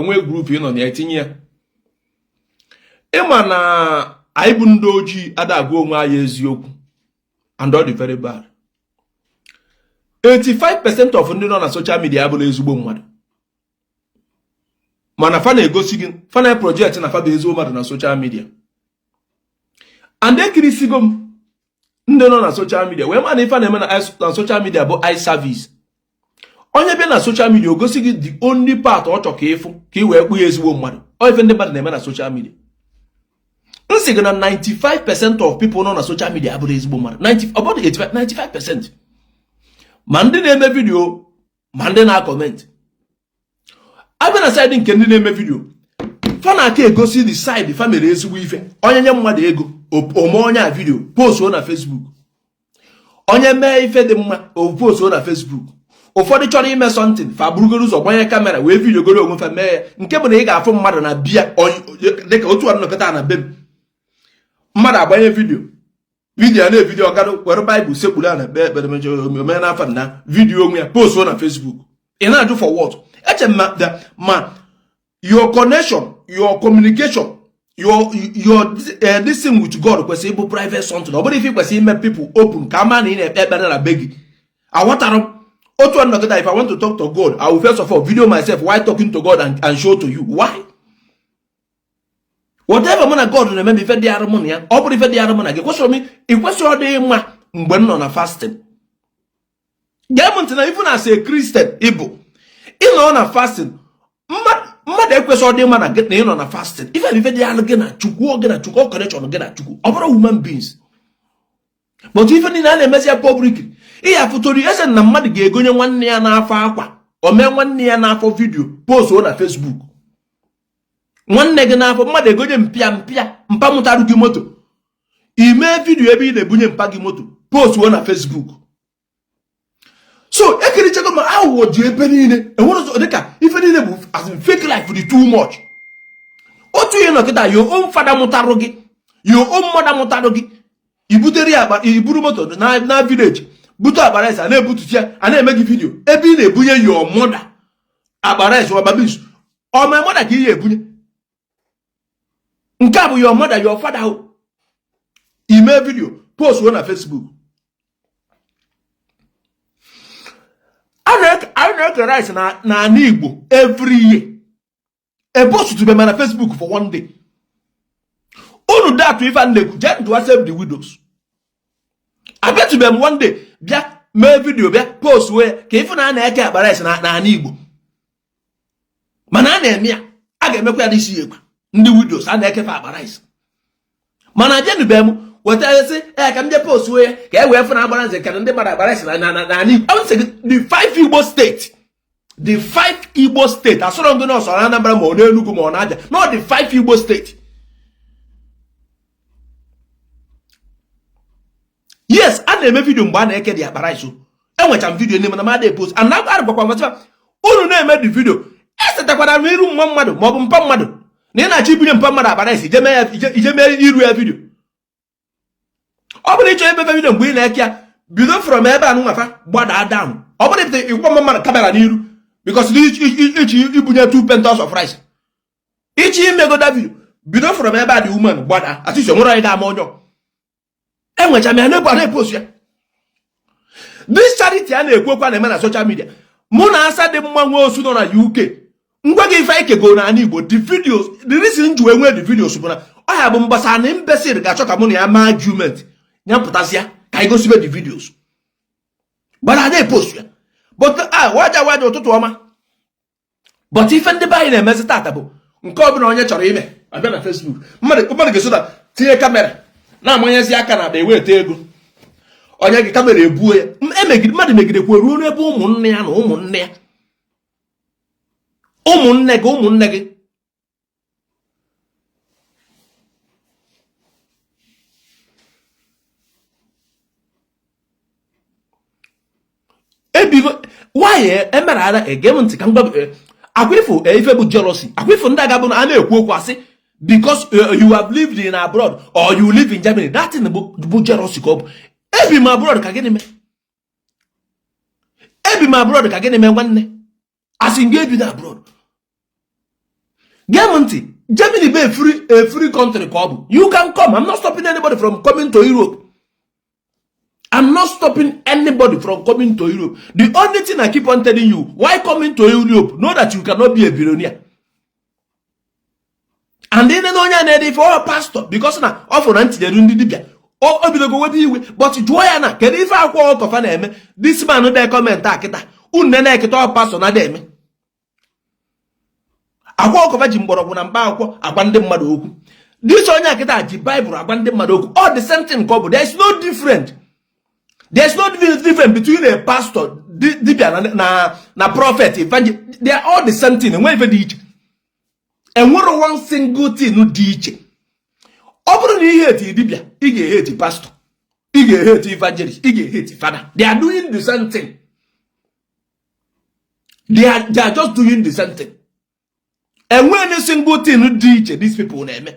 Onwe group ị nọ na ya, tinye ya. Ịma na anyị bụ ndị ojii ada agwa onwe anyị eziokwu, and all the very bad. 85% of ndị nọ na social media abụrọ ezigbo mmadụ, mana fa na-egosi gị, fa na project na fa bụ ezigbo mmadụ na social media. And ekirisigo m ndị nọ na social media wee ma na ife na-eme na social media bụ eye service. Onye bịa na social media, o gosi gị the only part ọ chọ ka ịfụ ka ị wee kpụ ya ezigbo mmadụ. Ọ ife ndị mmadụ na-eme na social media. M sị gị na 95% of people nọ na social media abụrọ ezigbo mmadụ. 90, ọ bụrụ 85, 95%, ma ndị na-eme video ma ndị na-acomment. Abịa na side nke ndị na-eme video, fa na-aka egosi the side fa mere ezigbo ife. Onye nye mmadụ ego, o mee onye a video, postuo na Facebook. Onye mee ife dị mma, o postuo na Facebook. Ụfọdụ chọrọ ime something, fa burugoro ụzọ gbanye camera wee video goro onwe fa mee ya. Nke bụ na ị ga-afụ mmadụ na bịa dịka otu ọnọkọta na be m, mmadụ agbanye video, video a na-evideo, ọgado were Bible sekpuru ana kpee ekpere, ome n'afọ na video onwe ya, postuo na Facebook. Ị na-ajụ for what? Eche m ma your connection, your communication, your this thing with God kwesịrị ịbụ private something. Ọ bụrọ ife kwesịrị ime people open ka ama na ị na-ekpe ekpere na be gị. Aghọtara m otu ọnọgịda. If I want to talk to God, I will first of all video myself while talking to God and show to you. Why? Whatever mụ na God na-eme m, ife dị arụ mụ na ya, ọ bụrụ ife dị arụ mụ na gị, kwesịrị m ị kwesịrị ọ dị mma mgbe m nọ na fasting. Gee m ntị na even as a Christian, ịbụ ịnọ na fasting, mmadụ ekwesị ọ dị mma na gị na ịnọ na fasting. Ife ife dị arụ gị na Chukwu, gị na Chukwu, ọ connection gị na Chukwu, ọ bụrụ human beings. But ife niile a na-emezi ya public. Ihe afụtori eze na mmadụ ga-egonye nwanne ya n'afọ akwa, o mee nwanne ya n'afọ video, postuo na Facebook. Nwanne gị n'afọ, mmadụ egonye mpịa mpịa mpa mụtarụ gị moto, ime video ebe ị na-ebunye mpa gị moto, postuo na Facebook. So ekirichego ma aghụghọ dị ebe niile. Enwere ụzọ dịka ife niile bụ as in fake life dị too much. Otu ihe nọkịta, your own father mụtarụ gị, your own mother mụtarụ gị, ibutere ya akpa, iburu moto na village, bute akpa rice, a na-ebutuchi ya, a na-eme gị video ebe ị na-ebunye your mother akpa rice, ọba beans. Ọ my mother ka ị ga-ebunye? Nke a bụ your mother, your father. Ahụ ime video, postuo na Facebook. A na-eke rice n'ala Igbo every year, epostutube ma na Facebook for one day. Unu datụ ife a na-ekwu, jee ndụwa Save the Widows. Abịatụbe m one day bịa mee video, bịa post wee ka ife na a na-eke akpa rice n'ala Igbo. Mana a na-eme ya, a ga-emekwa ya n'isi egwa ndị widows a na-ekefe akpa rice. Mana abịanube m weta esi ee ka m jee post wee ka e wee fụ na agbara nze ka ndị gbara akpa rice na n'ala Igbo. Sị gị the five Igbo state, the five Igbo state, asọrọ gị nọọsọ na Anambra ma ọ n'Enugu ma ọ na Abia, no, the five Igbo state. Yes, a na-eme video mgbe a na-eke dị akpa rice. Enwecha m video n'ime na m ada post and agwakwa m unu na-eme the video, esetakwara m iru mma mmadụ ma ọ bụ mpa mmadụ na ị na-achọ ibunye mpa mmadụ akpa rice, ije mee iru ya video. Ọ bụrụ ịchọ imebe video mgbe ị na-eke ya, bido from ebe a nwafa gbada down. Ọ bụrụ ịpụta ịkwụkwọ mma mmadụ camera n'iru because ichi ibunye two penthouse of rice, ichi imegoda video, bido from ebe a dị woman gbada atịsi onwere onye ga-ama onye. Enwecha m ya n'ebe a na-epost ya. This charity a na-ekwu okwu a na-eme na social media, mụ na asa dị mma nwe osu nọ na UK ngwa gị ife anyị kego n'ala Igbo. The videos, the reason ji wee nwee the videos bụ na ọ ya bụ mgbasa na imbecile ga-achọ ka mụ na ya maa argument, ya pụtasịa ka anyị gosibe the videos gbara a na-epost ya. But a waja waja ụtụtụ ọma. But ife ndị be anyị na-emezi tata bụ nke ọbụla onye chọrọ ime abịa na Facebook, mmadụ ga-eso na tinye camera na-amanyezi aka na akpa eweta ego, onye gị camera ebuo ya. Emegide mmadụ megidekwa ruo n'ebe ụmụnne ya na ụmụnne ya, ụmụnne gị, ụmụnne gị. Ebigo nwaanyị emere ara. Ege m ntị ka m gwa akwa ifo ife bụ jealousy. Akwa ifo ndị aga bụ na a na-ekwu okwu asị because you have lived in abroad or you live in Germany, that thing bụ jealousy ka ọ bụ. Ebi m abroad ka gịnị mee? Ebi m abroad ka gịnị mee? Nwanne, asị gị ebi na abroad. Gee m ntị, Germany bụ a free country ka ọ bụ. You can come. I'm not stopping anybody from coming to Europe. I'm not stopping anybody from coming to Europe. The only thing I keep on telling you, why coming to Europe, know that you cannot be a billionaire. And then onye a na-ede ife ọ pastor, because na ọ fụrụ na ntinyere ndị dibịa, o bidogo webe iwe. But jụọ ya na kedu ife akwa ọkọfa na-eme? This man de comment a kịta, unu na-eketa ọ pastor na eme akwa ọkọfa ji mgbọrọgwụ na mkpa akwụkwọ agwa ndị mmadụ okwu. This onye akịta ji Baịbụl agwa ndị mmadụ okwu. All the same thing ka ọ bụ. There is no different. There is no difference between a pastor, dibia na prophet, evangel. They are all the same thing. Enweghị ife dị iche, enwere one single thing dị iche. Ọ bụrụ na ihe eti dibia, ị ga-ehate pastor, ị ga-ehate evangelist, ị ga-ehate father. They are doing the same thing. They are just doing the same thing. Enweghị single thing dị iche these people na-eme.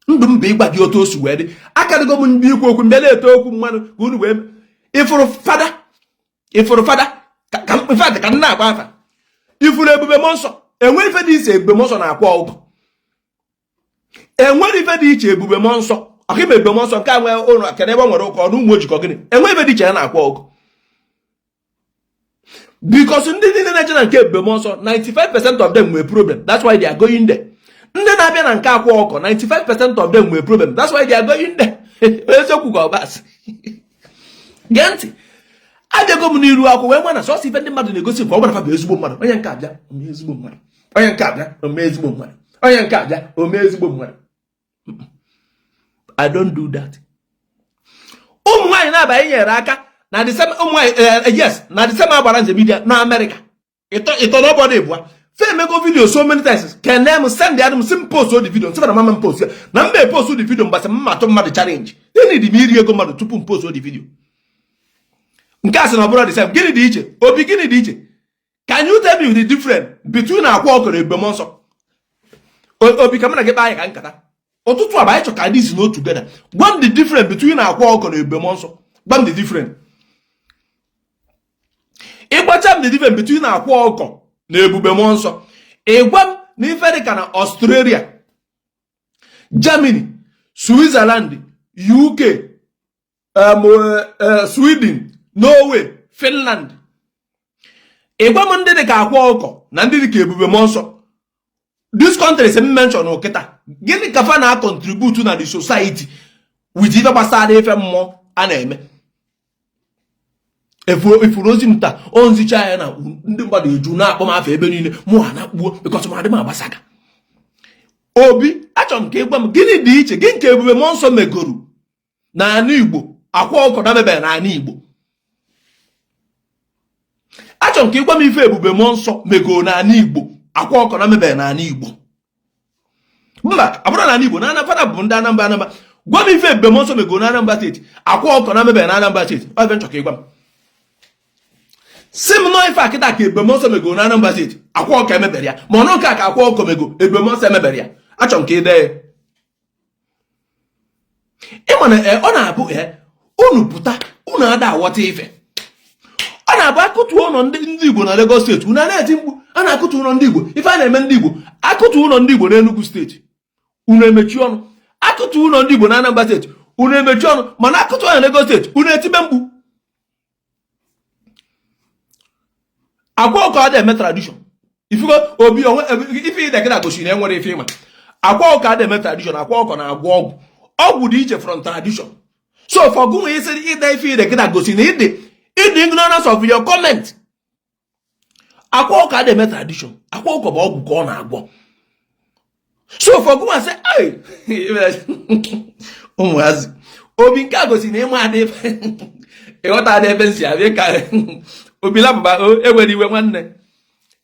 Ndụ m bụ ịgwa gị otu o si wee dị. Akarịgo m ndị ikwu okwu mbịa na-eto okwu mmanụ ka unu wee ifuru fada, ifuru fada ka in fact ka m na-agba afa ifuru ebube mmụọ nsọ. Enwere ife dị iche ebube mmụọ nsọ na-akwa ọgụ? Enwere ife dị iche ebube mmụọ nsọ ọka ime ebube mmụọ nsọ nke a nwee ụlọ kedụ ebe ọ nwere ụka ọnụ ụmụ ojikọ gịnị? Enwere ife dị iche ya na-akwa ọgụ? Because ndị niile na-eje na nke ebube mmụọ nsọ, 95% of them nwere problem. That's why they are going there. Ndị na-abịa na nke akwa ọkọ, 95% of them nwere problem. That's why they are going there. Eziokwu ka ọbasị. Gee ntị, abịago m n'iru akwụkwọ wee nwa na sọsọ ife ndị mmadụ na-egosi nke ọ gwara fa bụ ezigbo mmadụ. Onye nke abịa ome ezigbo mmadụ, onye nke abịa ome ezigbo mmadụ, onye nke abịa ome ezigbo mmadụ. I don't do that. Ụmụ nwaanyị na-abanye nyere aka na the same ụmụ nwaanyị, yes, na the same agbara nze media na Amerịka ịtọ ịtọ n'ọbọdụ ịbụa fe emego video so many times. Kene m send ya m si m post the video, nsị na mama m post ya na mba post the video mgbasa m atụ mmadụ challenge. Gịnị dị m iri ego mmadụ tupu m post the video? Nke a sị na ọ bụrụ the same. Gịnị dị iche, Obi? Gịnị dị iche? Can you tell me the difference between akwa ọkụ na ebube mmụọ nsọ? Obi, ka m na gị kpaa anyị ka nkata ụtụtụ a bụ anyị chọ ka anyị si n'otu together. Gwa m the difference between akwa ọkụ na ebube mmụọ nsọ. Gwa m the difference. Ịgbacha m the difference between akwa ọkọ na ebube mmụọ nsọ, ịgwa m na ife dị ka na Australia, Germany, Switzerland, UK, Sweden, Norway, Finland, ịgwa m ndị dị ka akwa ọkọ na ndị dị ka ebube mmụọ nsọ, these countries m mention kịta, gịnị ka fa na contribute na the society with ife gbasara ife mmụọ a na-eme? Efuru ozi m taa o nzicha ya na ndị mmadụ eju na-akpọ m afọ ebe niile mụ ha na-akpuo because m adị m agbasaga. Obi, achọrọ m ka ị gwa m gịnị dị iche gị nke ebube mmụọ nsọ megoro n'ala Igbo, akwa ọkọ na mebere n'ala Igbo. Achọrọ m ka ị gwa m ife ebube mmụọ nsọ megoro n'ala Igbo, akwa ọkọ na mebere n'ala Igbo. Mba, ọ bụrụ n'ala Igbo na Anambra bụ ndị Anambra, Anambra, gwa m ife ebube mmụọ nsọ megoro na Anambra Steeti, akwa ọkọ na mebere na Anambra Steeti. Ọ ebe m chọrọ ka ị gwa m. Si m nọọ ife akịta ka ebube mmụọ nsọ megoro na Anambra Steeti, akwa ọkọ emebere ya, ma ọnụ nke a ka akwa ọkọ mego, ebube mmụọ nsọ emebere ya. Achọrọ m ka ị dee ya. Ịma na ọ na-abụ unu pụta, unu ada aghọta ife. Ọ na-abụ akụtu ụlọ ndị Igbo na Lagos Steeti, unu a na-eti mkpu a na-akụtu ụlọ ndị Igbo, ife a na-eme ndị Igbo. Akụtu ụlọ ndị Igbo n'Enugu Steeti, unu emechi ọnụ. Akụtu ụlọ ndị Igbo na Anambra Steeti, unu emechi ọnụ. Mana akụtu na Lagos Steeti, unu etibe mkpu. Akwa ọkọ adị eme tradition. Ifugo Obi onwe ife ide gị na gosiri na enwere ife ịma. Akwa ọkọ adị eme tradition. Akwa ọkọ na-agwọ ọgwụ. Ọgwụ dị iche from tradition. So for gụnwe isi ide ife ide gị na gosi na ịdị ignorance of your comment. Akwa ọkọ adị eme tradition. Akwa ọkọ bụ ọgwụ ka ọ na-agwọ. So for gụnwa sị ai ụmụazị Obi, nke a gosi na ịma adị ịghọta adị ebe nsi abịa ka Obi labụba. Ewere iwe nwanne,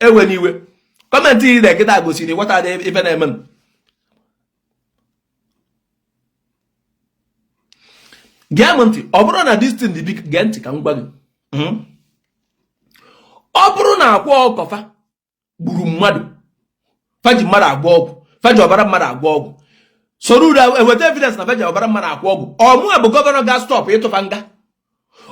ewere iwe. Comment ị na-ekịta gosi na ịghọta adị ife na-eme m. Gee m ntị, ọ bụrụ na this thing dị big, gee ntị ka m gwa gị. Ọ bụrụ na akwa ọkọfa gburu mmadụ, fa ji mmadụ agwọ ọgwụ, fa ji ọbara mmadụ agwọ ọgwụ, soro uru eweta evidence na fa ji ọbara mmadụ agwọ ọgwụ, ọmụa bụ gọvanọ ga stop ịtụfa nga.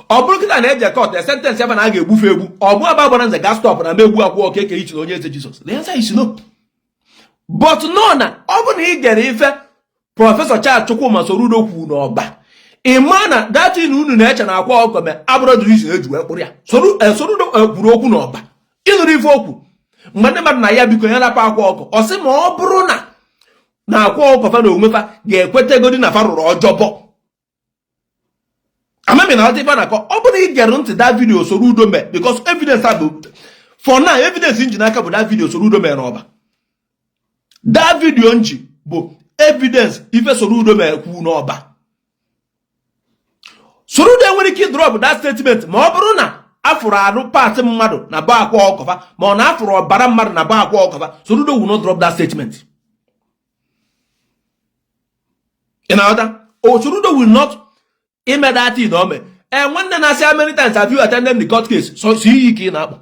Ọ bụrụ kịta na eje court sentence ya na a ga-egbufe egbu, ọmụa bụ agbara nze ga stop na m egbu akwa ọka eke ichi na onye eze Jizọs? The answer is no. But no, na ọ bụ na ị gere ife Professor Charles Chukwuma Soludo kwuru n'Ọba, ị ma na that thing unu na-eche na Akwa Ọkụkọ mee abụrụ the reason eji wee kpụrụ ya. Soludo kwuru okwu n'Ọba, ịnụrụ ife okwu mgbe ndị mmadụ na ya biko ya rapụ Akwa Ọkụkọ, ọ sị ma ọ bụrụ na Akwa Ọkụkọ fa na onwe fa ga-ekwetegodi na fa rụrụ ọjọbọ. Amami na ọtị ife na-akọ. Ọ bụrụ na ị gere ntị that video Soludo mee, because evidence a bụ for now, evidence nji n'aka bụ that video Soludo mere n'Ọba. That video nji bụ evidence ife Soludo mere kwu n'Ọba. Soludo enwere ike drop that statement ma ọ bụrụ na afụrụ arụ part mmadụ na be Akwa Ọkụkọ, ma ọ na afụrụ ọbara mmadụ na be Akwa Ọkụkọ. Soludo will not drop that statement. Ị na-aghọta? Soludo will not ime that thing o mee. Ee, nwanne na-asị, "How many times have you attended the court case?" So si iyi ka ị na-akpọ.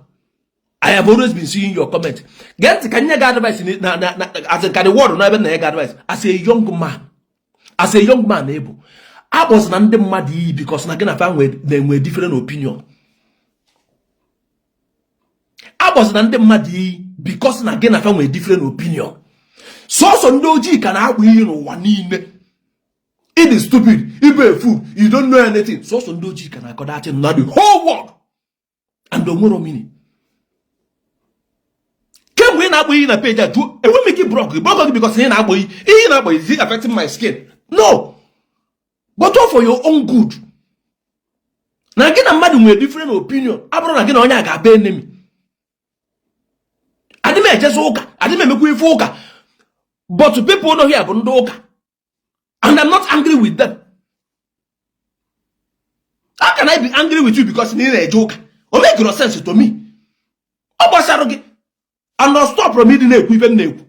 I have always been seeing your comment. Gee ntị ka nye gị advice na as in ka the word n'ebe na nye gị advice as a young man, as a young man ebu akpọzi na ndị mmadụ iyi because na gị na fa na-enwe different opinion. Akpọzi na ndị mmadụ iyi because na gị na fa nwee different opinion. Sọsọ ndị ojii ka na-akpọ iyi n'ụwa niile. It is stupid, ibe a fool, you don't know anything. Sọsọ ndị ojii ka na-akọ that na the whole world, and onwero meaning. Kemgbe ị na-akpọ iyi na page a jụọ, enwe m ike block gị, block gị because ị na-akpọ iyi. Iyi na-akpọ, is it affecting my skin? No, but all for your own good. Na gị na mmadụ nwere different opinion abụrụ na gị na onye a ga-abụ enemy. Adị m ejezi ụka, adị m emekwa ife ụka, but people nọ here bụ ndị ụka, and I'm not angry with them. How can I be angry with you because na ị na-eje ụka? O make no sense to me. Ọ gbasara gị and not stop from ịdị na-ekwu ife m na-ekwu.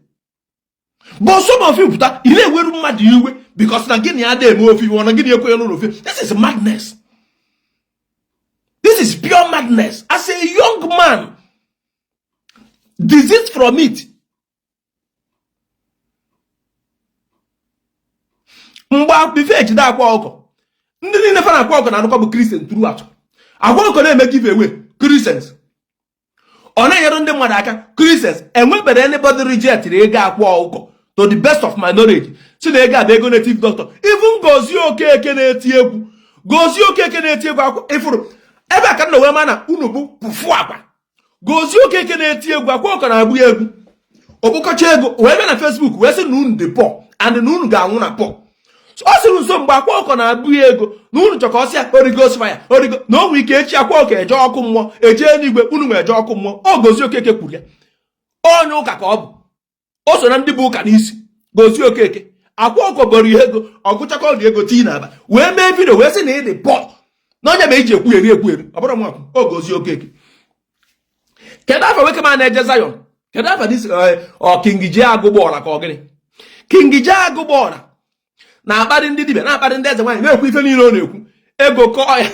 But some of you pụta, ị na-eweru mmadụ iwe because na gị na ya eme ofe iwe na gị na ekwenye n'ụlọ ofe. This is madness. This is pure madness. As a young man, desist from it. Mgbe before ejide Akwa Ọkụkọ, ndị niile fa na Akwa Ọkụkọ na-arụkọ bụ Christian throughout. Akwa Ọkụkọ na-eme give away, Christians. Ọ na-enyere ndị mmadụ aka, Christians. Enwebere anybody rejectiri ego Akwa Ọkụkọ, to the best of my knowledge, si na ego a bụ ego native doctor. Even Gozie Okeke na-eti egwu, Gozie Okeke na-eti egwu akwa ifuru ebe a ka nna wee ma na unu bụ pụfụ akwa. Gozie Okeke na-eti egwu, Akwa Ọkụkọ na-agbụ ya egwu, okpokọcha ego wee bịa na Facebook wee sị na unu dị poor and na unu ga-anwụ na poor. Ọ sịrị nso mgbe Akwa Ọkụkọ na-abụ ya ego na unu chọ ka ọ sị ya Holy Ghost fire, Holy Ghost, na o nwere ike echi Akwa Ọkụkọ eje ọkụ mmụọ, eje eluigwe, unu nwere eje ọkụ mmụọ. Ọ Gozie Okeke kwuru ya. Onye ụka ka ọ bụ, o so na ndị bụ ụka n'isi. Gozie Okeke, Akwa Ọkụkọ gọrọ ya ego, ọgụchakọ dị ego tii n'aba wee mee video wee sị na ị dị poor na onye ma eji ekwugheri ekwugheri. Ọ bụrụ nwakwu o Gozie Okeke. Kedu afa nwoke ma na-eje Zion? Kedu afa this ọ King J Agụgbọra ka ọ gịnị? King J Agụgbọra na-akparị ndị dibịa, na-akparị ndị eze nwaanyị, na-ekwu ife niile ọ na-ekwu. Ego kọọ ya,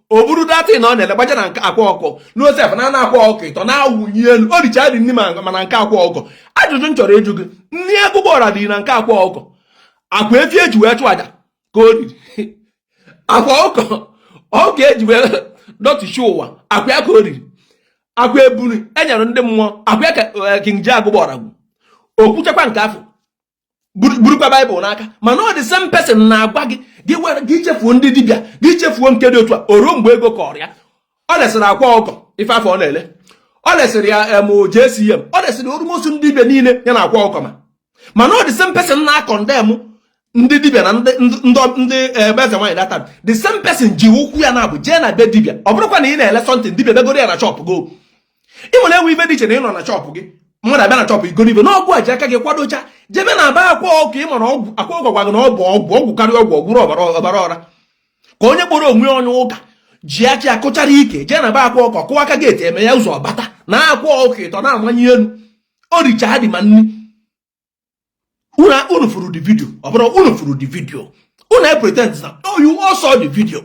o buru datin ọ na-ele gbaja na nke Akwa Ọkụkọ n'osef na ana Akwa Ọkụkọ ịtọ na-awụnye elu. O richa dị nri mana nke Akwa Ọkụkọ. Ajụjụ m chọrọ ịjụ gị, nri Agụgbọra dị na nke Akwa Ọkụkọ, akwa efi eji wee chụ aja ka o riri, akwa ọkụkọ ọ ka eji wee dọtichi ụwa, akwa ya ka o riri, akwa eburu enyere ndị mmụọ, akwa ya ka King J Agụgbọra gwu okwuchakwa nke afọ burukwa Baịbụl n'aka. Mana ọ dị same person na-agwa gị, gị were gị chefuo ndị dibịa, gị chefuo nke dị otu a. O ruo mgbe ego kọrọ ya, ọ lesịrị Akwa Ọkụkọ ife afọ ọ na-ele, ọ lesịrị ya em JCM, ọ lesịrị almost ndị dibịa niile ya na Akwa Ọkụkọ. Ma mana ọ dị same person na-acondemn ndị dibịa na ndị ebe eze nwaanyị data. The same person ji ụkwụ ya na-abụ jee na be dibịa. Ọ bụrụkwa na ị na-ele something, dibịa begoro ya na shop go. Ị nwere enwe ife dị iche na ị nọ na shop gị, mmadụ abịa na shop igoro ibe na ọgwụ a ji aka gị kwadocha jebe na aba Akwa Ọkụkọ. Ị mara ọgwụ Akwa Ọkụkọ gwa gị na ọ bụ ọgwụ, ọgwụ karịa ọgwụ, ọgwụrụ ọbara ọbara ọra ka onye kpọrọ onwe onye ụka ji aka akụchara ike jee na be Akwa Ọkụkọ, kụwa aka gate, eme ya ụzọ bata na Akwa Ọkụkọ ịtọ na-amanye elu. O richa dị ma nri. Unu furu the video. Ọ bụrụ unu furu the video, unu e pretend na oh, you all saw the video,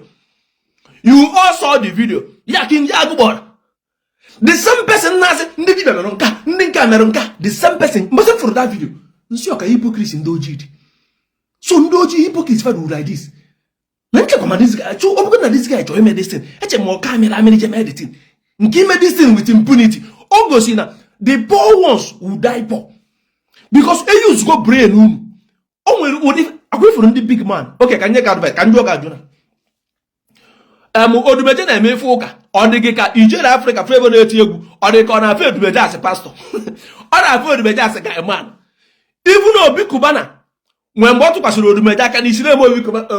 you all saw the video. Ya King Agụgbọra, the same person na-asị ndị dibịa mere nka, ndị nka mere nka, the same person. Mgbe m furu that video, nsị ọka hypocrite ndị ojii dị so. Ndị ojii hypocrite fa ruru like this na nchekwa. Ma this guy chụ, ọ bụrụ na this guy chọrọ ime this thing, eche m ọka amịrị amịrị je mee the thing nke ime this thing with impunity. O gosi na the poor ones will die poor. Because eyuzugo brain unu. O nwere ụdị akwa ifuru ndị big man. Okay, ka nye gị advice, ka ndị ọ ga-ajụ na Odumeje na-eme ife ụka, ọ dị gị ka ijere Afrịka Flavour na-eti egwu, ọ dị ka ọ na-afụ Odumeje as pastor, ọ na-afụ Odumeje as guy man. Even Obi Cubana nwee mgbe ọ tụkwasịrị Odumeje aka n'isi na-eme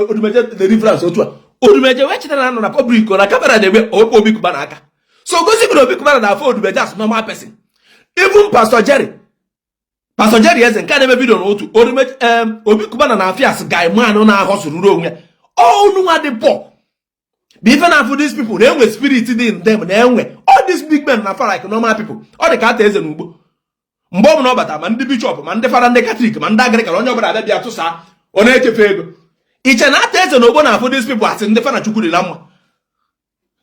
Odumeje deliverance otu a, Odumeje wee chetara na nọ na public na camera na-eme owepụ Obi Cubana aka. So gosi gị na Obi Cubana na-afụ Odumeje as normal person. Even Pastor Jerry, Pastor Jerry Eze nke a na-eme video n'otu Obi Cubana na-afụ ya as guy man na-ahọsụrụrụ onwe ya. Unu nwa dị poor bụ ife na-afụ these people na-enwe spirit dị in them, na-enwe all these big men na-afụ like normal people. Ọ dị ka ata eze n'ugbo mgbe ọ bụla ọ bata, ma ndị bishop, ma ndị fada, ndị Catholic, ma ndị Anglican, onye ọbụla abịa bịa tụsa, ọ na-echefe ego. Iche na ata eze n'ogbo na-afụ these people asị ndị fada Chukwu dị na mma.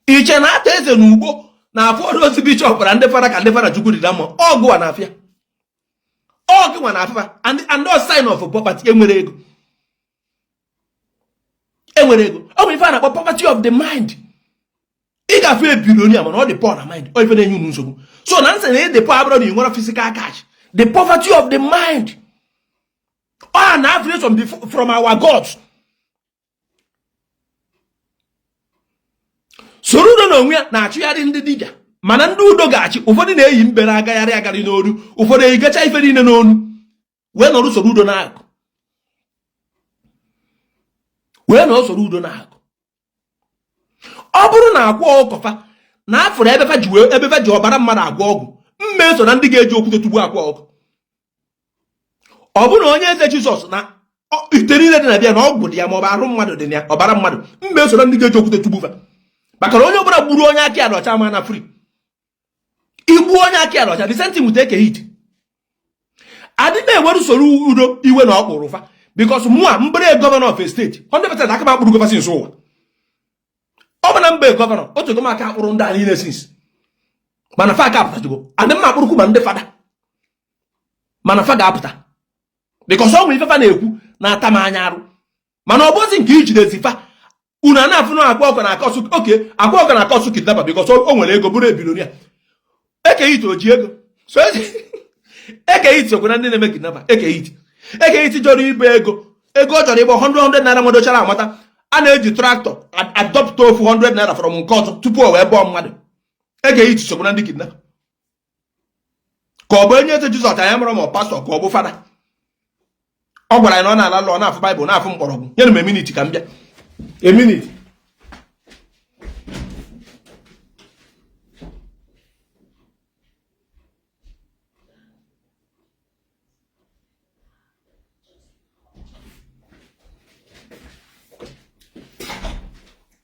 Iche na ata eze n'ugbo na-afụ ọrụ ozi bishop na ndị fada ka ndị fada Chukwu dị na mma. Ọgụwa na-afịa ọgụwa na-afịa and all sign of poverty. Enwere ego, enwere ego. Ọ bụ ife a na-akpọ poverty of the mind. Ị ga-afụ a billionaire mana ọ dị poor na mind. Ọ ife na-enye unu nsogbu. So na nsị na ịdị poor abụrụ na ị nwere physical cash. The poverty of the mind ọ na affiliation from our gods. Soludo na onwe ya na-achụgharị ndị dibịa, mana ndị udo ga-achị. Ụfọdụ na-eyi mbe na-agagharị agarị n'olu, ụfọdụ eyigacha ife niile n'onu wee nọrọ Soludo n'akụ, wee nọrọ Soludo n'akụ. Ọ bụrụ na akwa ọkọfa na afụrụ ebe fa ji ọbara mmadụ agwọ ọgwụ, mma eso na ndị ga-eji okwute tugbu akwa ọkụ. Ọ bụrụ na onye eze Jizọs na ite niile dị na bịa na ọgwụ dị ya, ma ọ bụ arụ mmadụ dị na ya, ọbara mmadụ, mma eso na ndị ga-eji okwute tugbu fa. Maka na onye ọbụla gburu onye aka ya dị ọcha ma na free igbu onye aka ya dị ọcha. The same thing with Eke Hit. Adị m ewere Soludo iwe na ọkpụrụ fa, because mụa mbere governor of a state 100% aka m akpụrụ gova since ụwa. Ọ bụ na mbe governor otu m aka akpụrụ ndị a niile since, mana fa aka apụtajugo. Adị mma akpụrụkwu ma ndị fada, mana fa ga-apụta because ọ nwere ife fa na-ekwu na-ata m anya arụ. Mana ọ bụzi nke ijidezi fa unu a na-afụ na akwa ọkụ na akọsụ oke akwa ọkụ na akọsụ kidnapper because o nwere ego bụrụ a billionaire. Eke Hit o ji ego so Eke Hit sokwa na ndị na-eme kidnapper. Eke Hit, Eke Hit chọrọ ibe ego, ego ọ chọrọ ịgba 100 naira nwadochara amata a na-eji tractor adọpụta ofu 100 naira from nke ọzọ tupu o wee bọọ mmadụ. Eke Hit sokwa na ndị kidnapper. Ka ọ bụ onye eze Jizọs anyị mụrụ, ma ọ pastor ka ọ bụ fada, ọ gwara anyị na ọ na-ala lụọ na-afụ Baịbụl na-afụ mkpọrọgwụ. Nyere m a minute ka m bịa, a minute.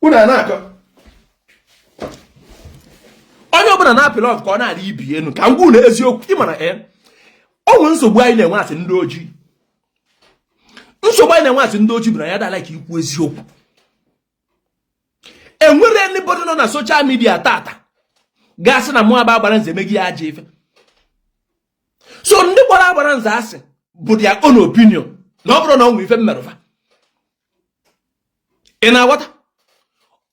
Unu a na-akọ onye ọbụla na-apịlị ọf ka ọ na-arị ibi elu. Ka m gwa unu eziokwu, ị mara e o nwere nsogbu anyị na-enwe asị ndị ojii. Nsogbu anyị na-enwe asị ndị ojii bụ na ya dala ka ikwu eziokwu. Enwere anybody nọ na social media tata gasị na mụ aba agbara nze emeghị ya ajọ ife. So ndị gbara agbara nze asị bụ their own opinion, na ọ bụrụ na ọ nwe ife mmerụfa. Ị na-aghọta?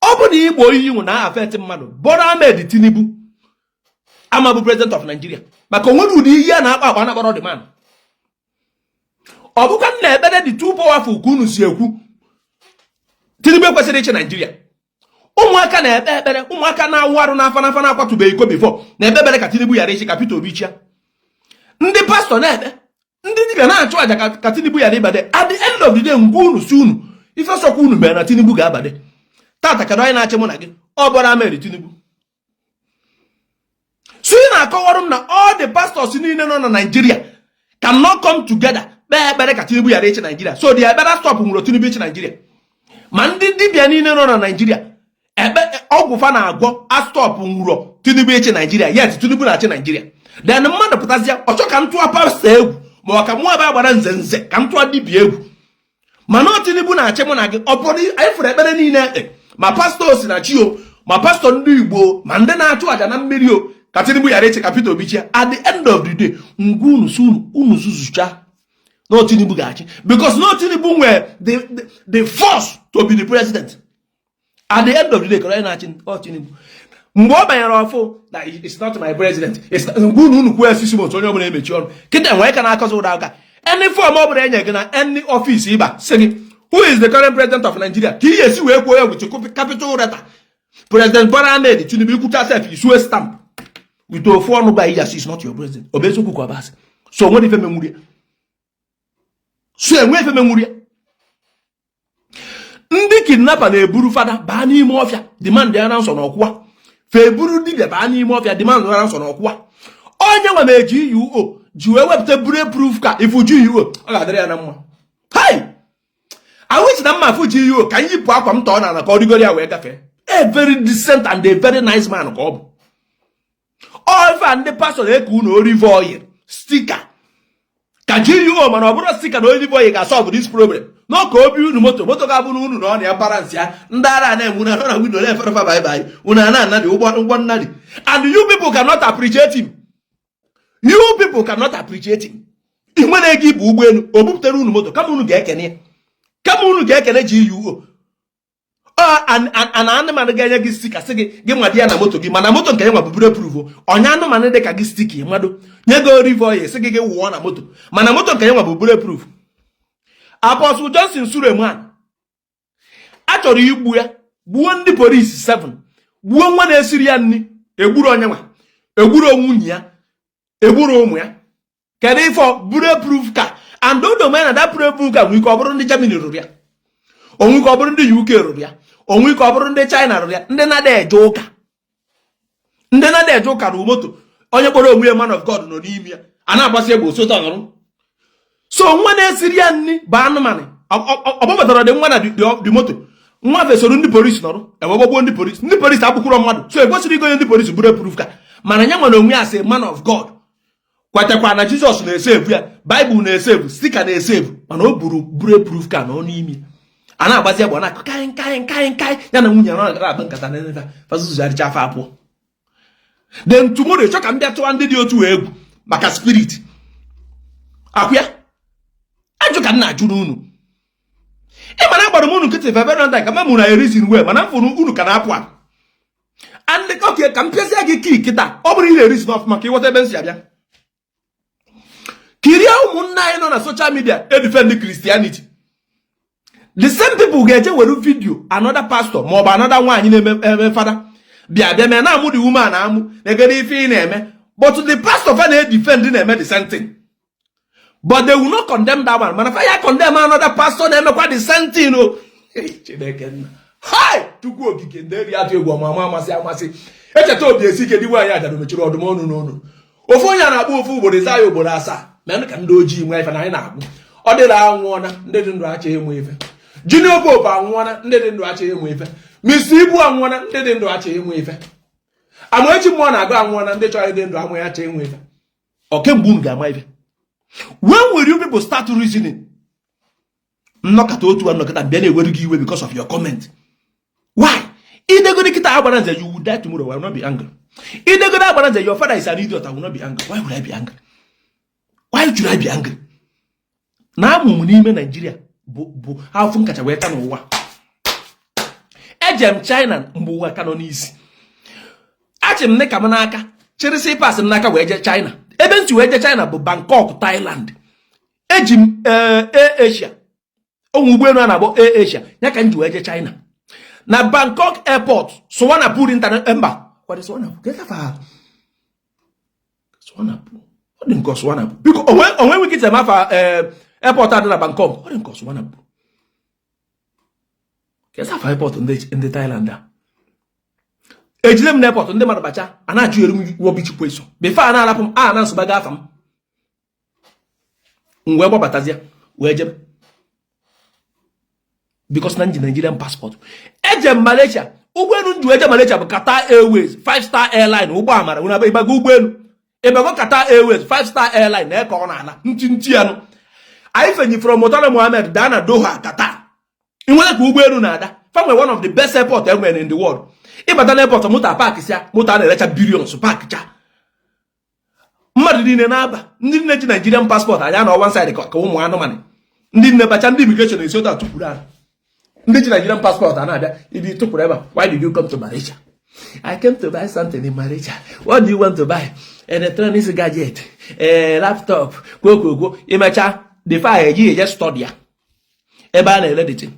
Ọ bụ na igbo iyi nwụ na affect mmadụ, Bola Ahmed Tinubu ama bụ president of Nigeria, maka onwere ụdị iyi a na-akpa akpa na-akpọrọ the man. Ọ bụkwa nna ekpere dị too powerful ka unu si ekwu Tinubu ekwesịrị ịchị Nigeria. Ụmụaka na-ekpe ekpere, ụmụaka na-awụ arụ n'afa n'afa na-akwatụbeghị iko before na-ekpe ekpere ka Tinubu ghara ịchị, ka Peter Obi chịa. Ndị pastor na-ekpe, ndị dibịa na-achụ àjà ka Tinubu ghara ịbade. At the end of the day, ngwa unu si unu ife sọkwa unu mere na Tinubu ga-abade. Tata kedu onye na-achị mụ na gị? Ọ Bola Ahmed Tinubu. So ị na-akọwarụ m na all the pastors niile nọ na Nigeria cannot come together kpee ekpere ka Tinubu ghara ịchị Nigeria? So the ekpere stop nwere Tinubu ịchị Nigeria. Ma ndị dibịa niile nọ na Nigeria, ekpe ọgwụ fa na-agwọ a stop nwụrụ Tinubu ịchị Nigeria, yet Tinubu na-achị Nigeria. Then mmadụ pụtazịa ọchọ ka m tụọ pastor egwu, ma ọ ka mụ ebe agbara nze nze ka m tụọ dibịa egwu, mana ọ Tinubu na-achị mụ na gị. Ọ bụrụ anyị fụrụ ekpere niile ekpe, ma pastor si na chi o, ma pastor ndị Igbo, ma ndị na-achụ àjà na mmiri o, ka Tinubu ghara ịchị, ka Peter Obi chịa. At the end of the day, ngwa unu si unu unu zuzucha na Tinubu ga-achị, because no Tinubu nwere the force to be the president. At the end of the day, kọrọ onye na-achị? Ọ Tinubu. Mgbe ọ banyere ọfụ na "It's not my president." Mgbe unu kwuo esisi otu onye ọbụla emechi ọnụ. Kịta nwee ka na-akọzi ụda ụka. Any form ọ bụla enye gị na any office ịba, sị gị, "Who is the current president of Nigeria?" ka ị ga-esi wee kwuo ya with capital letter, "President Bola Ahmed Tinubu." Ikwucha sef, isue stamp with ofu ọnụ gba iya, "Is not your president." Ọ bụ eziokwu ka ọ bụ asị? So onwere ife menwuru ya, so enwe ife menwuru ya. Ndị kidnapper na-eburu fada baa n'ime ọfịa, demand ya na nsọ na ọkwụwa. Fa eburu dibịa baa n'ime ọfịa, demand ya na nsọ na ọkwụwa. Onye nwe ma eji UO ji wee wepụta bulletproof ka ifu GUO, ọ ga-adịrị ya na mma. Hai, awichi na mma afụ GUO ka m yipụ akwa m tọọ n'ala ka ọ rigoro ya wee gafee. A very decent and a very nice man ka ọ bụ. Ọ ife a ndị pastor na-eke unu olive oil sticker ka GUO, mana ọ bụrụ sticker na olive oil ga-solve this problem n'ọka obi unu. Moto moto ga-abụ na unu na ọ na ya balance ya. Ndị ara na-enwe na na window na-efere fa bye bye. Unu a na-anadị ụgbọ ụgbọ nnadị, and you people cannot appreciate him. You people cannot appreciate him. Ị nwere ego ibu ụgbọelu, o bupụtara unu moto, kama unu ga-ekene ya, kama unu ga-ekene GUO. Ọ an anụmanụ ga-enye gị sticker, sị gị gị nwado ya na moto gị, mana moto nke ya nwa bụ bulletproof. Onye anụmanụ dị ka gị sticker mmadụ nye gị olive oil, sị gị gị wụọ na moto, mana moto nke ya nwa bụ bulletproof. Apostle Johnson Suleman a chọrọ igbu ya, gbuo ndị polisi 7, gbuo nwa na-esiri ya nri, egburu onye nwa, egburu nwunye ya, egburu ụmụ ya. Kedu ife bulletproof car? And odoma na that bulletproof car nwere ike ọ bụrụ ndị Germany rụrụ ya, onwe ike ọ bụrụ ndị UK rụrụ ya, onwe ike ọ bụrụ ndị China rụrụ ya. Ndị na-ada eje ụka, ndị na-ada eje ụka rụrụ moto. Onye kpọrọ onwe ya man of God nọ n'ime ya, a na-agbasi egbe osote ọnọrụ. So nwa na-esiri ya nri bụ anụmanụ ọ gbabatara dị nwa na dị moto. Nwa fesoro ndị polisi nọrọ, ewee gbagbuo ndị polisi. Ndị polisi agbụkwụrọ mmadụ, so ekwesịrị igonye ndị polisi bulletproof car. Mana ya nwere onwe ya, sị man of God, kwetakwa na Jizọs na-ese evu ya, Baịbụl na-ese evu, sticker na-ese evu, mana o buru bulletproof car nọ n'ime, a na-agbazi egbe, na-akụ kaị kaị kaị kaị. Ya na nwunye ya na akpa nkata na efe fazuzugharịcha afọ abụọ. Then tomorrow, ịchọ ka m bịa tụwa ndị dị otu egwu maka spirit akwụ ya. Ajụ ka m na-ajụ n'unu. Ị mana agbara m unu nkịtị febe na ka m mụrụ na reason wee, mana m fụrụ unu ka na-apụ apụ. And okay, ka m pịazie gị kii kịta. Ọ bụrụ ị na-reason ọfụma ka ịghọta ebe m si abịa. Kirie ụmụnna anyị nọ na social media edefend Christianity, the same people ga-eje were video another pastor maọbụ another nwaanyị na-eme eme fada bịa bịa mee na-amụ the woman amụ na-egere ife ị na-eme. But the pastor fa na-edefend na-eme the same thing, but they will not condemn that one, mana fa ya condemn another pastor na-emekwa the same thing o. Chineke nna, hai, Chukwu okike, ndị eri atụ egwu ọma ama amasị amasị. Echeta obi esi ike dị nwaanyị ajadu mechiri ọdụm ọnụ n'ọnụ. Ofu onye a na-akpọ ofu ugboro ịza ya ugboro asaa. Menụ ka ndị ojii nwee ife na anyị na-agbụ. Ọ dịrị anwụọna, ndị dị ndụ achọghị ịnwe ife. Junior Pope anwụọna, ndị dị ndụ achọghị ịnwe ife. Mr Ibu anwụọna, ndị dị ndụ achọghị ịnwe ife. Amaechi mmụọ na-agụ anwụọna, ndị chọrọ ịdị ndụ amụ ya achọghị ịnwe ife. Ọ kemgbe unu ga-ama ife? When will you people start reasoning? Nnọkọta otu a nnọkọta bịa na-ewere gị iwe because of your comment. Why? Idegodi kịta agbara nze, "You will die tomorrow," I will not be angry. Idegodi agbara nze, "Your father is an idiot," I will not be angry. Why would I be angry? Why should I be angry? Na amụ m n'ime Naijiria bụ afọ nkacha wee ta n'ụwa. Eje m China mgbe ụwa ka nọ n'isi. Achị m nịka m n'aka, chịrịsị pass m n'aka wee jee China. Ebe m si wee jee China bụ Bangkok, Thailand. Eji m Air Asia, onwe ụgbọelu a na-akpọ Air Asia, ya ka m ji wee jee China. Na Bangkok airport, Suvarnabhumi internet mba kwado Suvarnabhumi ka afa Suvarnabhumi, ọ dị nke Suvarnabhumi. Biko, onwe nwere ike afa airport a dị na Bangkok, ọ dị nke Suvarnabhumi. Ka afa airport ndị Thailand a. Ejide m na airport, ndị mmadụ bacha a na-ajụ eru m rubbish question before a na-arapụ m a na nsogbaga afa m. M wee gbabatazie wee jebe because na nji Nigerian passport. Eje m Malaysia. Ụgbọelu nju eje Malaysia bụ Qatar Airways, five star airline. Ụgbọ amara nwere ịbago ụgbọelu, ịbago Qatar Airways, five star airline na eke ọ na-ala ntị ntị anụ. Anyị fenyi from Murtala Mohammed daa na Doha, Qatar. Ị nwere ka ụgbọelu na-ada fa nwere one of the best airport enwere in the world. Ịbata na airport, moto park sịa, moto a na-erecha billions park cha, mmadụ niile na-aba. Ndị nne ji Nigerian passport anya na one side ka ụmụ anụmanụ. Ndị nne bacha, ndị immigration esi otu a tụpụrụ ahụ. Ndị ji Nigerian passport a na-abịa ibi tụpụrụ ebe a. Why did you come to Malaysia? I came to buy something in Malaysia. What do you want to buy? Electronics gadget, a laptop, kwuo kwuo kwuo. Imecha the fire eji eje study ya ebe a na-ere the thing.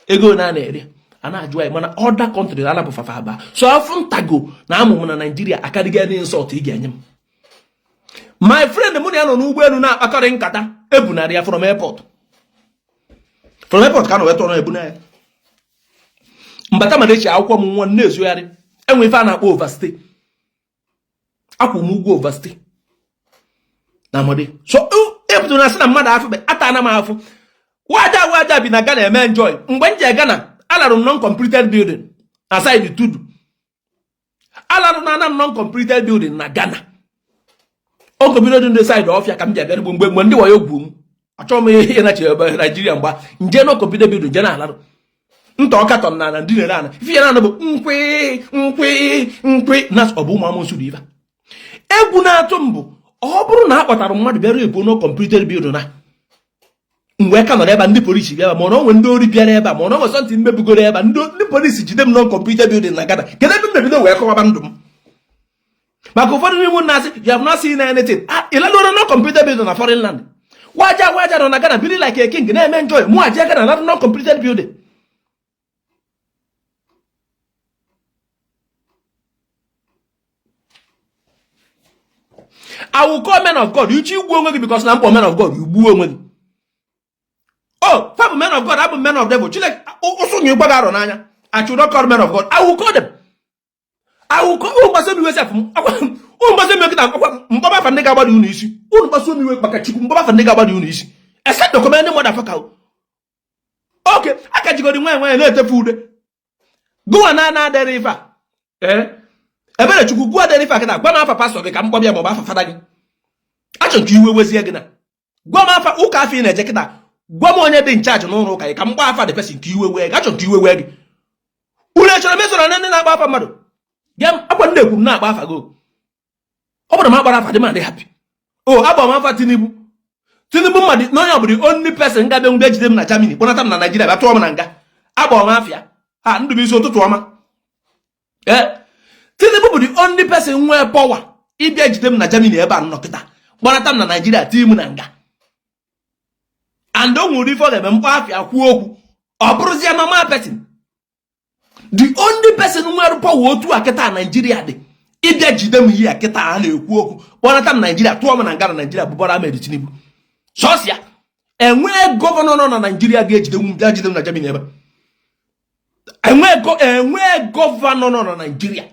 Ego na a na-ere a na-ajụ anyị mana other countries anapụ fafa aba so afụ ntago na amụ m na Naijiria akarịga any insult ị ga-enye m. My friend mụ na ya nọ n'ụgbọelu na-akpakọrị nkata ebunarị ya from airport, from airport ka a nọ wee tọrọ ebuna ya mbata Malaysia akwụkwọ m nwa na-ezogharị enwe ife a na-akpọ overstay akwụ m ụgwọ overstay na mọdị so ebutụ na sị na mmadụ afụ atana m afụ waja waja bi na Ghana eme enjoy mgbe m je Ghana alarụ m non completed building na side Tudu alarụ na ana m non completed building na Ghana ogobido dị ndị side ọfịa ka m ji abịa mgbe mgbe ndị wayo gwu m achọghị m ihe na ebe Naijiria mgba nje non completed building nje na-alarụ nta ọkatọn na ana ndị na-ere ana ife ya na bụ nkwị nkwị nkwị na ọ bụ ụmụ amụsụ dị ife egwu na-atụ m bụ ọ bụrụ na a kpọtara mmadụ bịara ebu non completed building na mgbe ka nọrọ ebe a ndị polisi bịa ma ọ nwe ndị ori bịara ebe a ma ọ nwe something mebugoro ebe a ndị polisi jide m non completed building na Ghana kedu ebe m mebido wee kọwaba ndụ m maka ụfọdụ n'ime na-asị you have not seen anything ịlalụrụ non completed building na foreign land waja waja nọ na Ghana biri like a king na-eme enjoy mụ aje Ghana na non completed building. I will call men of God. Ichi igbu onwe gị because na mkpọ men of God igbuo onwe gị. Oh, fa bụ men of God, abụ men of devil. Chineke ụsụ nye gbaga arọ n'anya. I should not call men of God. I will call them. I will call unu gbasa m iwe sef unu gbasa m iwe kịta mkpọba afa ndị ga-agbada unu isi. Unu gbasa m iwe maka Chukwu mkpọba afa ndị ga-agbada unu isi. Except the command motherfucker. Okay, aka jigoro nwaanyị nwaanyị na-etefu ude. Gụwa na ana adịrị ife a. Ee ebere Chukwu gụwa adịrị ife a kịta gwa m afa pastọ gị ka m kpọbịa maọbụ afa fada gị. Achọ nke iwe wezie gị na gwa m afa ụka afọ ị na-eje kịta gwa m onye dị in charge n'ụlọ ụka gị ka m gba afa the person ka iwe wee gị. Achọ nke iwe wee gị. Unu echọrọ m esoro na ndị na-akpa afa mmadụ gị akwa ndị ekwu m na-akpa afa gị ọ bụrụ m akpara afa dị m adị happy o agba m afa Tinubu Tinubu mmadụ na onye ọ bụrụ only person ga-abịa mgbe ejide m na Germany kpọnata m na Naijiria bịa tụọ m na nga agba m afịa ha ndụ m isi ụtụtụ ọma ee Tinubu bụ the only person nwee power ịbịa jide m na Germany ebe a nọ kịta kpọnata m na Naijiria tii m na nga and o nwere ife ọ ga-eme mkpọ afịa kwuo okwu ọ bụrụzie normal person the only person nwere power otu a kịta Naijiria dị ịbịa jide m ihe a kịta a na-ekwu okwu kpọnata m Naijiria tụọ m na nga na Naijiria bụ Bola Ahmed Tinubu sọsịa enwee gọvanọ nọ na Naijiria ga-ejide m bịa jide m na Germany ebe enwee gọvanọ nọ na Naijiria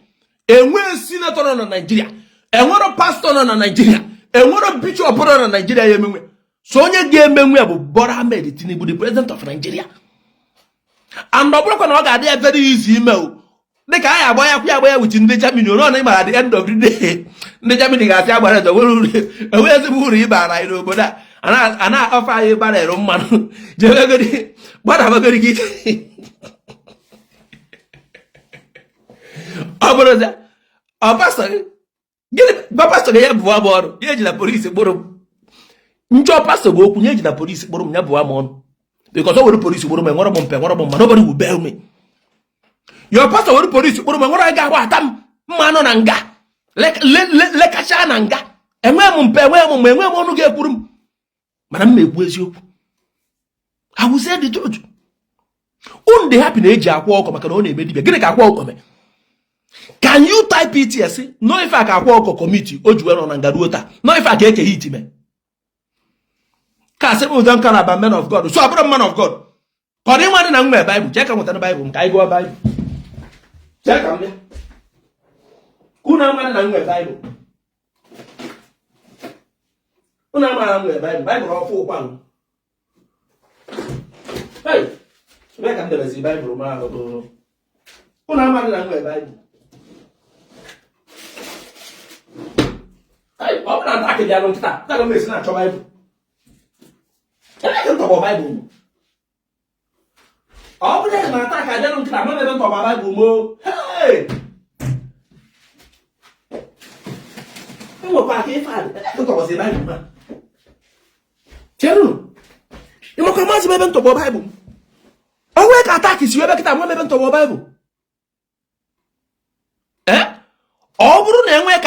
enwee sinetọ nọ na Naijiria enwero pastọ nọ na Naijiria enwero bishọp nọ na Naijiria ya emenwe so onye ga-emenwe ya bụ Bola Ahmed Tinubu the president of Nigeria and ọ bụrụkwa na ọ ga-adị ya very easy ime o dịka anyị agba ya kwụ ya agba ya with ndị Germany ọ na ịmara the end of the day ndị Germany ga-asị agbara eze enwe ezigbo uru ịbara anyị n'obodo a a na-ọfa anyị barrel mmanụ jebegodi gbadabagodi gị ọ bụrụzi ọ pastọ gị gịnị gwa pastọ gị ya bụwa m ọnụ ya ejila polisi kpụrụ m nchọ pastọ gị okwu ya ejila polisi kpụrụ m ya bụwa m ọnụ because o were polisi kpụrụ m enwere m mpe enwere m mma nobody will bail me your pastor were polisi kpụrụ m enwere ga-agba ata m mma nọ na nga lekacha na nga enweghị m mpe enweghị m mma enweghị m ọnụ ga-ekwuru m mana m na-ekwu eziokwu. I will say the truth. Unu dị happy na-eji akwa ọkụkọ maka na ọ na-eme dibịa. Gịnị ka akwa ọkụkọ mee? Can you type it here sị nọ ife a ka akwa ọkụkọ commit o ji wee nọ na nga ruo taa nọ ife a ka Eke Hit mee ka asị m don't care about men of God so ọ bụrụ man of God ka ọ dị nwa dị na nwee Baịbụl jee ka nwetara Baịbụl m ka anyị gụọ Baịbụl jee ka m bịa unu amadị na nwee Baịbụl unu amara nwee Baịbụl Baịbụl ọfụ ụkwa m ebe ka m debezi Baịbụl m ahụ unu amadị na nwee Baịbụl ọ bụrụ na attack bịa nkịta aga m esi na-achọ Baịbụl ebe ka m tọgbọ Baịbụl m ọ bụrụ na attack abịanụ nkịta ma ebe m tọgbọ Baịbụl m o enwekwa aka ife a ebe ka m tọgbọzi Baịbụl m a cheru ịmakwa maazị m ebe m tọgbọ Baịbụl m o nwee ka attack si ebe kịta ma ebe m tọgbọ Baịbụl.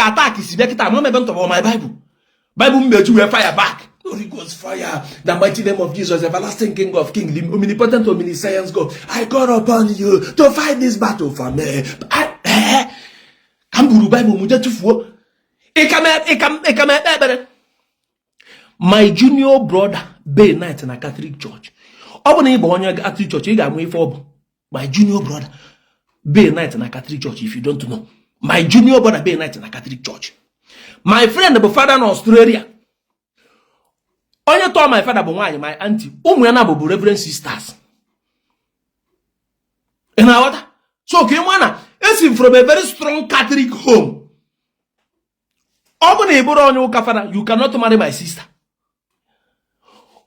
Attack si bịa kịta, ama m ebe m tọgbọ my Bible. Bible m meji wee fire back. Holy Ghost fire, the mighty name of Jesus, everlasting King of Kings, the omnipotent, omniscience God, I call upon you to fight this battle for me. Ka m buru Bible m jee tụfuo. Ị ka m ekpe ekpere. My junior brother be knight na Catholic Church. Ọ bụ na ị bụ onye Catholic Church, ị ga-ama ife ọ bụ. My junior brother be knight na Catholic Church. If you don't know, my junior brother be knight na Catholic Church. My friend bụ father na Australia. Onye tọọ my father bụ nwaanyị, my auntie. Ụmụ ya na bụ reverend sisters. Ị na-aghọta? So ka ị ma na esi m from a very strong Catholic home. Ọ bụ na ị bụrụ onye ụka fada, you cannot marry my sister.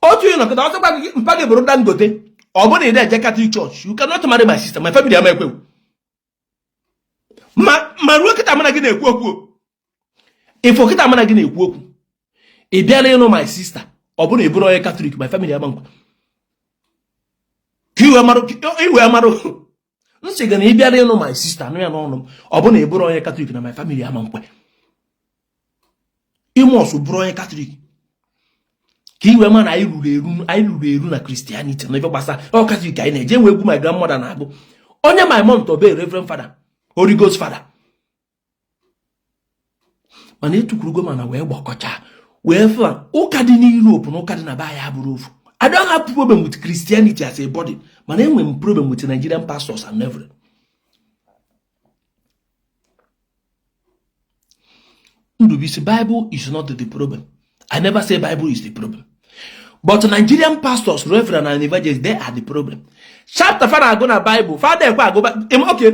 Otu ị nọkọta ọsọkwa gị mpa gị bụrụ Dangote, ọ bụ na ị na-eje Catholic Church, you cannot marry my sister. My family ama ekwewu. Ma ruo kịta mana gị na-ekwu okwu, ifo kịta mana gị na-ekwu okwu, ị bịala ịnụ my sister, ọ bụ na ị bụrụ onye Catholic, my family ama nkwa. Ka iwee marụ m sị gị na ị bịara ịnụ my sister, anụ ya n'ọnụ m, ọ bụ na ị bụrụ onye Catholic, na my family ama nkwe. Ị must bụrụ onye Catholic ka i wee ma na anyị ruru eru, anyị ruru eru na Christianity na ife gbasara ọ Catholic anyị na-eje. Enwe egwu my grandmother na-agụ, onye my mom tobe Reverend Father, Holy Ghost Father. Mana etukwurugo, mana wee gbakọcha wee fụ ụka dị n'Europe na ụka dị na be anyị abụrụ ofu. I don't have problem with Christianity as a body, mana enwere m problem with Nigerian pastors and everything. Ndubisi, Bible is not the problem. I never say Bible is the problem. But Nigerian pastors, reverend and evangelists, they are the problem. Chapter fa na-agụ na Bible, fa ada ekwe agụ. Okay,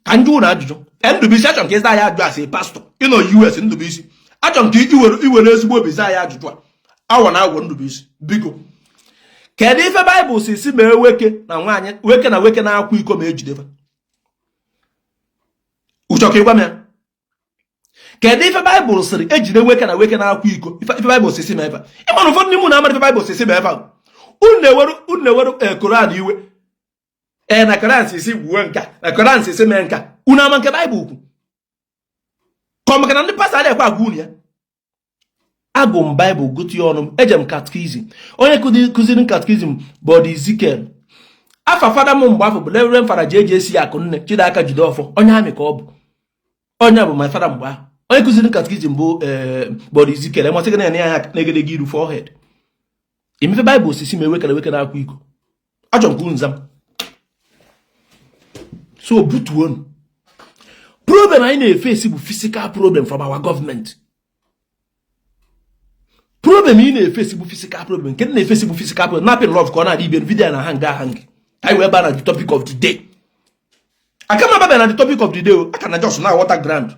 ka m jụọ unu ajụjụ. Ndubisi, achọrọ m ka ị zaa ya ajụjụ as a pastor. Ị nọ US, Ndubisi. Achọrọ m ka i were ezigbo obi zaa ya ajụjụ a. Awa na agwọ, Ndubisi, biko. Kedu ife Bible si mee nwoke na nwaanyị, nwoke na nwoke na-akwa iko ma ejide fa? Ụchọ ka ị gwa m ya. Kedu ife Baịbụl sịrị ejide nwoke na nwoke na-akwa iko? Ife Baịbụl sị mee fa. Ị ma na ụfọdụ n'ime unu amara ife Baịbụl sị mee fa. Unu na-eweru Koran iwe, ee, na Koran sị gbuo nka, na Koran sị mee nka. Unu ama nke Baịbụl kwu ka ọ maka na ndị pastọ adịghị ekwe agwa unu ya. Agụ m Baịbụl gụtụ ya ọnụ m. Eje m catechism. Onye kụziri catechism bụ ọdị Ezekiel. Afa fada m mgbe afụ bụ Reverend Fada JJC Akụnne Chidaka Jideọfọ, onye amị ka ọ bụ. Onye bụ my father mgbe ahụ. Onye kụziri catechism bụ bọdụ Ezekiel. Emasị gị na ya na-egedege iru, forehead. Ị ma ife Baịbụl sị mee nwoke na nwoke na-akwa iko? Achọrọ m ka unu za m. So butuonu problem anyị na-efesi bụ physical problem from our government. Problem ị na-efesi bụ physical problem, nke na-efesi bụ physical problem. Na-apị love ka ọ na-adị ibe video na hang ahang. Anyị wee baa na the topic of the day. Aka m ababịa na the topic of the day o, aka na just na water ground.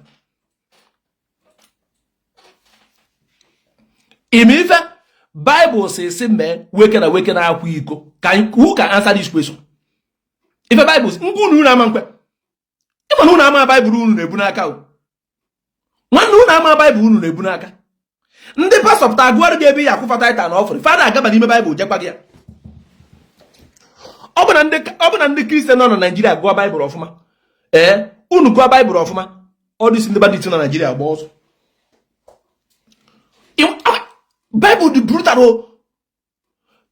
Ị ma ife Bible sị mee nwoke na nwoke na-akwa iko? Ka who can answer this question? Ife Bible ngwa unu ama nkwe. Ị ma na unu ama Baịbụl unu na-ebu n'aka o. Nwanne, unu ama Baịbụl unu na-ebu n'aka. Ndị pastọ pụta agụọrọ gị ebe ya akwụfa tithe na offering, fa ada agaba n'ime Baịbụl jekwa gị ya. Ọ bụ na ndị Kristian nọ na Naijiria gụọ Baịbụl ọfụma, ee, unu gụọ Baịbụl ọfụma, ọ dịsi ndị bandit na Naijiria gba ọsọ. Baịbụl dị brutal o.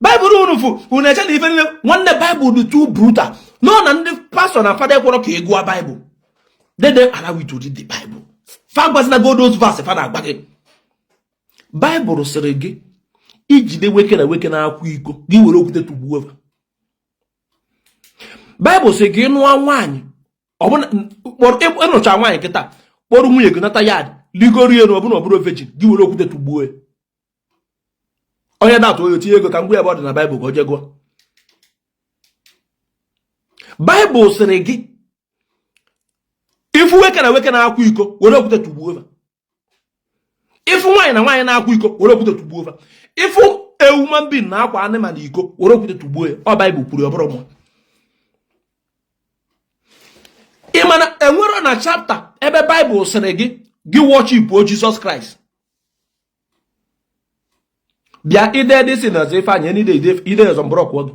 Baịbụl unu fụ, unu eche na ife niile. Nwanne, Baịbụl dị too brutal. Nọ na ndị pastọ na fada ekwerọ ka ị gụọ Baịbụl. They don't allow you to read the Bible. Fa gwazina go those verse fa na-agba gị. Baịbụl sịrị gị ijide nwoke na nwoke na-akwa iko, gị were okwute tụgbuo fa. Baịbụl sị gị nụọ nwaanyị, ọbụna ịnụcha nwaanyị kịta, kpọrọ nwunye gị nata yard, ligoro elu, ọbụna ọ bụrụ virgin, gị were okwute tụgbuo ya. Onye na-atụ onye tinye ego ka ngwa ebe ọ dị na Baịbụl ka o jee gụọ. Baịbụl sịrị gị ịfụ nwoke na nwoke na-akwa iko, were okwute tụgbuo fa. Ịfụ nwaanyị na nwaanyị na-akwa iko, were okwute tụgbuo fa. Ịfụ a human being na-akwa animal iko, were okwute tụgbuo ya. Ọ Baịbụl kwuru, ọ bụrọ mụ. Ị ma na enwero na chapter ebe Baịbụl sịrị gị gị worship Jizọs Kraịst. Bịa ide dị na ọzọ Ifeanyị ide ide ọzọ mbụrụ ọkwụ gị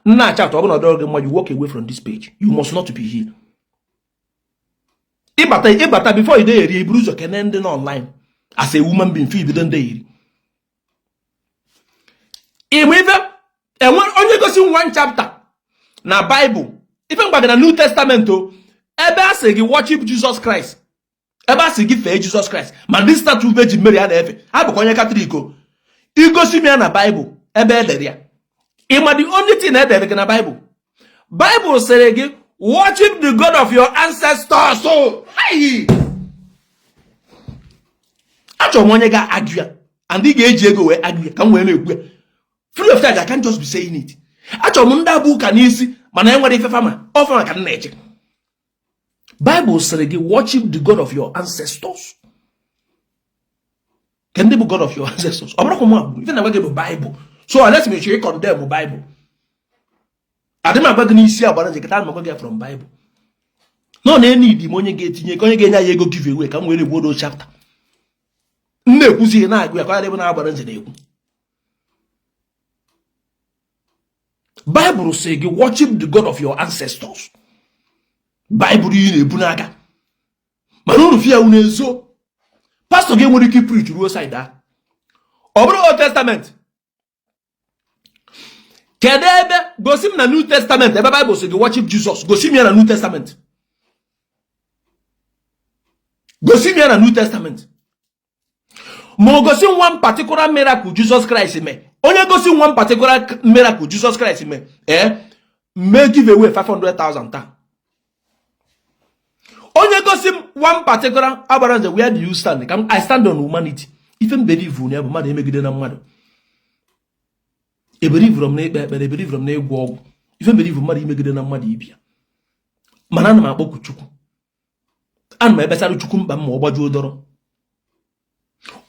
nna chat. Ọ bụrụ na ọ dọrọ gị mma, you walk away from this page. You must not be here. Ịbata ịbata before ide eri, eburu ụzọ kene ndị nọ online as a woman being fi ibido ndị eri. Ịma ife enwe onye gosi one chapter na Bible, ife mgbaga na New Testament o, ebe a sị gị worship Jesus Christ, ebe a sị gị fee Jesus Christ, ma ndị statue Virgin Mary a na-efe, ha bụkwa onye Katọlik o. Igosi m ya na Bible ebe edere ya. Ịma the only thing edere gị na Bible? Bible sịrị gị worship the God of your ancestors. So achọrọ m onye ga-argue ya, and ị ga-eji ego wee argue ya ka m wee na-ekwu ya free of charge. I can't just be saying it. Achọrọ m ndị abụ ụka n'isi, mana enwere ife fama ọfama ka m na-eche. Bible sịrị gị worship the God of your ancestors. Ke ndị bụ God of your ancestors? Ọ bụrụkwa mụ abụ ife na-agwa gị bụ Bible. So unless me chọrọ condemn Bible, adị m agwa gị n'isi agbara nje kịta, agwa gị from Bible. Nọ na eni m onye ga-etinye ka onye ga-enye anyị ego give away ka m were gbuo those chapter m na-ekwuzi ihe na-agụ ya ka ọ ebe na-agbara nje na-ekwu. Bible sị gị worship the God of your ancestors. Bible ị na-ebu n'aka, mana unu fia unu ezo. Pastọ gị nwere ike preach ruo side ahụ. Ọ bụrụ Old Testament, kedu ebe? Gosi m na New Testament ebe Bible sị gị worship Jesus. Gosi m ya na New Testament. Gosi m ya na New Testament. Ma o gosi m one particular miracle Jesus Christ mee. Onye gosi m one particular miracle Jesus Christ mee, ee, mee give away 500,000 taa. Onye gosi m one particular. Agbara nze, where do you stand? Ka I stand on humanity. Ife m believe na ya bụ mmadụ emegide na mmadụ. Ebelieveru m na ikpe ekpere, ebelieveru m na ịgwọ ọgwụ. Ife m believe, mmadụ imegide na mmadụ ibia. Mana ana m akpọku Chukwu, ana m ekpesara Chukwu mkpa m. Ma ọ gbajuo dọrọ,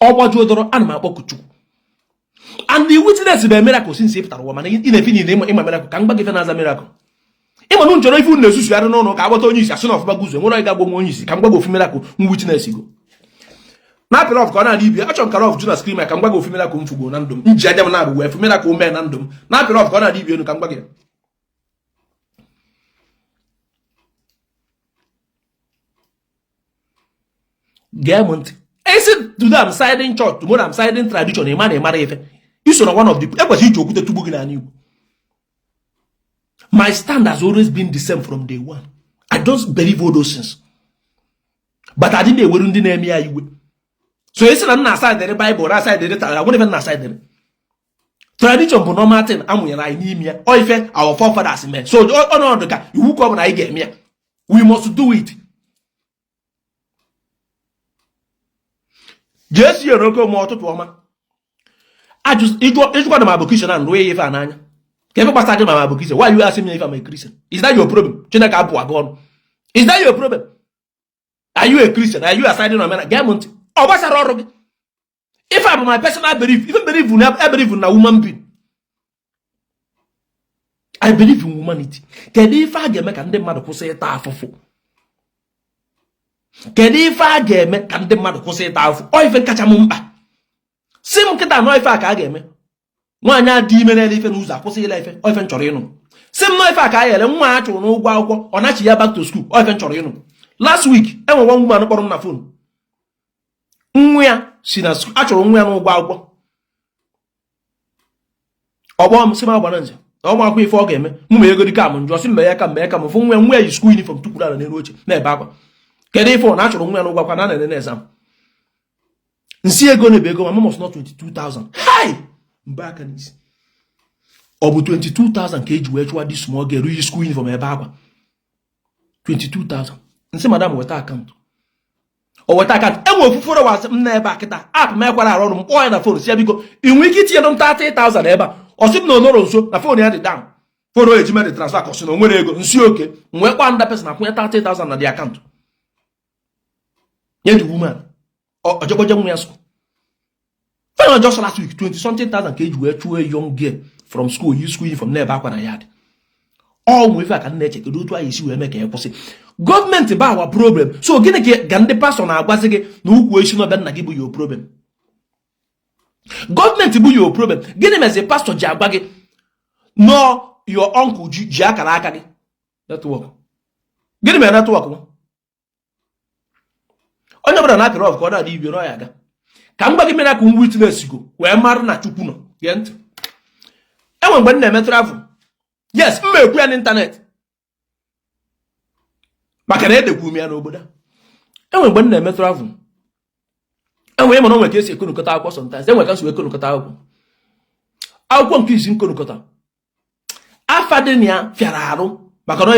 ọ gbajuo dọrọ, ana m akpọku Chukwu. And the witness bụ miracle since ị pụtara ụwa, mana ị na-efi niile ịma miracle. Ka m gba gị ife na-aza miracle. Ịma na nchọrọ ife unu na-esusugharị n'ụlọ ka agbata onye isi, asị na ọfụma guzo nwere onye ga-agwa nwe onye isi. Ka m gwa gị ofu miracle m witness go na apịrị ọf ka ọ na-adị ibi. Achọrọ m ka rọf ju na screen ka m gwa gị ofu miracle m fugo na ndụ m, m ji anya m na-abụ wee fụ miracle mee na ndụ m. Na apịrị ọf ka ọ na-adị ibi elu ka m gwa gị. Gee m ntị. Esi today I'm siding church, tomorrow I'm siding tradition, ịma na ịmara ife iso na one of the ekwesịrị iji okwute tugbu gị n'ala Igbo. My stand has always been the same from day one. I don't believe all those things, but adị na-eweru ndị na-eme ya iwe. So esi na m na-asaidịrị Bible, na-asaidịrị tara nwere ife m na-asaidịrị tradition bụ normal thing amụnyere anyị n'ime ya. Ọ ife our forefathers mee, so ọnọdụ ka iwu ka ọ bụ na anyị ga-eme ya. We must do it. Jee si ya n'oke ome ọtụtụ ọma. Ịjụkwa na m abụ Christian na nrụ ya ife a n'anya ka ebe gbasara gị ma m abụ Christian. Why you asking me if I'm a Christian? Is that your problem? Chineke abụ agụ ọnụ. Is that your problem? Are you a Christian? Are you aside na gee m ntị, ọ gbasara ọrụ gị. Ife a bụ my personal belief. Ife believe na I believe na human being. I believe in humanity. Kedu ife a ga-eme ka ndị mmadụ kwụsị ịta afụfụ? Kedu ife a ga-eme ka ndị mmadụ kwụsị ịta afụfụ? Ọ ife kacha m mkpa. Si m nkịta nọ ife a ka a ga-eme nwaanyị a dị ime na-ele ife n'ụzọ akwụsị ile ife. Ọ ife m chọrọ ịnụ. Si m nọ ife a ka a ga-ele nwa a chụrụ n'ụgwọ akwụkwọ, ọ nachi ya back to school. Ọ ife m chọrọ ịnụ. Last week enwe nwa woman kpọrọ m na phone. Nwa ya si na a chụrụ nwa ya n'ụgwọ akwụkwọ. Ọgbọ m sị m agbara nze na ọgba akwụkwọ ife ọ ga-eme mụ ma ego dị ka m njọ sị mgbe ya ka mgbe ya ka m fụ nwa ya. Nwa ya yi school uniform tukwuru ala n'elu oche na-ebe akwa. Kedu ife ọ na achụrụ nwa ya n'ụgwọ akwụkwọ na na-enene exam? Nsi ego na-ebe ego ma must not 22,000. Hai mbe aka n'isi, ọ bụ 22,000 ka eji wee chụwa this small girl yi school uniform ebe akwa 22,000. Nsị madam weta account. O weta account. Enwe ofu followers m na ebe a kịta app m ekwara arụ ọrụ. M kpọọ ya na phone si ya, biko, ị nwere ike itinye m 30,000 ebe a? Ọ sị m na onoro nso na phone ya dị down, phone o eji mere transfer, ka ọ sị na o nwere ego. Nsi oke m wee kpọọ another person akwụnye 30,000 na the account nye the woman. Ọjọgbọjọ nwa ya school. Final just last week, 20 something thousand ka eji wee chụọ a young girl from school yi school uniform na-ebe akwa na yard. Ọ ụmụ ife a ka m na-eche, kedu otu anyị esi wee mee ka ya kwụsị? Gọọmenti bụ our problem. So gịnị ka ndị pastọ na-agwazi gị na ukwu isi n'ọbịa nna gị bụ your problem? Gọọmenti bụ your problem. Gịnị mezi pastọ ji agwa gị nọọ your uncle ji akara aka gị? Network, gịnị mere network m? Onye ọbụla na-apịrị ọf ka ọ na-adị ibie n'ọya aga. Ka m gwa gị miracle m witness go wee mara na Chukwu nọ. Gee ntị, enwe mgbe m na-eme travel, yes, m ekwu ya n'ịntanetị maka na edekwu m ya n'obodo a. Enwe mgbe m na-eme travel, enwe ịma na onwe ka esi ekonukọta akwụkwọ sometimes, enwe ka nsi wee konukọta akwụkwọ. Akwụkwọ nke isi nkonukọta afa dị na ya fịara arụ maka na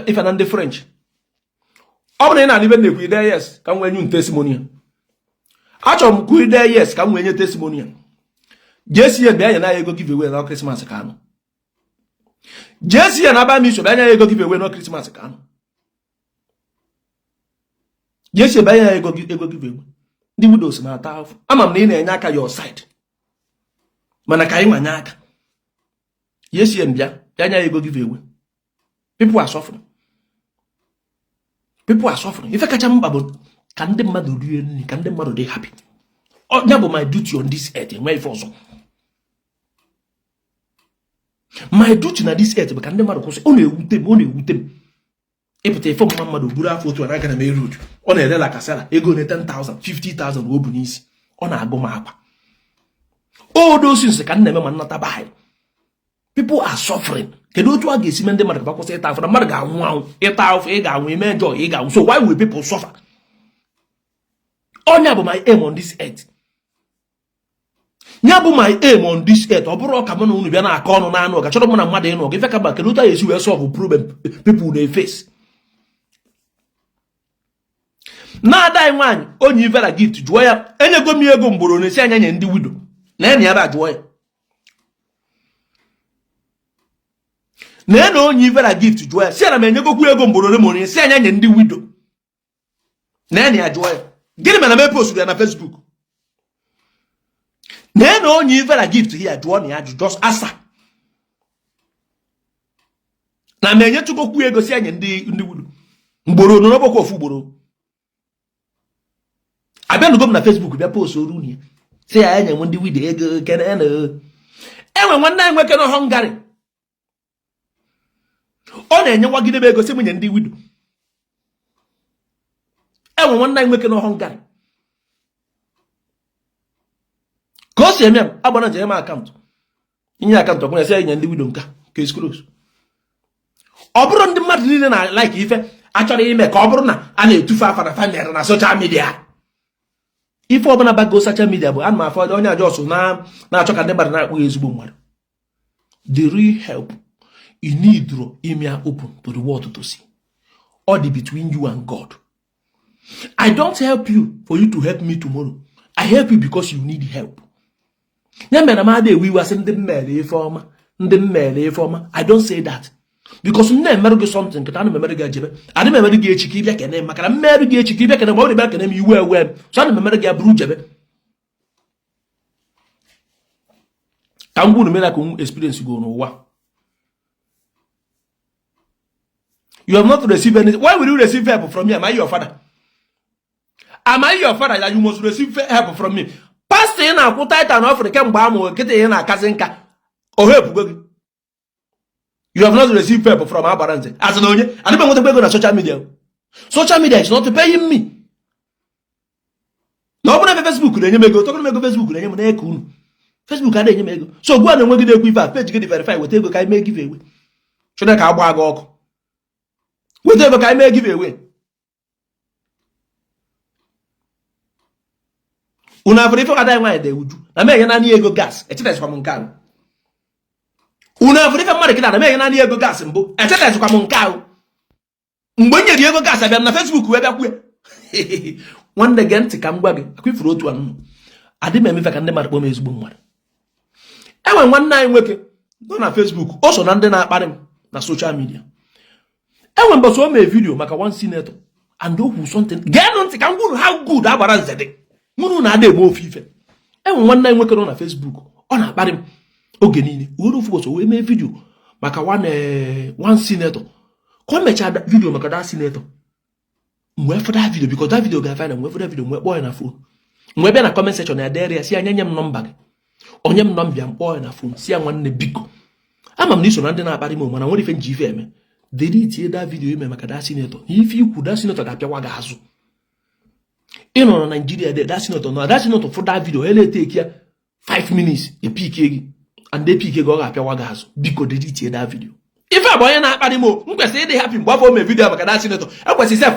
ife na ndị French. Ọ bụrụ na ị na-anụ ibe na-ekwu, ide yes ka m wee nye testimony ya. Achọrọ m ka ide yes ka m wee nye testimony ya. Jee si ya bịa nye na ya ego giveaway na Christmas ka anụ. Jee si ya na aba m iso bịa nye ya ego giveaway na Christmas ka anụ. Jee si bịa nye ya ego giveaway. Ndị widows na-ata afụ. Ama m na ị na-enye aka your side, mana ka anyị nwanye aka. Jee si ya bịa bịa nye ya ego giveaway. People are suffering, people are suffering. Ife kacha mkpa bụ ka ndị mmadụ rie nri, ka ndị mmadụ dị happy. Ya bụ my duty on this earth. Enwe ife ọzọ, my duty na this earth bụ ka ndị mmadụ kwụsị. Ọ na-ewute m, ọ na-ewute m ịpụta ife ọmụma mmadụ buru afọ otu a na-aga na main road, ọ na-ere La Casera ego na 10,000, 50,000 o bu n'isi, ọ na-agụ m akwa. Odosi nsị ka m na-eme ma nnata be anyị. People are suffering. Kedu otu a ga-esi mee ndị mmadụ ka kwụsị ịta afụ? Na mmadụ ga-anwụ anwụ, ịta afụ ị ga-anwụ, ime njọ ị ga-anwụ. So why will people suffer? Ọnya bụ my aim on this earth. Ya bụ my aim on this earth. Ọ bụrụ ka mụ na unu bịa na-akọ ọnụ na anụ ọga chọrọ mụ na mmadụ ịnụ ọgụ. Ife ka mba, kedu otu a ga-esi wee solve problem people na-eface? Na-ada anyị nwaanyị onye Vera Gift, jụọ ya, enyego m ego mgboro na-esi anya nye ndị widow na ya na ya ba. Jụọ ya na na onye Vera Gift, jụọ ya si ya na m enyegokwu ego mgboro ole ma onye si anya nye ndị widow na ya na ya. Jụọ ya gịnị mere na m eposturu ya na Facebook. Na na onye Vera Gift ya, jụọ na ya jụ, just asa na m enyetụgokwu ego si anya ndị widow mgboro n'ọgbakọ ofu ugboro. Abịanụgo m na Facebook bịa post oru ya si ya enye m ndị widow ego kene na enwe nwanne anyị nwoke na Hungary, ọ na-enyewagide m ego si m nye ndị widow. Enwe nwanne anyị nwoke na Hungary, ka o si eme m agbara njem akaụntụ inye akaụntụ ọkwụnya si ya nye ndị widow nka case close. Ọ bụrụ ndị mmadụ niile na like ife achọrọ ime ka ọ bụrụ na a na-etufu afa na family na social media. Ife ọbụla bago social media bụ ana m afọ onye aja ọsụ na-achọ ka ndị mmadụ na-akpọ ya ezigbo mmadụ. The real help you need ime open to the world to see, all the between you and God. I don't help you for you to help me tomorrow. I help you because you need help. Ya mere m ada ewe iwe asị ndị mmere ife ọma, ndị mmere ife ọma. I don't say that because m na-emerụ gị something nkịta, ana m emerụ gị ejebe, adị m emerụ gị echi ka ị bịa kene m, maka na mmerụ gị echi ka ị bịa kene m, ọ bụrụ bịa kene m, iwe ewe m. So ana m emerụ gị ya buru jebe. Ka m gwuru miracle m experience go n'ụwa. You have not received anything. Why will you receive help from me? Am I your father? Am I your father that you must receive help from me? Pastor ị na-akwụ tithe and offering kemgbe a mụrụ nkịta ị na-akazi nka ohe ebugo gị. You have not received help from agbara nze asị na onye adịbe nwetakwa ego na social media. Social media is not paying me. Na ọ bụrụ ebe Facebook na-enye m ego, tọkọrọ m ego Facebook na-enye m na-eke unu. Facebook adịghị enye m ego. So ugbu a na-enwegide ekwu ife a page gị dị verify, weta ego ka anyị mee give away. Chineke agba gị ọkụ. Weta ego ka anyị mee give away. Unu afụrụ ife ada nwaanyị dị uju na m enye naanị ego gas, echetazikwa m nke ahụ. Unu afụrụ ife mmadụ kịta na m enye naanị ego gas mbụ, echetazikwa m nke ahụ. Mgbe m nyere ego gas abịa m na Facebook wee bịa kwue. Nwanne, gee ntị ka m gwa gị akwa ifuru otu anụ adị m emefe ka ndị mmadụ kpọọ m ezigbo mmadụ. Enwe nwanne anyị nwoke nọ na Facebook, o so na ndị na-akparị m na social media. Enwe mbọsị o mee video maka one senator and o kwu something. Geenụ ntị ka m gwuru how good agbara nze dị mụrụ na ada eme ofe ife. Enwe nwanne anyị nwoke nọ na Facebook, ọ na-akparị m oge niile. Were ofu ụbọchị wee mee video maka one senator. Ka o mechaa video maka that senator, m wee fụ that video because that video ga viral. M wee fụ that video, m wee kpọọ ya na phone, m wee bịa na comment section ya dere ya si anya nye m nọmba gị. Onye m nọmba m kpọọ ya na phone si ya, nwanne, biko, ama m na iso na ndị na-akparị m, mana nwere ife nji ife eme. Deletie that video ime maka that senator na ife ikwu that senator ga-apịawa gị azụ. Ị nọ na Naijiria de, that senator na that senator fụ that video, ele take ya 5 minutes epike gị, and epike gị, ọ ga-apịawa gị azụ. Biko delete that video. Ife a bụ onye na-akparị m o. M kwesịrị ịdị happy mgbe afọ ome video maka that senator. Ekwesịrị sef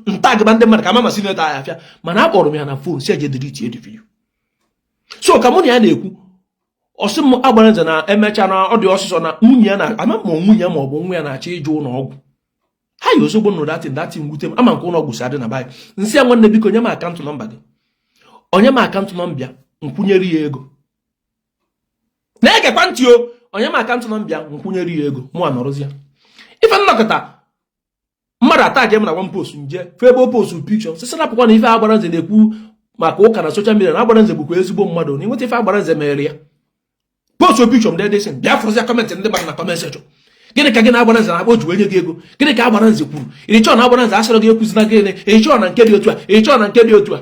ntagba ndị mmadụ ka mama senator ahụ afịa, mana akpọrọ m ya na phone si eje delete the video. So ka mụ na ya na-ekwu, ọsị m agbara nze na emecha na ọ dị ọsịsọ na nwunye ya na ama ma nwunye ya ma ọ bụ nwa ya na-achọ ịjụ ụlọ ọgwụ ha yi ozugbo nụ datin wute m. Ama nke ụlọ ọgwụ si adị na baị. Nsị ya, "Nwanne, biko nye m account number gị." Onye m account number ya, nkwụnyere ya ego. Na-egekwa ntị o. Onye m account number ya, nkwụnyere ya ego. Mụ anọrụzi ya ife nnọkọta mmadụ atag m na one post nje febe post picture sị rapụkwa na ife agbara nze na-ekwu maka ụka na social media, na agbara nze bụkwa ezigbo mmadụ, na ịnweta ife agbara nze mere ya. Post picture m dedesin, bịa fụrụzia comment ndị mmadụ na comment section. Gịnị ka gị na-agbara nze na-akpọ ji wee nye gị ego? Gịnị ka agbara nze kwuru? Ịchọ na agbara nze asịrị gị ekwuzina gịnị? Ịchọ na nke dị otu a, ịchọ na nke dị otu a.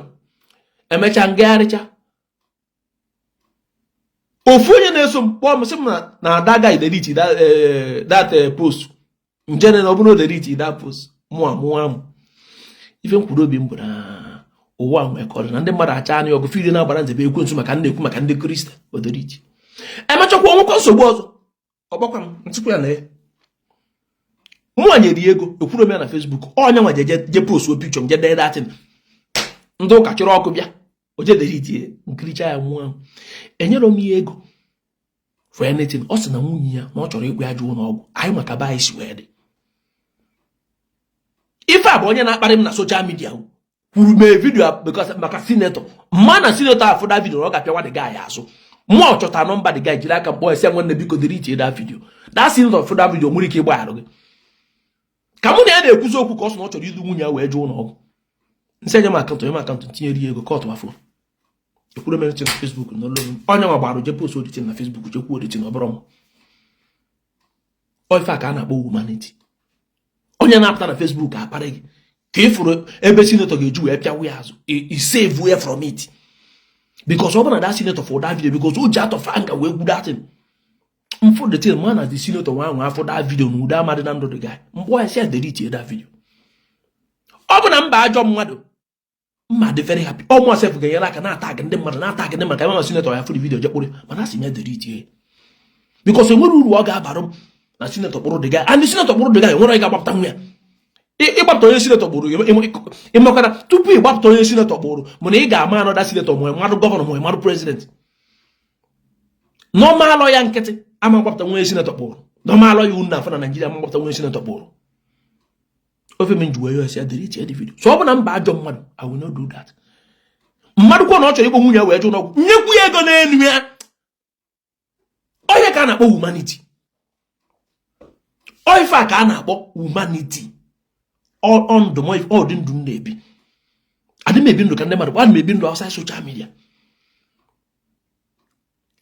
Emechaa ngagharịcha, ofu onye na-eso m kpọọ m sị m na ada guy delete that post. Njene na ọ bụrụ na delete that post, mụ amụọ amụ. Ife m kwuru, obi m bụ na ụwa nwee ka ọ dị na ndị mmadụ acha anya ọgụ fili na-agbara nze bụ ekwensu, maka ndị ekwu maka ndị Kristian. O delete. Emechakwa onwekwa nsogbu ọzọ, ọgbakwa m ntịkwa ya na ya mụnwa nyere ya ego. Ekwuru m ya na Facebook, onye nwa je je post picture m, je dee datin, ndị ụka chịrị ọkụ bịa, o je delete ya. Nkiricha ya nwụọ ahụ. Enyere m ya ego for anything. Ọ sị na nwunye ya na ọ chọrọ ịkpụ ya jụọ n'ọgwụ anyị maka be anyị si wee dị. Ife a bụ onye na-akparị m na social media kwuru mee video because maka senator mma na senator afụ that video na ọ ga-apịawa the guy azụ. Mụọ chọta number the guy, jiri aka mkpọ esi, "Nwanne, biko delete that video." That senator fụ that video, nwere ike ịgbaghara gị. Ka mụ na ya na-ekwuzi okwu, ka ọ sị na ọ chọrọ idu nwunye ya wee jụọ ụlọ ọgwụ. Nsị enye m account, onye m account, tinyere ya ego kọtụ afọ. Ekwuru m na Facebook n'ụlọ m, onye nwa gbara je post oditin na Facebook, jekwuo oditin. Ọ bụrụ m ife a ka a na-akpọ humanity. Onye na-apụta na Facebook akparị gị, ka ị fụrụ ebe senator ga-eji wee pịawa ya azụ, i save ya from it, because ọ bụrụ na that senator for that video, because o ji out of anger wee gwu that thing mfụ the thing ma na the senator nwa ahụ afọ that video na udo amadị na ndụ the guy. Mgbe ya si delete that video, ọ bụ na mba ajọ mmadụ mma dị very happy. Ọ mụ sef ga-enyere aka na-atag ndị mmadụ, na-atag ndị mmadụ, ka ma senator ya fụrụ video jekpụrụ ya. Mana asị m ya delete ya, because enwere uru ọ ga-abara m na senator kpụrụ the guy, and senator kpụrụ the guy, enwere onye ga-agbapụta nwa ya. Ịgbapụta onye senator gburu, ịmakwana tupu ịgbapụta onye senator gburu, mana ị ga-ama another senator, ma mmadụ governor, ma mmadụ president. Normal ya nkịtị ama mgbapụta nwa onye senator kpụrụ. Normal ya unu afọ na Naijiria ama mgbapụta nwa onye senator kpụrụ. Ofe m ji wee ya si delete the video. So ọ bụ na mba ajọ mmadụ, I will not do that. Mmadụ kwuo na ọ chọrọ ịkpọ nwunye ya wee jụ n'ọgwụ, nyekwu ya ego n'elu ya. Onye ka a na-akpọ humanity? Ọ ife a ka a na-akpọ humanity. Ọ ndụ m, ọ dị ndụ m na-ebi. Adị m ebi ndụ ka ndị mmadụ, adị m ebi ndụ outside social media.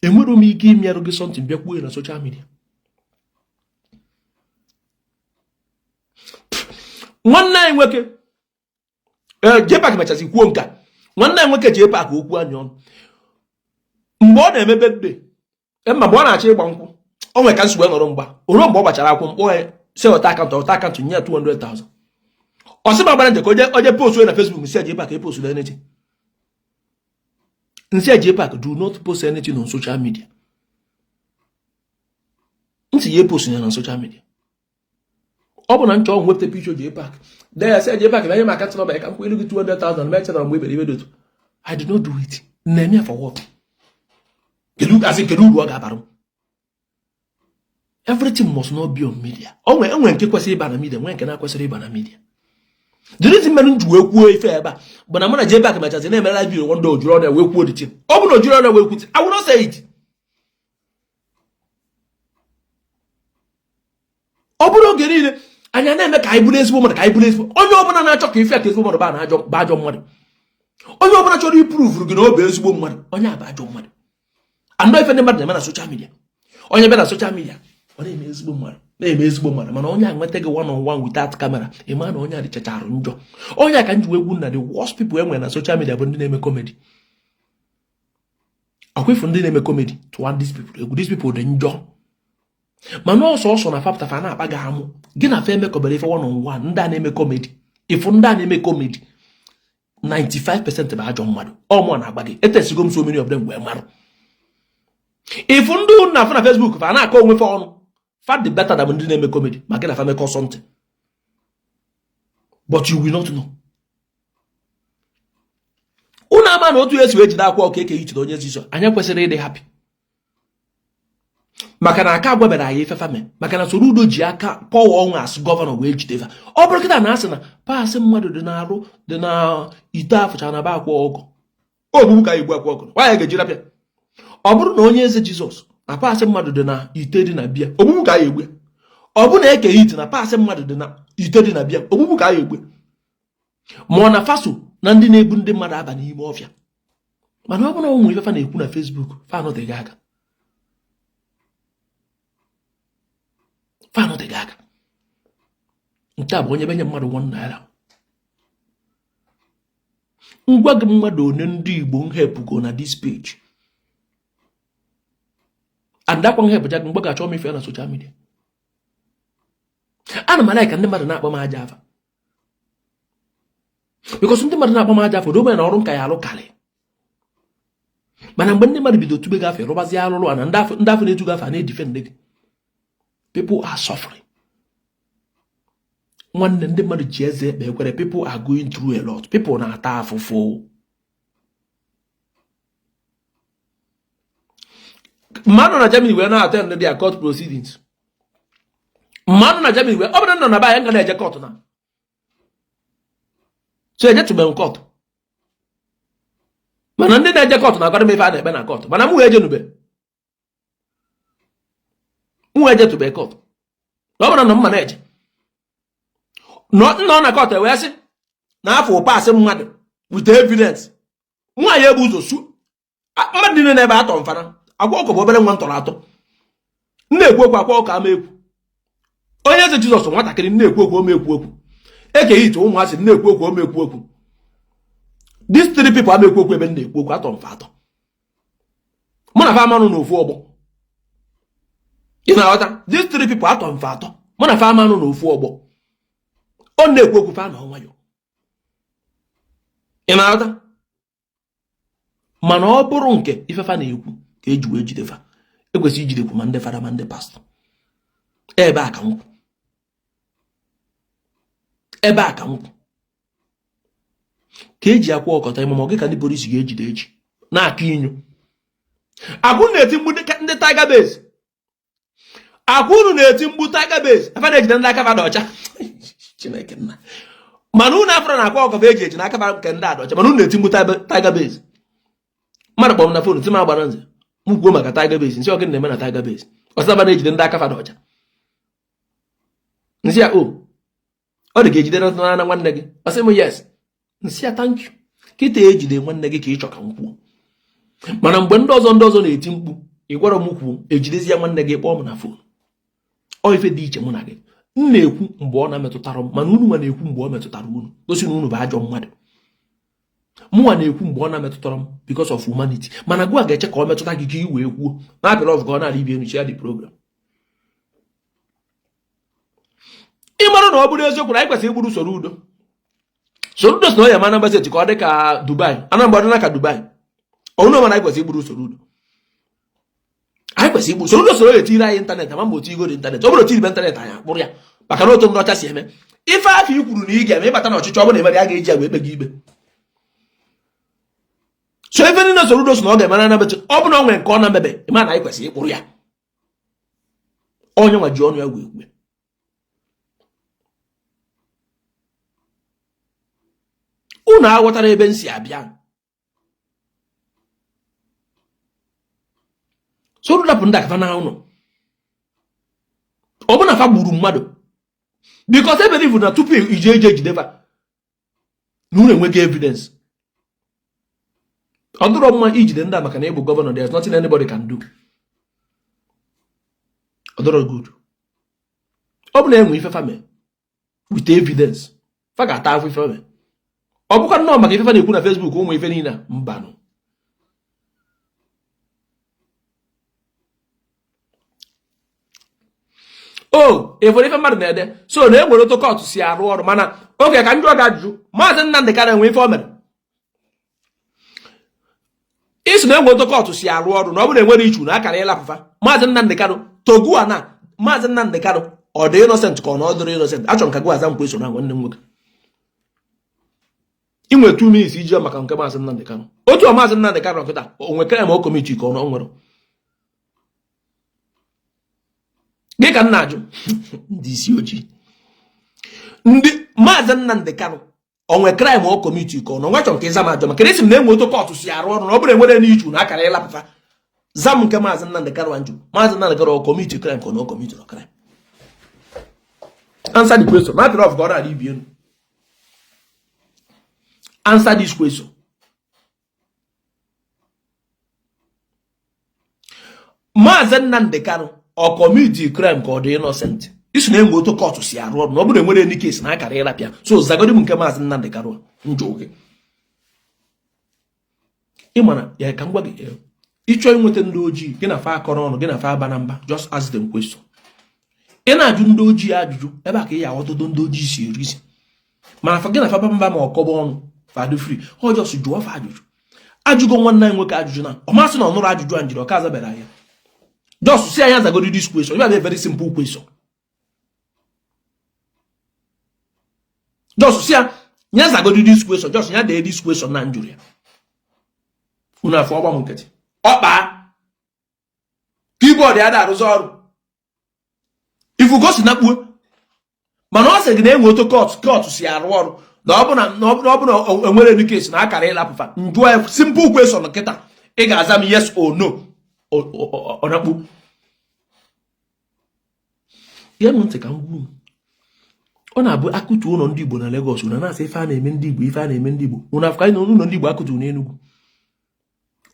Enwere m ike imịarụ gị something, bịa kwuo ya na social media. Nwanne anyị nwoke JPAC mechasị kwuo nka. Nwanne anyị nwoke JPAC, okwu anyị ọnụ mgbe ọ na-eme birthday, ma mgbe ọ na-achọ ịgba nkwụ, o nwere ka nsi wee nọrọ mgba o ruo mgbe ọ gbachara akwụ mkpọ ya si ọta account, ọta account, nye ya 200,000. Ọ sị ma gbara nje ka oje post na Facebook. Nsị JPAC e post anything. Nsị JPAC, do not post anything on social media. Ntị ya post ya na social media. Ọ bụ na nchọ nwepụta picture JPAC dee ya, sị JPAC na nye m account number ya ka m kwụ elu gị 200,000 ma echetara mgbe ibere ibe dị otu. I did not do it. Na-eme ya for what? Kedu asị, kedu uru ọ ga-abara m? Everything must not be on media. O nwere enwere nke kwesịrị ịba na media, nwee nke na-akwesịrị ịba na media. The reason mere m ji wee kwuo ife ebe a bụ na mụ na JPAC mechazi na-emere live video one day, ojuru ọnụ ya wee kwuo the thing. Ọ bụ na ojuru ọnụ ya wee kwuo, I will not say it. Ọ bụrụ oge niile anyị na-eme ka anyị bụrụ ezigbo mmadụ, ka anyị bụrụ ezigbo onye ọbụla na-achọ ka ife ka ezigbo mmadụ baa na ajọ bụ ajọ mmadụ. Onye ọbụla chọrọ ipruvuru gị na ọ bụ ezigbo mmadụ, onye a bụ ajọ mmadụ. Andọ ife ndị mmadụ na-eme na social media, onye bịa na social media, ọ na-eme ezigbo mmadụ, na-eme ezigbo mmadụ, mana onye a nweta gị one on one without camera, ị ma na onye a dịchachara njọ. Onye a ka m ji wee gwu na the worst people e nwere na social media bụ ndị na-eme comedy. Akwa ndị na-eme comedy tụwa these people egwu. These people dị njọ, mana ọsọ ọsọ na fapụta fa na-akpa gị amụ, gị na fa emekọbara ife one on one. Ndị a na-eme comedy, ịfụ ndị a na-eme comedy. 95% bụ ajọ mmadụ. Ọ mụ na-agba gị, etesigo m so many of them wee marụ. Ifu ndị unu na-afụ na Facebook, fa na-akọ onwe fa ọnụ, fa dị better than ndị na-eme comedy ma gị na fa mekọ something, but you will not know. Unu ama na otu esi wee jide Akwa Ọkụkọ, Eke Hit na Onye Nzuzu, anyị kwesịrị ịdị happy maka na aka agwabere anyị ife fa me, maka na Soludo ji aka power ọnwa as governor wee jide fa. Ọ bụrụ kịta na asị na parts mmadụ dị na-arụ dị na ite afụcha na be Akwa Ọkụkọ, ogbugbu ka igbu Akwa Ọkụkọ nwaanyị ga-eji rapịa. Ọ bụrụ na Onye Eze Jizọs na parts mmadụ dị na ite dị na bịa, ogbugbu ka ya egbu. Ọ bụ na Eke Hit na parts mmadụ dị na ite dị na bịa, ogbugbu ka ya egbu. Ma ọ na fa so na ndị na-ebu ndị mmadụ aba n'ime ọfịa. Mana ọ bụrụ na ụmụ ife fa na-ekwu na Facebook, fa anọteghị aka, fa anọteghị aka. Nke a bụ onye benye mmadụ ₦1. Ngwa gị, mmadụ one ndị Igbo m helpụgo na this page and akwa m helpụcha gị mgbe ga-achọ m ife ya na social media. Ana m alike ka ndị mmadụ na-akpọ m aja afa, because ndị mmadụ na-akpọ m aja afa dobe na ọrụ nka ya alụ karị. Mana mgbe ndị mmadụ bido tube gị afa, rụbazie alụrụ a na ndị afọ na-etu gị afa na-edefend gị. People are suffering. Nwanne, ndị mmadụ ji eze ekpe ekwere. People are going through a lot. People na-ata afụfụ. Mmadụ na Germany wee na-attend their court proceedings. Mmadụ na Germany wee ọ bụrụ nọ na be anyị nga na-eje court na so ejetụbeghị m court, mana ndị na-eje court na-agwara m ife a na-ekpe na court, mana m wee jenube, m wee jetụbe court. Na ọ bụrụ na m ma na-eje nọ na court wee sị na afụ parts mmadụ with evidence, nwaanyị ebu ụzọ su mmadụ niile n'ebe atọ mfara. Akwa Ọkụkọ bụ obere nwa m tọrọ atọ. M na-ekwu okwu, Akwa Ọkụkọ ama ekwu. Onye Eze Jizọs nwatakịrị, m na-ekwu okwu, ome ekwu okwu. Eke Hit ụmụasị, m na-ekwu okwu, ome ekwu okwu. These three people ama ekwu okwu ebe m na-ekwu okwu. Atọ mfa atọ, mụ na fa amanụ n'ofu ọgbọ. Ị na-aghọta? These three people, atọ mfa atọ, mụ na fa amanụ n'ofu ọgbọ. Ọ na-ekwu okwu, fa na nwayọ. Ị na-aghọta? Mana ọ bụrụ nke ife fa na-ekwu ka eji wee jide fa, ekwesịrị ijidekwu ma ndị fada ma ndị pastọ. Ebe a ka m kwụ, ebe a ka m kwụ. Ka eji Akwa Ọkụkọ ịma ma ọ gị ka ndị polisi ga-ejide eji na-akọ inyo. Akwụ na-eti mgbu ndị Tiger Base, akwa unu na-eti mgbu Tiger Base afa na-ejide ndị aka fa dị ọcha. Chineke nna, mana unu afụrọ na Akwa Ọkụkọ eji eji na aka fa nke ndị a dị ọcha, mana unu na-eti mgbu Tiger Base. Mmadụ kpọrọ m na phone, sị m agbara nze m kwuo maka Tiger Base. M sị, ọ gịnị na-eme na Tiger Base? Ọ sị na-ejide ndị aka fa dị ọcha. M sị ya, o ọ dị ka ejide na nwanne gị. Ọ sị m yes. M sị ya thank you. Kịta ejide nwanne gị ka ị chọ ka m kwuo, mana mgbe ndị ọzọ ndị ọzọ na-eti mkpu, ị gwara m kwuo, ejidezie nwanne gị, kpọọ m na phone. Ọ ife dị iche mụ na gị. M na-ekwu mgbe ọ na-emetụtara m, mana unu nwa na-ekwu mgbe ọ metụtara unu, gosi na unu bụ ajọ mmadụ. Mụnwa na-ekwu mgbe ọ na-emetụtara m because of humanity, mana gụwa ga-eche ka ọ metụta gị ka ị wee kwuo. Na-apịrị ọf ka ọ na-ala ibi enu chia the program. Ị mara na ọ bụrụ eziokwu na anyị kwesịrị igburu Soludo. Soludo si na ọ ya eme Anambra State ka ọ dị ka Dubai. Anambra dị na ka Dubai. Ọnụ mana anyị kwesịrị igburu Soludo, anyị kwesịrị igbu Soludo. Soro ya etiri anyị internet, ama mgbe otu igoro internet. Ọ bụrụ otu iribe internet, anyị akpụrụ ya, maka na otu ndị ọcha si eme ife afọ i kwuru na ị ga-eme ịbata na ọchịchị, ọ bụrụ na emere ya, ga-eji agwa ekpe gị ikpe. So ife niile Soludo si na ọ ga-eme na Anambra, ọ bụ na ọ nwere nke ọ na-emebe, ịma na anyị kwesịrị ịkpụrụ ya. Onye nwa ji ọnụ ya wee kwue. Unu aghọtara ebe m si abịa? Soludo rapụ ndị akafa na ụlọ, ọ bụ na fa gburu mmadụ, because e believe na tupu ije eje ejide fa na unu enweghị evidence. Ọ dịrọ mma ijide ndị a maka na ị bụ governor. There's nothing anybody can do. Ọ dịrọ good. Ọ bụ na enwe ife fa mee with evidence, fa ga-ata afụ ife mee. Ọ bụkwa nnọọ maka ife fa na-ekwu na Facebook, ụmụ ife niile, mbanụ. O ịfụrụ ife mmadụ na-ede so na enwere otu court si arụ ọrụ, mana oge ka m jụọ gị ajụjụ, Maazị Nnamdị Kanu enwe ife o mere? Ị sị na enwe otu court si arụ ọrụ, na ọ bụrụ enwere issue na akara ịlapụ fa. Maazị Nnamdị Kanụ togua na Maazị Nnamdị Kanụ, ọ dị innocent ka ọ na ọ dịrị innocent? Achọrọ m ka gị aza m question na nwanne m nwoke. Inwe 2 minutes iji maka nke Maazị Nnamdị Kanụ. Otu ọ Maazị Nnamdị Kanụ nkịta onwe crime o commit ka ọ na ọ nwere gị ka m na-ajụ. Ndị isi ojii, ndị Maazị Nnamdị Kanụ onwe crime o commit ka ọ na nwa, chọrọ ka ịza m ajọ, maka esi m na enwe otu court si arụ ọrụ, na ọ bụrụ enwere n'issue na akara ịlapụ fa. Za m nke Maazị Nnamdị Kanụ njụ. Maazị Nnamdị Kanụ o commit crime ka ọ na o commit crime? Answer the question. Na apịrị off ka ọ na-adị ibi elu. Answer this question. Maazị Nnamdị Kanụ ọ commit crime ka ọ dị innocent? Ị sị na enwe otu court si arụ ọrụ, na ọ bụrụ enwere any case na akara ịlapụ ya. So zagodi m nke Maazị Nnamdị Kanụ njụ gị. Ị mara ya ka m gwa gị, ịchọọ inweta ndị ojii, gị na fa akọrọ ọnụ, gị na fa aba na mba, just ask them question. Ị na-ajụ ndị ojii ajụjụ ebe a ka ị ya aghọtado ndị ojii si eri isi. Mana gị na fa ba mba ma ọ kọba ọnụ, fa dị free. Ọ just jụọ fa ajụjụ. Ajụgo nwanne anyị nwoke ajụjụ na ọ masị na ọ nụrụ ajụjụ a njiri ọ ka azabere ya. Just si anya zagodi this question. Ya bụ very simple question. Just si ya ya zagodi this question. Just ya dee this question na njụrụ ya. Unu afọ ọgba m nkịtị, ọkpa keyboard ya da arụzi ọrụ ifugo si na kpuo. Mana ọ sị gị na enwe otu court si arụ ọrụ, na ọ bụ na enwere any case na akara ịlapụ fa. Njụọ ya simple question kịta, ị ga-aza m yes or no. Ọ nakpu ya m ntị ka m gwa unu. Ọ na-abụ akụtu ụlọ ndị Igbo na Lagos na na-asị ife a na-eme ndị Igbo, ife a na-eme ndị Igbo. Unu afụka ụlọ ndị Igbo akụturu n'Enugu?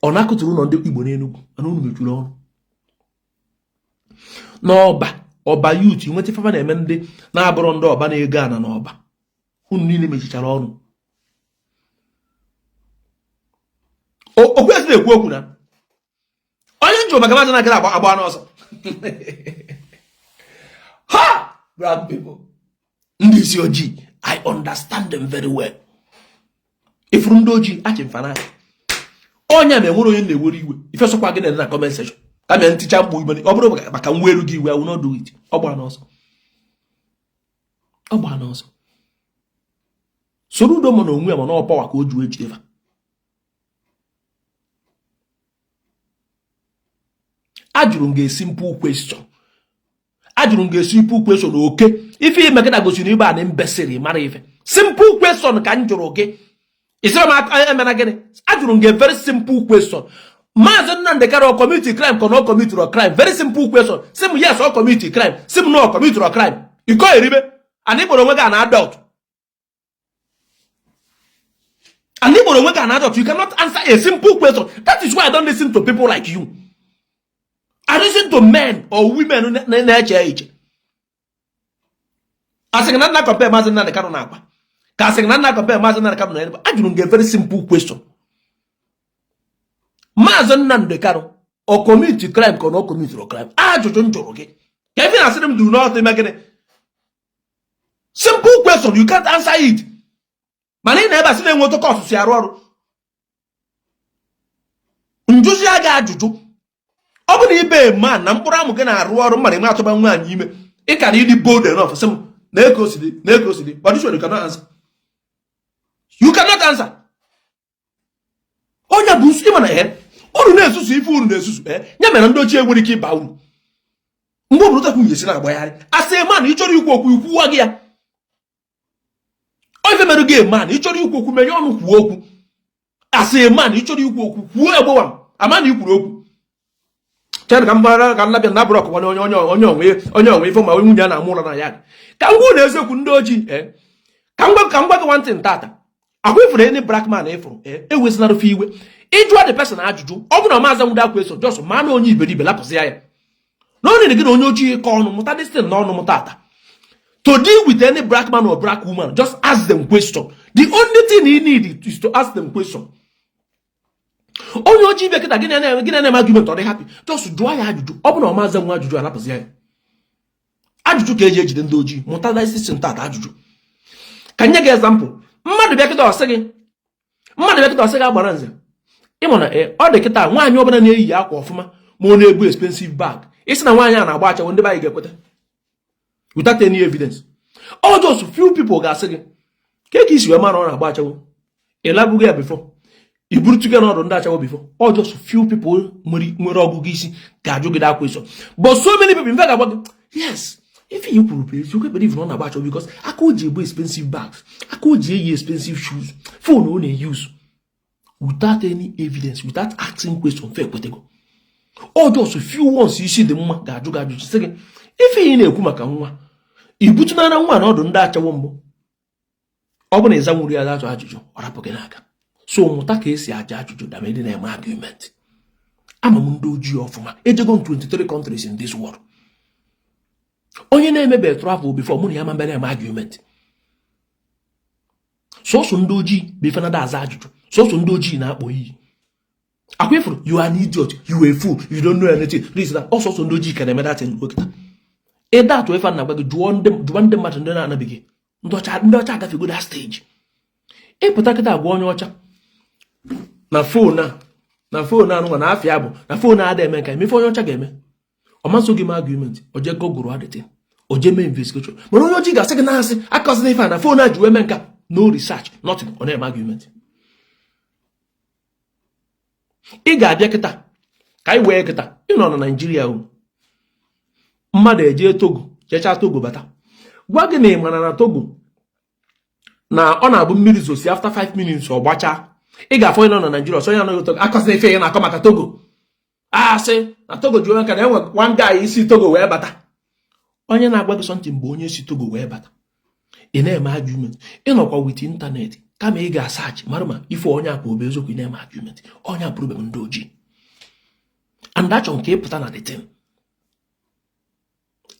Ọ na-akụturu ụlọ ndị Igbo n'Enugu, mana unu mechuru ọnụ. N'Ọba, Ọba youth nweta ife na-eme ndị na-abụrụ ndị Ọba na-ego ana n'Ọba, unu niile mechichara ọnụ. Okwu esi na-ekwu okwu na onye njụ maka maazị na-agara agba agba n'ọsọ ha. Black people, ndị isi ojii, I understand them very well. Ifuru ndị ojii achị mfanaka onye ma enwere onye na-ewere iwe. Ife sọkwa gị na na comment section kama nticha mkpu ibe. Ọ bụrụ maka m weru gị iwe, I will not do it. Ọ gbara n'ọsọ, ọ gbara n'ọsọ. Soro udo ma na onwe ya, ma na ọ power ka o ji wee jide fa. Ajụrụ m gị simple question. Ajụrụ m gị simple question. Oke ife ime kịta gosiri ibe a na mbesịrị mara ife. Simple question ka m jụrụ gị, ịsịrị m emena gịnị? Ajụrụ m gị very simple question. Maazị Nnamdị Kanụ ọ commit crime ka na ọ commit crime? Very simple question. Sị m yes, ọ commit crime. Sị m no, ọ commit crime. Iko eribe and ị kpọrọ onwe gị an adult, and ị kpọrọ onwe gị an adult, you cannot answer a simple question. That is why I don't listen to people like you. I listen to men or women na-eche eche. Asị gị na nna compare Maazị Nnamdị Kanụ na akwa ka asị gị na nna compare Maazị Nnamdị Kanụ na ebe. Ajụrụ m gị very simple question. Maazị Nnamdị Kanụ ọ commit crime ka ọ na ọ commit crime? Ajụjụ m jụrụ gị ka ife na-asịrị m duru n'ọtụ ime gịnị? Simple question, you can't answer it. Mana ị na-ebe asị na-enwe otu court si arụ ọrụ. Njụzi gị ajụjụ, ọ bụ na ibe ma na mkpụrụ amụ gị na-arụ ọrụ mmadụ ime atụba nwaanyị ime, ị kara ịdị bold enough sị m na eko si dị, na eko si dị. But this one you cannot answer. You cannot answer. Onye bụ ịma na ihe unu na-esusu, ife unu na-esusu ya mere ndị ochie nwere ike ịba uru mgbe obodo takwu esi na-agbagharị. Asị ma na ị chọrọ ikwu okwu, ikwuwa gị ya. Ife mere gị ma na ị chọrọ ikwu okwu, menye ọnụ kwuo okwu. Asị ma na ị chọrọ ikwu okwu, kwuo. Egbowa m ama na i kwuru okwu. Chere ka m gbara ka nlabịa na brọk nwanne onye onye onye onwe onye onwe ife ma nwunye ya na-amụ ụlọ na ya. Ka m gwa na eziokwu, ndị ojii, ka m gwa gị nwantị ntata akwa ifuru any black man ịfụrụ ewezinarụ iwe. Ịjụọ the person ajụjụ, ọ bụrụ na maazị nwụda akwa eso, just ma na onye iberibe lapụsị ya na onye gị na onye ojii kọ ọnụ. Mụta this thing n'ọnụ mụta ata. To deal with any black man or black woman, just ask them question. The only thing you need is to ask them question. Onye ojii bịa kịta gị na-eme argument, ọ dị happy, just jụọ ya ajụjụ. Ọ bụrụ na ọ maazị nwa ajụjụ, alapụsị ya. Ajụjụ ka eji ejide ndị ojii. Mụta this thing tata. Ajụjụ ka nye gị example. Mmadụ bịa kịta ọsị gị, mmadụ bịa kịta ọsị gị agbara nze Ịma na ọ dị kịta, nwaanyị ọbụla na-eyi akwa ọfụma ma ọ na-ebu expensive bag, ịsị na nwaanyị a na-agba achawo, ndị be anyị ga-ekweta without any evidence. All just few people ga-asị gị ka ka isi wee mara ọ na-agba achawo, ịlabugo ya before, i burutugo n'ọdụ ndị achawo before. All just few people nwere ọgụgụ isi ga-ajụ gị that question, but so many people mfe ga-agwa gị, "Yes, ife i kwuru bụ eziokwu, ekpere even ọ na-agba achawo," because aka o ji ebu expensive bags, aka o ji eyi expensive shoes, phone ọ na-use, without any evidence, without asking question, fe ekwetego. All just few ones isi dị mma ga-ajụ gị ajụjụ, sị gị, ife ị na-ekwu maka nwa, ibutunara nwa na ọdụ ndị achawo mbụ? Ọ bụ na ịza nwuru ya ajụ ajụjụ, ọ rapụ gị n'aka. So mụta ka esi aja ajụjụ dama ịdị na-eme argument. Ama m ndị ojii ọfụma. Ejego m 23 countries in this world. Onye na-emebe travel before, mụ na ya ma mbere eme argument. Sọsọ ndị ojii bụ ife nada aza ajụjụ. Sọsọ ndị ojii na-akpọ iyi akwa ifuru, "You are an idiot, you are a fool, you don't know anything," this, that. Ọsọsọ ndị ojii ka na-eme that thing. Kịta ịda atụ ife na-agwa gị, jụọ ndị mmadụ, ndị na-anabeghị. Ndị ọcha, ndị ọcha agafego that stage. Ịpụta kịta gwa onye ọcha na phone a, na phone anụnwa na afịa bụ na phone a ada eme nka emefe, onye ọcha ga-eme ọmasọ gị m argument, oje Google adịtị, oje mee investigation. Mana onye ojii ga-asị gị na-asị akọzina ife a na phone a ji wee mee nka. No research, nothing, ọ na-eme argument. Ị ga-abịa kịta ka anyị wee kịta, ị nọ na Naijiria o, mmadụ eje Togo, jechaa Togo bata, gwa gị na ị mara na Togo na ọ na-abụ mmiri zosi, after 5 minutes ọ gbachaa. Ị ga-afọ onye nọ na Naijiria ọsọ ya anọghị Togo, akọzina ife ya na-akọ maka Togo, asị na Togo ji onwe ka na enwe one guy isi Togo wee bata. Onye na-agwa gị something bụ onye si Togo wee bata. Ị na-eme argument, ịnọkwa with internet, kama ị ga-asearch mara ma ife onye akpa obe eziokwu, ị na-eme argument. Onye problem ndị ojii, and achọrọ m ka ị pụta na the thing.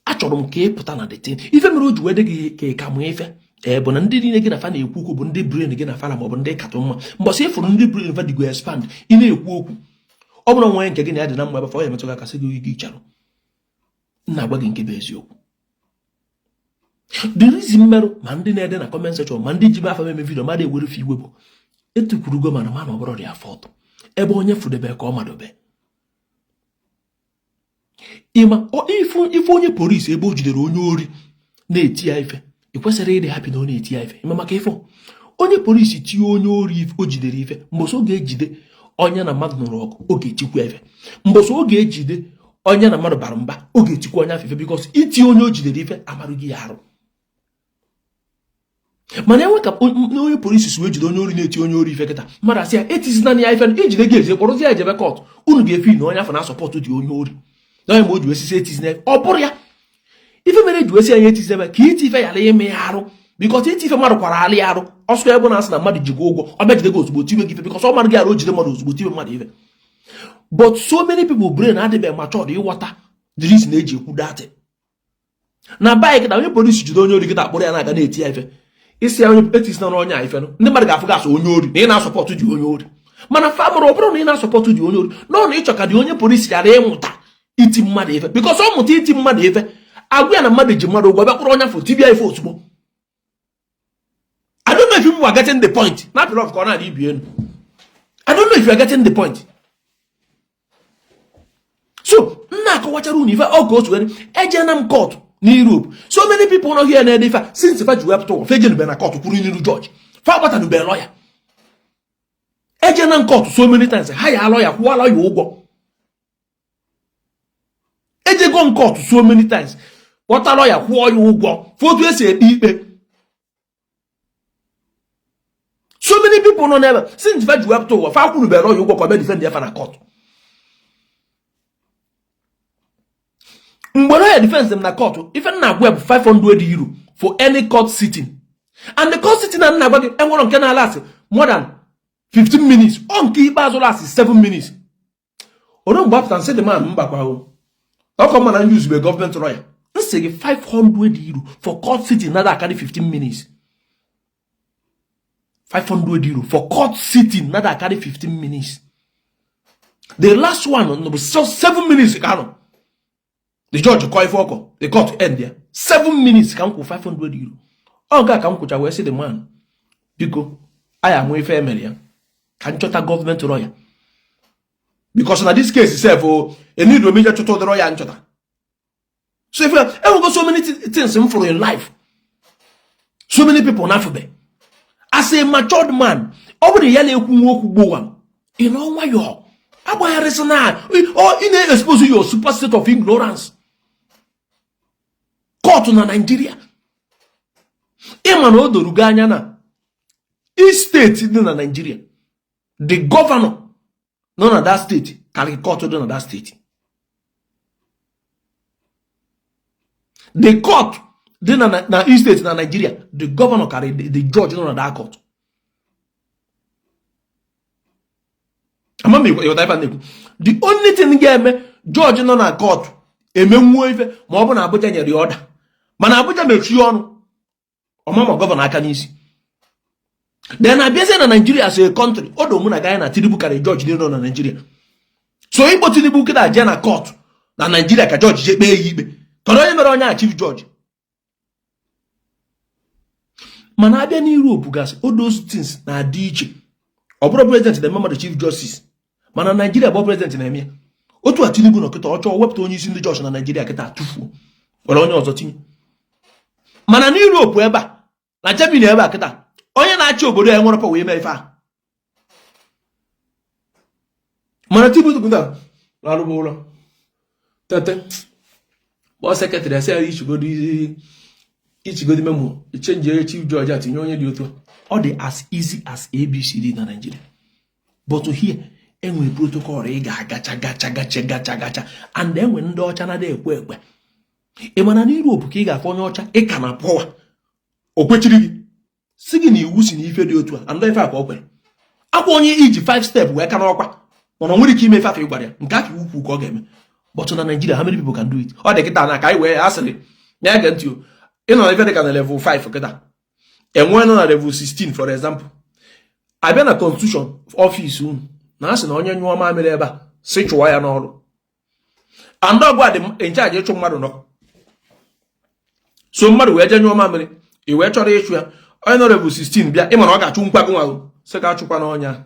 Achọrọ m ka ị pụta na the thing. Ife mere o ji wee dị gị ka ị ka mụ ife ee bụ na ndị niile gị na fa na-ekwu okwu bụ ndị brain gị na fara maọbụ ndị katụ mma. Mbọsị ịfụrụ ndị brain fa dịgo expand, ị na-ekwu okwu, ọ bụrụ nwa nke gị na ya dị na mma ebe fa, ọ ya emetụ gị aka, sị gị gị charụ. M na-agwa gị nke bụ eziokwu. The reason merụ ma ndị na-ede na comment section, ma ndị ji afa eme video, mmadụ ewerefe iwe bụ etukwurugo, mana ọ bụrụ dị afọ ọtọ ebe onye fụdebe ka ọ madobe. Ịma ife onye polisi ebe o jidere onye ori na-eti ya ife, ị kwesịrị ịdị happy na ọ na-eti ya ife. Ịma maka ife onye polisi tie onye ori o jidere ife, mbọsị ọ ga-ejide onye na mmadụ nụrụ ọgụ, ọ ga-etikwu ya ife. Mbọsị ọ ga-ejide onye na mmadụ bara mba, ọ ga-etikwu onye afọ ife, because iti onye o jidere ife amarụghị ya arụ. Mana enwe ka onye polisi si wee jide onye ori na-eti onye ori ife kịta, mmadụ asị ya etizina ya ife, ijide gị eze kpọrọzi ya ejebe court, unu ga-efe na onye afọ na-asupport dị onye ori na onye ma o ji wesisi etizina. Ọ bụrụ ya ife mere eji wesi anya etizina ebe ka iti ife yara ime ya arụ, because iti ife mmadụ kwara alị ya arụ ọsọ ebe na asị na mmadụ jigwa ụgwọ, ọ bịa jide gị ozugbo, tiwe gị ife, because ọ mmadụ gị arụ, o jide mmadụ ozugbo, tiwe mmadụ ife. But so many people brain adịbeghị matured ịghọta the reason eji ekwu that. Na bike na onye polisi jide onye ori kịta, akpụrụ ya na-aga na-eti ya ife, isi ya onye etisina na onye a ife, ndị mmadụ ga-afụ gasị onye ori na ị na-asupport dị onye ori. Mana famụrụ ọ bụrụ na ị na-asupport dị onye ori nọ na ịchọ ka dị onye polisi ghara ịmụta iti mmadụ ife, because ọ mụta iti mmadụ ife, agwa ya na mmadụ ji mmadụ ụgwọ, bịa kpụrụ onye afọ tibia ife ozugbo. I don't know if you are getting the point. Na pịrị ka ọ na-adị ibi elu. I don't know if you are getting the point. So m na-akọwachara unu ife ọ ka otu were ejena m court na Europe. So many people nọ here na-ede ife a, since fa ji wepụta ụwa, fa ejenube na court kwuru n'iru judge, fa agbatanube lawyer. Ejena m court so many times, ha ya lawyer, kwụọ lawyer ụgwọ. Ejego m court so many times, kpọta lawyer, kwụọ ya ụgwọ, fụ otu esi ekpe ikpe. So many people nọ n'ebe, since fa ji wepụta ụwa, fa kwurube lawyer ụgwọ ka ọ bịa defend ya fa na court. Mgbe lawyer defense m na court, ife m na-agwa ya bụ €500 for any court sitting, and the court sitting na m na-agwa gị enwere nke na-alast more than 15 minutes, ọ nke ikpeazụ last 7 minutes. Oru mgbe apụta nsị dị man mbakwa o ọkọ mana use be government lawyer, nsị gị €500 for court sitting nada akarị 15 minutes. €500 for court sitting nada akarị 15 minutes. The last one bụ 7 minutes ka anọ the judge kọ ife ọkọ, the court end ya. 7 minutes ka m kwụ €500. Ọ nke a ka m kwụcha wee sị the man, biko, anyị amụ ife emere ya ka m chọta gọọmenti lawyer. Because na this case sef o enid omeje chụta ụdịrọ ya nchọta. So if enwego so many things m fụrụ in life, so many people na-afụbe. As a matured man, ọ bụrụ ya na-ekwu nwa okwu gbowa ị nọ nwayọọ, agbagharịsị na ị na-expose your super state of ignorance. Court na Nigeria, ịma na o doro gị anya na each state dị na Nigeria, the governor nọ na that state karịrị court dị na that state. The court dị na each state na Nigeria, the governor karịrị the judge nọ na that court. Ama m ịghọta ife na-ekwu. The only thing ga-eme judge nọ na court emenwuo ife ma ọ bụ na Abuja nyere ya order, mana Abuja mechie ọnụ, ọ ma-ama governor aka n'isi. Then abịazie na Nigeria as a country, o do mụ na gị anya na Tinubu karịrị judge niile nọ na Nigeria. So ịkpọ Tinubu kịta jee na court na Nigeria ka judge jee kpee ya ikpe, kedu onye mere onye a chief judge? Mana abịa n'Europe gasị, all those things na-adị iche. Ọ bụrọ president na-eme mmadụ chief justice, mana Naijiria bụ president na-eme ya. Otu a Tinubu nọ kịta, ọ chọọ wepụta onye isi ndị judge na Naijiria kịta, tụfuo, were onye ọzọ tinye. Mana n'Europe ebe a, na Germany ebe a kịta, onye na-achị obodo ya nwere power ime ife a. Mana Tinubu kịta na-arụba ụlọ tete, kpọọ secretary, asị ya ichigodi memo, change chief judge a, tinye onye dị otu. Ọ dị as easy as ABCD na Nigeria. But here enwere protocol ị ga-agacha gacha gacha gacha gacha, and enwe ndị ọcha na-adị ekwe ekwe. Ị mana na Europe ka ị ga-afụ onye ọcha ị ka na power, o kwechiri gị, sị gị na iwu si na ife dị otu a, and ife a ka ọ kwere akwa. Onye iji 5 step wee ka n'ọkwa, mana ọ nwere ike ime ife afọ ị gwara ya, nke afọ iwu kwu ka ọ ga-eme. But na Nigeria, how many people can do it? Ọ dị kịta na ka anyị wee asịrị na-ege ntị o, ị nọ na ife dị ka na level 5 kịta, enwee nọ na level 16, for example. Abịa na constitution office unu na asị na onye nyụọ mamịrị ebe a, sị chụwa ya n'ọrụ, and ọ gị dị in charge ịchụ mmadụ nọ so mmadụ wee jee nyụọ mamịrị, i wee chọrọ ịchụ ya. Onye nọ level 16 bịa, ị ma na ọ ga-achụ nkwa gị nwa, sị ka achụkwa n'ọnya.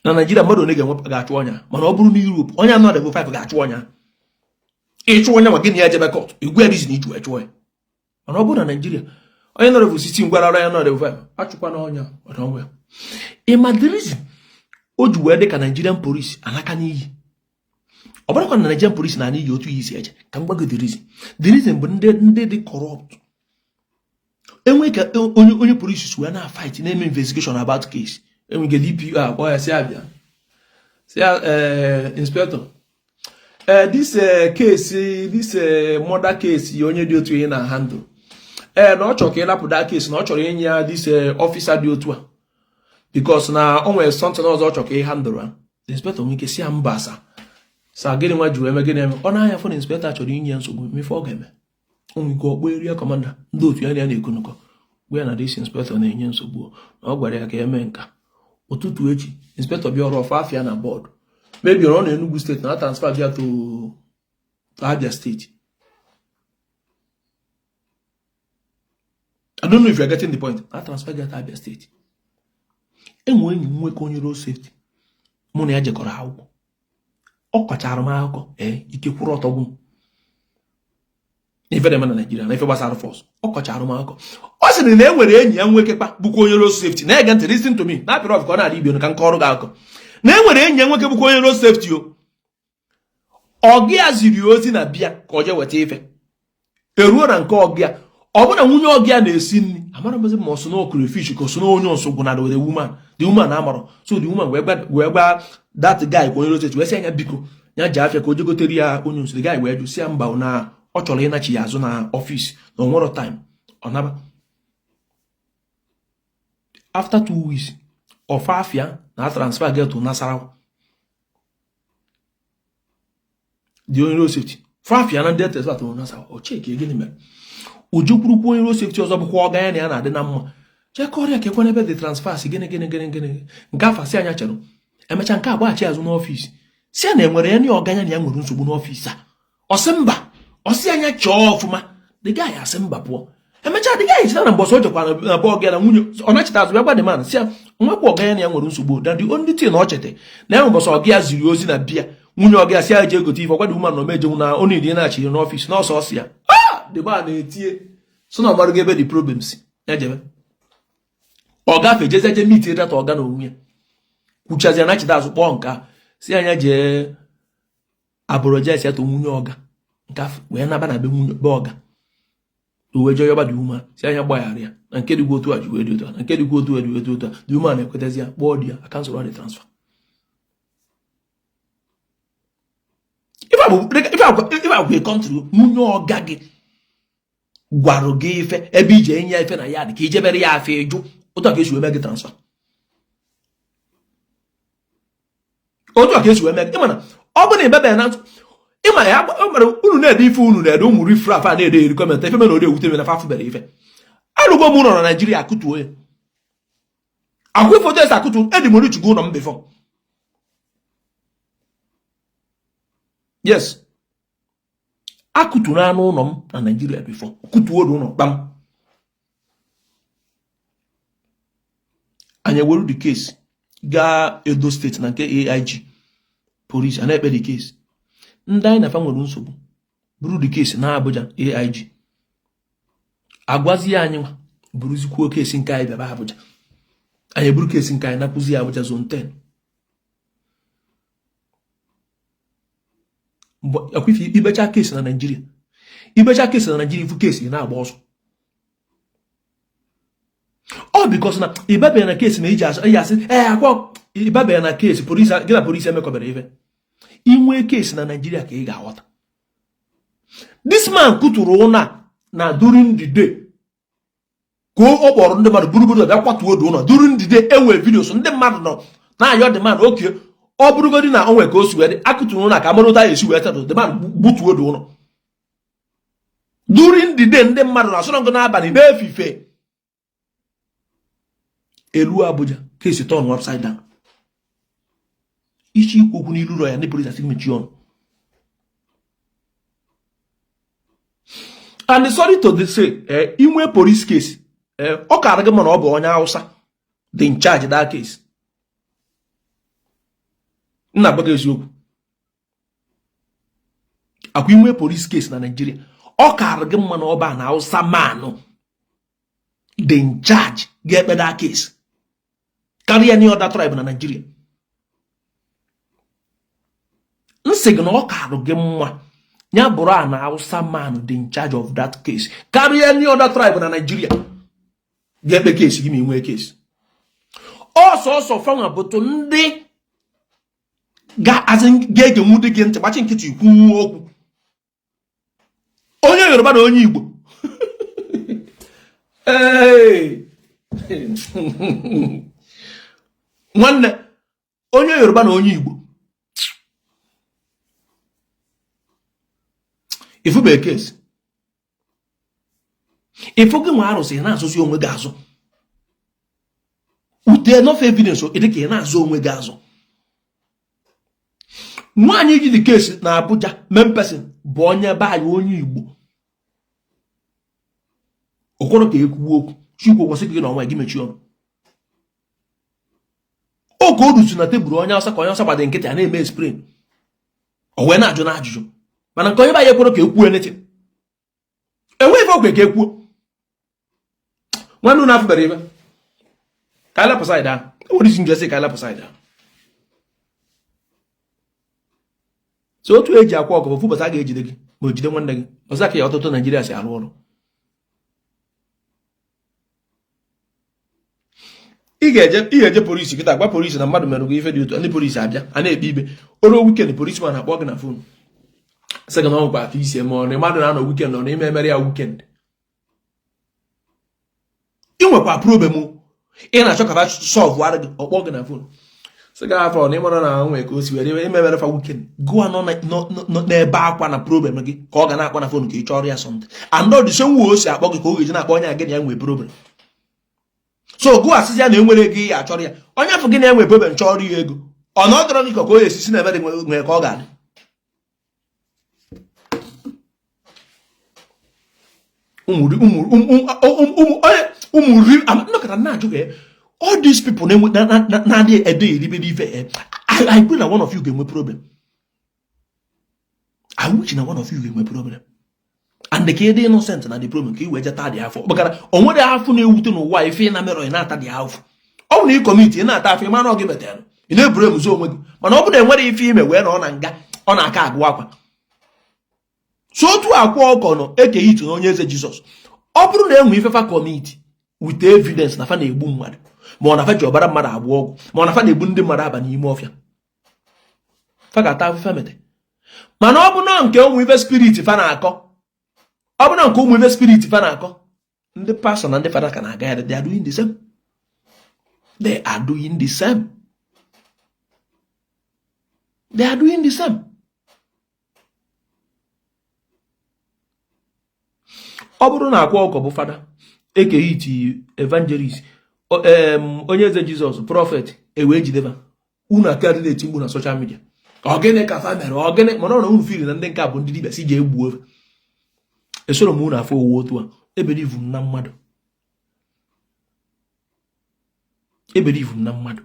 Na Naijiria, mmadụ one ga-achụ ọnya? Mana ọ bụrụ na Europe, onye nọ level 5 ga-achụ ọnya. Ịchụ onye ma gị na ya jebe court, igwe reason iji wee chụọ ya. Mana ọ bụrụ na Naijiria, onye nọ level 16 gwara ya nọ level 5 achụkwa n'ọnya ọdọnwe ya. Ị ma the reason o ji wee dị ka Nigerian police anaka n'iyi? Ọ bụrụkwa na Nigerian police na n'iyi otu iyi si eje, ka m gwa gị the reason. The reason bụ ndị dị corrupt. Enwe ka onye police si wee na-fight, na-eme investigation about case, enwe ike DPO akpọ ya, si abịa, si ya, inspector, this case, this murder case onye dị otu ihe na handle, ee, na ọ chọrọ ka ị lapụ that case, na ọ chọrọ inye ya this officer dị otu a, because na o nwere something ọzọ ọ chọrọ ka ị handle ya. The inspector nwere ike si ya, mba sir, sir, gịnị nwa ji wee eme, gịnị eme? Ọ na-anya fụ na inspector chọrọ inye ya nsogbu. Ife ọ ga-eme, o nwere ike ọkpọ area commander, ndị otu ya na ya na-ekonukọ, gwa ya na this inspector na-enye nsogbu, na ọ gwara ya ka eme nka. Ụtụtụ echi, inspector bịa ọrụ, ọ fụ afa ya na board. Maybe ọ na Enugu State, na transfer bịa to Abia State. I don't know if you are getting the point. Na transfer bịa to Abia State. Enwe enyi m nwoke onye road safety, mụ na ya jekọrọ akwụkwọ. Ọ kọchara m akụkọ, ee, ike kwụrụ ọtọ gwụ m n'ife na-eme na Naijiria na ife gbasara force. Ọ kọchara m akụkọ, ọ sịrị na e nwere enyi ya nwoke kpa bụkwa onye road safety. Na-ege ntị, listen to me, na-apịrị ọf ka ọ na-adị ibe ka nke ọrụ gị akụkọ na e nwere enyi ya nwoke bụkwa onye road safety o. Ọga ya ziri ozi na bịa ka ọ jee weta ife. Eruo na nke ọga ya, ọ bụ na nwunye ọga ya na-esi nri. Amara mzi ma ọ sị na crayfish ka ọ sị na onions gwụnara the woman. The woman amarọ. So the woman wee gwa that guy ka onye road safety, wee sị anya biko ya ji afịa ka o jegotere ya onions. The guy wee jụ, sị ya mba, na ọ chọrọ ịnachi ya azụ na office, na o nwero time. Ọ naba. After 2 weeks, ọ fụ afa ya na transfer get to Nasarawa. The onye road safety fụ afa ya na ndị transfer to Nasarawa. O cheki gịnị mere. O jekwurukwu onye road safety ọzọ bụkwa ọga ya na ya na-adị na mma, chekọrọ ya kekwe n'ebe the transfer si, gịnị gịnị gịnị gịnị. Nke afa si anya chere. Emechaa, nke agbaghachi azụ n'office, si ya na enwere ya na ọga ya na ya nwere nsogbu n'office a. Ọ sị mba. Ọ sị anya chọọ ọfụma. The guy asị mba, pụọ. Emechaa, the guy cheta na mbọsị o jekwara na be ọga ya na nwunye ọ nachita azụ, bịa gwa the man, si ya Nwekwa ọga ya na ya nwere nsogbu na the only thing na ọ cheta na ya mbọsị ọga ya ziri ozi na bịa nwunye ọga ya si ya jee gote ife, ọgwa the woman na omejenwu na ọ na-edi na-achị n'ọfịs n'ọsọ ọsọ ya. Ah, the man na-etie so na ọmarụgo ebe the problem si ya jebe. Ọ gafe jezie je meet that ọga na onwe ya, kwuchazie na chita azụ kpọọ nke a si anya jee apologize ya to nwunye ọga nke afọ wee naba na be nwunye be ọga, o wee jee yọba the woman si anya gbaghara ya na nke dịkwa otu a ji wee dị otu a, na nke dịkwa otu a dị otu a. The woman na-ekwetezi ya, kpọọ di ya, a cancel the transfer. Ife agwa country nwunye ọga gị gwarụ gị ife ebe ije enye ya ife na ya dị ka ijebere ya afọ ịjụ otu a ka esi wee mee gị transfer, otu a ka esi wee mee gị. Ịma na ọ bụ na ịbebe na ịma ya mere unu na-ede ife unu na-ede, ụmụ riffraff a na-ede eri comment ife mere na ewute na fa afụbere ife. Alụgo m ụlọ na Naijiria, akụtuo ya akwụ ife otu esi akụtu edimorichugo ụlọ m before. Yes, akụturu anụ ụlọ m na Naijiria before, kụtuo ụlọ kpam. Anyị ewere the case gaa Edo steeti na nke AIG police a na-ekpe the case. Ndị anyị na fa nwere nsogbu buru the case na Abuja AIG agwazie anyị nwa buruzikwuo case nke anyị bịaba Abuja. Anyị eburu case nke anyị nakwụzi Abuja zone 10. Akwife ikpecha case na Naijiria, ikpecha case na Naijiria, ifu case na-agba ọsọ. Ọ because na ịbabeghị na case na iji asị ya asị ee akwa ịbabeghị na case polisi gị na polisi emekọbara ife. Inwe case na Naijiria ka ị ga-aghọta. This man kụtụrụ ụlọ na during the day ka ọ kpọrọ ndị mmadụ burugodo bịa kwatuo odo ụlọ during the day. Enwere videos ndị mmadụ nọ na-ayọ the man okay ọ bụrụgodị na o nwere ka o si wee dị akụtụrụ ụlọ ka amara ụta ya esi wee settle. The man gbutuo odo ụlọ during the day, ndị mmadụ na-asọrọ nkụ n'abalị n'efife elu Abuja case turn upside down. Ichi ikwu okwu n'ilu ụlọ ya ndị polisi asị mechie ọnụ. And sorry to say, eh, inwe police case, eh, ọ kara gị mana ọ bụ onye Hausa dị in charge that case. M na-agwa gị eziokwu akwa inwe police case na Nigeria, ọ kara gị mma na ọ bụ na Hausa man dị in charge ga-ekpe that case karịa any other tribe na Nigeria. M sị gị na ọ karụ gị mma ya bụrụ a na Hausa man dị in charge of that case karịa any other tribe na Nigeria ga-ekpe case gị ma ị nwee case. Ọsọsọ fanwa bụtụ ndị ga-egenwude gị ntị gbachi nkịtị ikwu okwu. Onye Yoruba na onye Igbo nwanne, onye Yoruba na onye Igbo ifube case ịfụ gị nwa arụsị na-azụzi onwe gị azụ with enough evidence dị ka ị na-azụ onwe gị azụ. Nwaanyị ji the case na Abuja main person bụ onye be anyị, onye Igbo. Okoro ka ekwuwe okwu chikwu kwesị gị na ọnwa gị mechie ọnụ. Oge o rutu na tebụl onye Awụsa ka onye Awụsa gbado nkịtị a na-eme explain, o wee na-ajụ na ajụjụ, mana nke onye be anyị ekwere ka ekwuo anything, enweghị ife okwe ka ekwuo. Nwanne unu afụbara ife ka anyị lapụ side ahụ, enwere isi njesi ka anyị lapụ side ahụ. So otu eji akwa ọkụkọ ofu ụbọchị a ga-ejide gị ma o jide nwanne gị ọzọ ka ya ọtụtụ Naijiria si arụ ọrụ. Ị ga-eje polisi kịta gwa polisi na mmadụ mere gị ife dị otu, ndị polisi abịa a na-ekpe ikpe oruo weekend, policeman akpọ gị na phone sị gị na ọ afọ isi eme ọnụ mmadụ na-anọ weekend ọ na-ime emere ya weekend. Ị nwekwa problem ị na-achọ ka solve gị, ọ kpọọ gị na phone sị gị afọ na ịmara na nwee ka o si were ime emere fa weekend, gụwa nọ n'ebe akwa na problem gị ka ọ ga na-akpọ na phone ka ị chọrọ ya something, and ọ dị same way o si akpọ gị ka ọ ga-eji na-akpọ onye a gị na ya nwee problem. So gụ asịsị ya na enwere ego ya achọrọ ya onye afọ gị na-enwe problem chọrọ ya ego ọ na ọ dọrọ gị ka o esisi na ebe dị nwere ka ọ ga-adị. Ụmụ nnọkọta na-ajụ gị All these people na-adị ede eribere ife, I pray na one of you ga-enwe problem. I wish na one of you ga-enwe problem and ka ị dị innocent na the problem, ka ị wee jeta dị afọ, maka na o nwere afụ na-ewute n'ụwa ife ị na-merọ ị na-ata dị afụ. Ọ bụ na ị commit, ị na-ata afụ, ị ma na ọ gị metere, ị na-eburu emuzo onwe gị. Mana ọ bụ na enwere ife ime wee na ọ na nga, ọ na-aka agụ akwa. So otu Akwa Ọkụkọ nọ Eke Hit na Onye Eze Jizọs, ọ bụrụ na enwe ife fa commit with evidence na fa na-egbu mmadụ, ma ọ na fa ji ọbara mmadụ agwọ ọgwụ, ma ọ na fa na-egbu ndị mmadụ aba n'ime ọfịa, fa ga-ata afụfa mete. Mana ọ bụ na nke ụmụ ife spirit fa na-akọ, ọ bụ na nke ụmụ ife spirit fa na-akọ, ndị pastọ na ndị fada ka na-aga ya, they are doing the same, they are doing the same, they are doing the same. Ọ bụrụ na Akwa Ọkụkọ bụ fada, Eke Hit evangelist, Onye Eze Jizọs prophet, ewee jideba unu aka dị na-eti mkpu na social media, ọ gịnị ka fa mere? Ọ gịnị? Mana ọ na unu feel na ndị nke a bụ ndị dibịa si ji egbuo ofe. Esoro m unu afọ owu otu a. Ebelieve m na mmadụ, ebelieve m na mmadụ.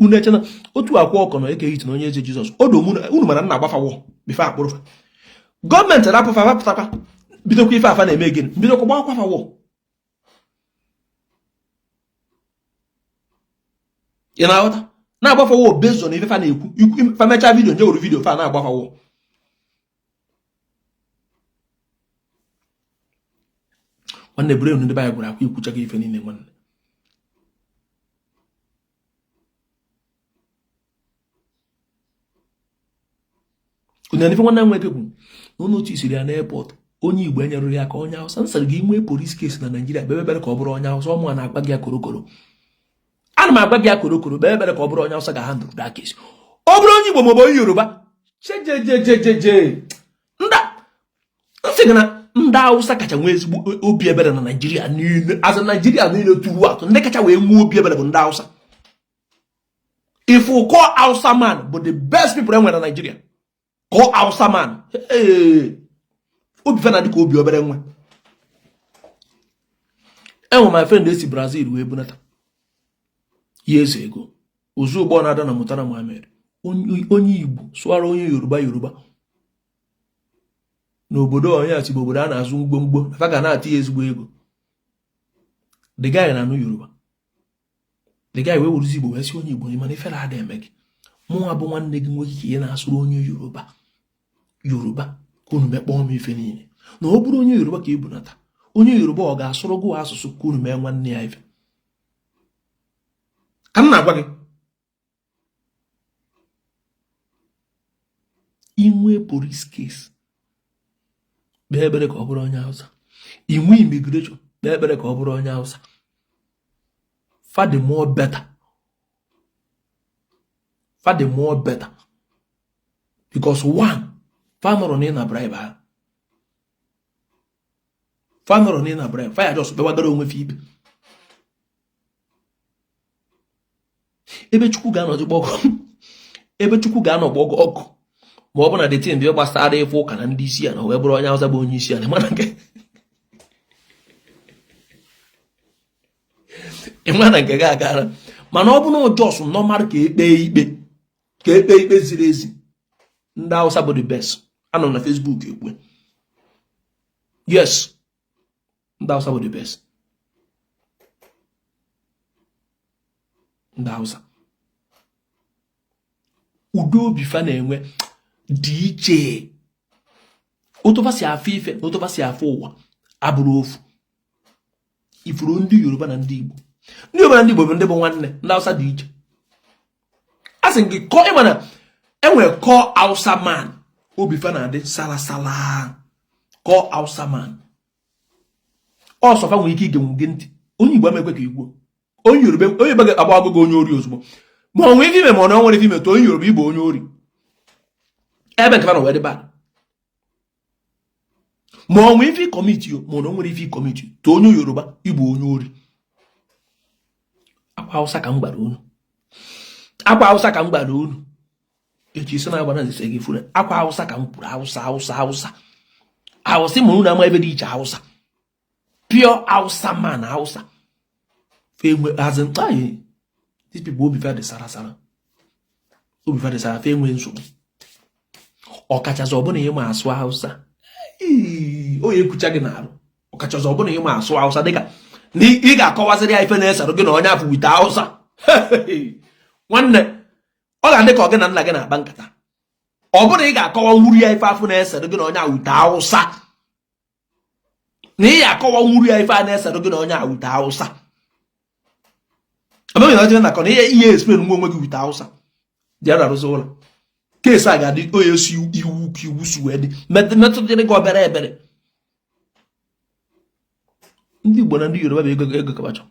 Unu echena otu Akwa Ọkụkọ na Eke Hit na Onye Eze Jizọs odo unu mara nna agbafawo before akpụrụ fa. Gọọmenti rapụ fa, pụtakwa bidokwa ife afa na-eme gịnị, bidokwa gbakwa fa wọ. Ị na-aghọta? Na-agba fa war based on ife fa na-ekwu. Fa mechaa video, nje were video fa na-agba fa war. Nwanne, brain ndị be anyị gwara akwa ikwuchago ife niile. Nwanne, unu ife nwanne nwoke kwuru na ụnụ otu isiri ya n'airport, onye Igbo enyerụrụ ya ka onye Hausa. Nsịrị gị nwee police case na Naijiria, kpebe ekpere ka ọ bụrụ onye Hausa. Ọmụ a na-agba gị ya korokoro, ana m agba gị ya korokoro. Kpebe ekpere ka ọ bụrụ onye Hausa ga-handle that case. Ọ bụrụ onye Igbo maọbụ onye Yoruba, chejejejeje nda nsị gị na ndị Hausa kacha nwee ezigbo obi ebere na Naijiria niile. Azụ Naijiria niile tụrụ atụ, ndị kacha wee nwee obi ebere bụ ndị Hausa. If you call Hausa man bụ the best people enwere na Nigeria, call Hausa man, obi fa na-adị ka obi obere nwa. Enwe my friend esi Brazil wee bunata years ago, ozu ụgbọ na-ada na Murtala Muhammed, onye Igbo sụara onye Yoruba Yoruba n'obodo onye ati bụ obodo a na-azụ mgbomgbo na fa ga na-atị ya ezigbo ego. The guy na-anụ Yoruba, the guy wee weruzi Igbo wee sị onye Igbo, mana ifere ada eme gị, mụnwa bụ nwanne gị nwoke ka ị na-asụrụ onye Yoruba Yoruba ka unu mekpọọ m ife niile, na ọ bụrụ onye Yoruba ka ị bunata, onye Yoruba ọ ga-asụrụ gị asụsụ ka unu mee nwanne ya ife? Ka m na-agwa gị, inwe police case, kpee ekpere ka ọ bụrụ onye Hausa. Inwe immigration, kpee ekpere ka ọ bụrụ onye Hausa. Fa dị more better, fa dị more better because one, fa nọrọ na ị na bribe ha, fa nọrọ na ị na bribe fa, ya just kpewagara onwe fa ikpe. Ebe Chukwu ga-anọzi gbọgọ, ebe Chukwu ga-anọ gbọgọ ọkụ, ma ọ bụ na the thing bịa gbasara ife ụka na ndị isi ya na wee bụrụ onye Hausa bụ onye isi ya, mana nke ịma na nke gị agara. Mana ọ bụ na just normal ka ekpe ikpe, ka ekpe ikpe ziri ezi, ndị Hausa bụ the best. Anọ na Facebook ekwe, yes, ndị Hausa bụ the best. Ndị Hausa, udo obi fa na-enwe dị iche. Otu fa si afụ ife na otu fa si afụ ụwa abụrụ ofu. Ifuru ndị Yoruba na ndị Igbo, ndị Yoruba na ndị Igbo bụ ndị bụ nwanne. Ndị Hausa dị iche. A sị gị kọọ, ịma na enwere kọọ Hausa man, obi fa na-adị sala sala. Kọọ Hausa man, ọsọ fa nwere ike ige gị ntị. Onye Igbo amekwe ka igbuo onye Yoruba, onye Yoruba ga-agba ọgụgụ onye ori ozugbo, ma ọ nwee ife ime, ma ọ na ọ nwere ife ime. Too onye Yoruba, Igbo onye ori, ebe nke fa na wee dị bad. Ma ọ nwee ife commit yo, ma ọ na o nwere ife commit, too onye Yoruba, Igbo onye ori. Akwa Hausa ka m gwara unu, akwa Hausa ka m gwara unu. Echi isi na-agba na nse gị furu akwa Hausa ka m kwuru. Hausa, Hausa, Hausa, Hausa. Ma unu ama ebe dị iche Hausa. Pure Hausa man, Hausa fe as in, these people, obi fa dị sara sara, obi fa dị sara, fe enwe nsogbu. Ọkachasị ọbụna ịma asụ Hausa, onye ekwucha gị n'arụ. Ọkachasị ọbụna ịma asụ Hausa, dịka na ị ga-akọwaziri ya ife na-esere gị na onye afọ with Hausa. Nwanne, ọ ga-adị ka ọ gị na nna gị na-akpa nkata. Ọ bụrụ ị ga-akọwa nwuru ya ife afọ na-esere gị na onye with Hausa, na ị ga-akọwa nwuru ya ife a na-esere gị na onye with Hausa, amaghị na ọjọọ na-akọ na ihe ihe explain nwa onwe gị with Hausa dị ararụzi ụlọ. Case a ga-adị onye si iwu ka iwu si wee dị metụtara gị obere ebere. Ndị Igbo na ndị Yoruba bụ ego, ego kabacha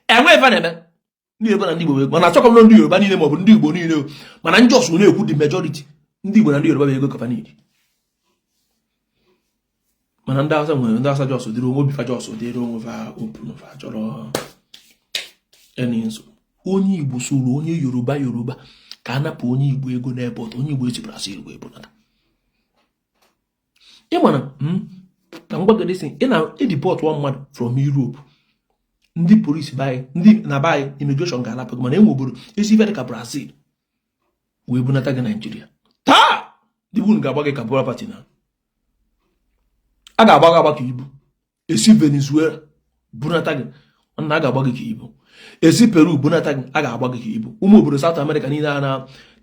enwe ife na-eme ndị Yoruba na ndị Igbo bụ ego. Mana achọkọ m na ndị Yoruba niile maọbụ ndị Igbo niile, mana ndị ọsụ na-ekwu the majority, ndị Igbo na ndị Yoruba bụ ego kaba niile. Mana ndị Hausa nwere, ndị Hausa just dịrị onwe obi fa, just dịrị onwe fa open, fa chọrọ eni nsogbu. Onye Igbo soro onye Yoruba, Yoruba ka a napụ onye Igbo ego n'airport, onye Igbo esi Brazil wee bunata. Ị mana ka m gwa gị sị, ị na-edeport one mmadụ from Europe, ndị polisi be anyị, ndị na be anyị, immigration ga-alapụ gị. Mana enwe obodo esi ife dị ka Brazil wee bunata gị Naijiria taa, ndị bunu ga-agba gị ka property na a ga-agba gị agba ka ibu. Esi Venezuela bunata gị, nna, a ga-agba gị ka ibu. Esi Peru bunata gị, a ga-agba gị ka ibu. Ụmụ obodo South America niile a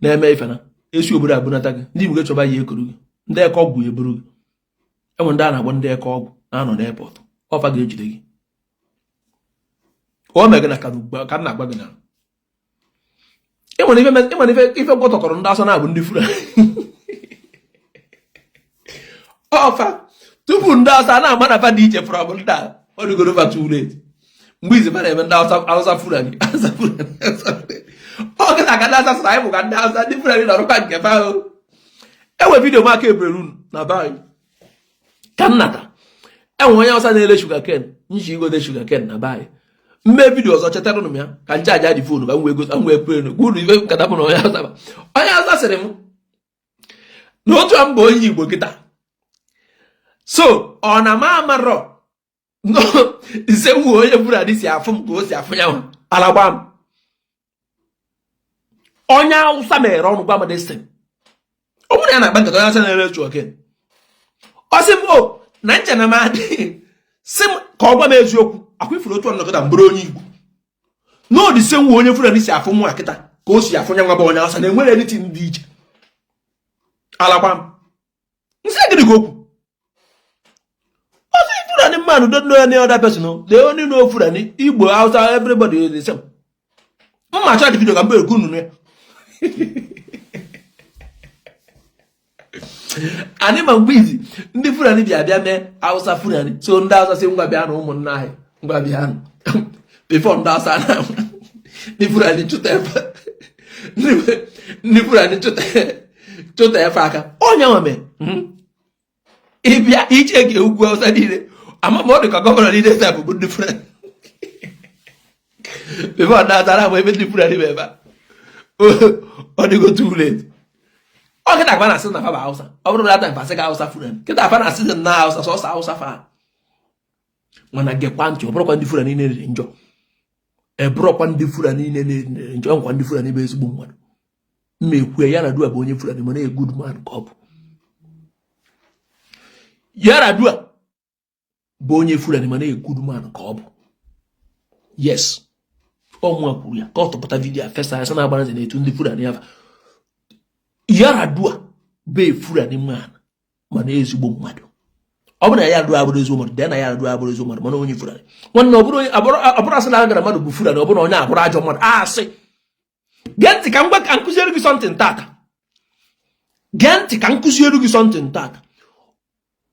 na-eme ife na esi obodo a bunata gị, ndị Igbo chọba ya ekuru gị, ndị eke ọgwụ eburu gị. Enwe ndị a na-agba ndị eke ọgwụ na-anọ n'airport, ọfa ga-ejide gị. O mee gị na ka m na-agba gị na ịmana ife ife gwọtọkọrọ ndị Awụsa na-abụ ndị Fulani ọfa. Tupu ndị Awụsa na-ama na fa dị iche from ndị a, ọ dịgoro fa too late. Mgbe izi fa na-eme ndị Awụsa, Awụsa Fulani, Awụsa Fulani, ọ gị na aka ndị Awụsa sịrị anyị bụ ka ndị Awụsa, ndị Fulani nọrọkwa nke fa. O enwe video m aka ebere unu na be anyị ka m nata. Enwe onye Awụsa na-ere sugar cane, nji igote sugar cane na be anyị. Mme video ọzọ, chetara m ya ka nche aja dị phone ka m wee gosi, m wee kwee gwa unu ife nkata mụ na onye Awụsa. Onye Awụsa sịrị m na otu a mba onye Igbo kịta, so ọ na m amarọ nse nwe onye Fulani si afụ m ka o si afụ ya ala gba m. Onye Awụsa mere ọnụ gwa m dịsị, ọ bụrụ ya na-akpa nkata, onye Awụsa na-ere sugar cane, ọ sị m o na nche na m adịghị sị m ka ọ gwa m eziokwu. Akwa ifuru otu ọnọkọta m bụrụ onye Igbo n'odise nwe onye Fulani si afụ nwa kịta ka o si afụ ya nwa bụ onye Awụsa, na enwere anything dị iche. Alakwa m nsị gịnị ka okwu ọsị Fulani man don't know any other person o, they only know Fulani, Igbo, Hausa, everybody is the same. Mma chọọ video ka mgbe ekwu unu ya. Anyị ma mgbe izi ndị Fulani bịa bịa mee Hausa Fulani, so ndị Hausa si ngwa bịa na ụmụnna anyị, ngwa bịa before ndị Hausa na ndị Fulani chụta efe, ndị Fulani chụta efe aka onye nwe mee ịbịa iche ka ugwu Hausa niile ama ma ọ dị ka governor niile sef bụ ndị Fulani before ndị Hausa na ebe ndị Fulani bụ ebe a, ọ dịgo too late. Ọ kịta akpa na-asị na fa bụ Hausa. Ọ bụrụ na ata mfasị ga Hausa Fulani, kịta afa na-asị na Hausa, sọsọ Hausa fa. Mana gekwa ntị, ọ bụrụkwa ndị Fulani niile dị njọ, ebụrụkwa ndị Fulani niile dị njọ. Nkwa ndị Fulani bụ ezigbo mmadụ mma ekwu. Yaradua bụ onye Fulani, mana a good man ka ọ bụ. Yaradua bụ onye Fulani, mana a good man ka ọ bụ. Yes, ọmụa kwuru ya ka ọ tụpụta video a fesa ya sị na-agbara nze na-etu ndị Fulani afa. Yaradua bụ a Fulani man, mana ezigbo mmadụ. Ọ bụrụ na Yaradua abụrụ ezigbo mmadụ, dee na Yaradua abụrụ ezigbo mmadụ, mana onye Fulani. Nwanne, ọ bụrụ asị na agara mmadụ bụ Fulani, ọ bụrụ na onye abụrụ ajọ mmadụ, asị. Gee ntị ka m gwa, ka m kụziere gị something tata. Gee ntị ka m kụziere gị something tata.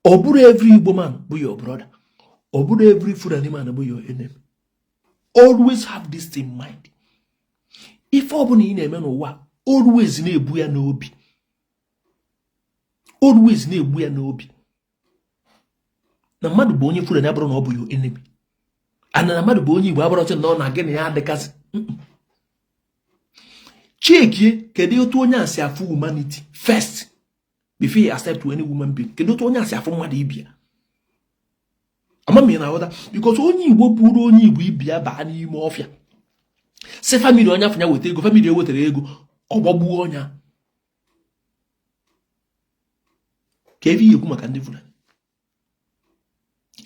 Ọ bụrụ every Igbo man bụ your brother, ọ bụrụ every Fulani man bụ your enemy. Always have this in mind. Ife ọbụla ị na-eme n'ụwa, always na-ebu ya n'obi, always na-egbu ya n'obi na mmadụ bụ onye Fulani abụrụ na ọ bụ your enemy, and na mmadụ bụ onye Igbo abụrụ na ọ na gị na ya adịkasị. Chekie kedu otu onye a si afụ humanity first before you accept any human being. Kedu otu onye a si afụ mmadụ ibe ya? Ama m na-aghọta, because onye Igbo buru onye Igbo ibe ya baa n'ime ọfịa, sị family onye afụ ya weta ego, family ewetara ego, ọ gbagbuo onye. Ka ebe ihe ekwu maka ndị Fulani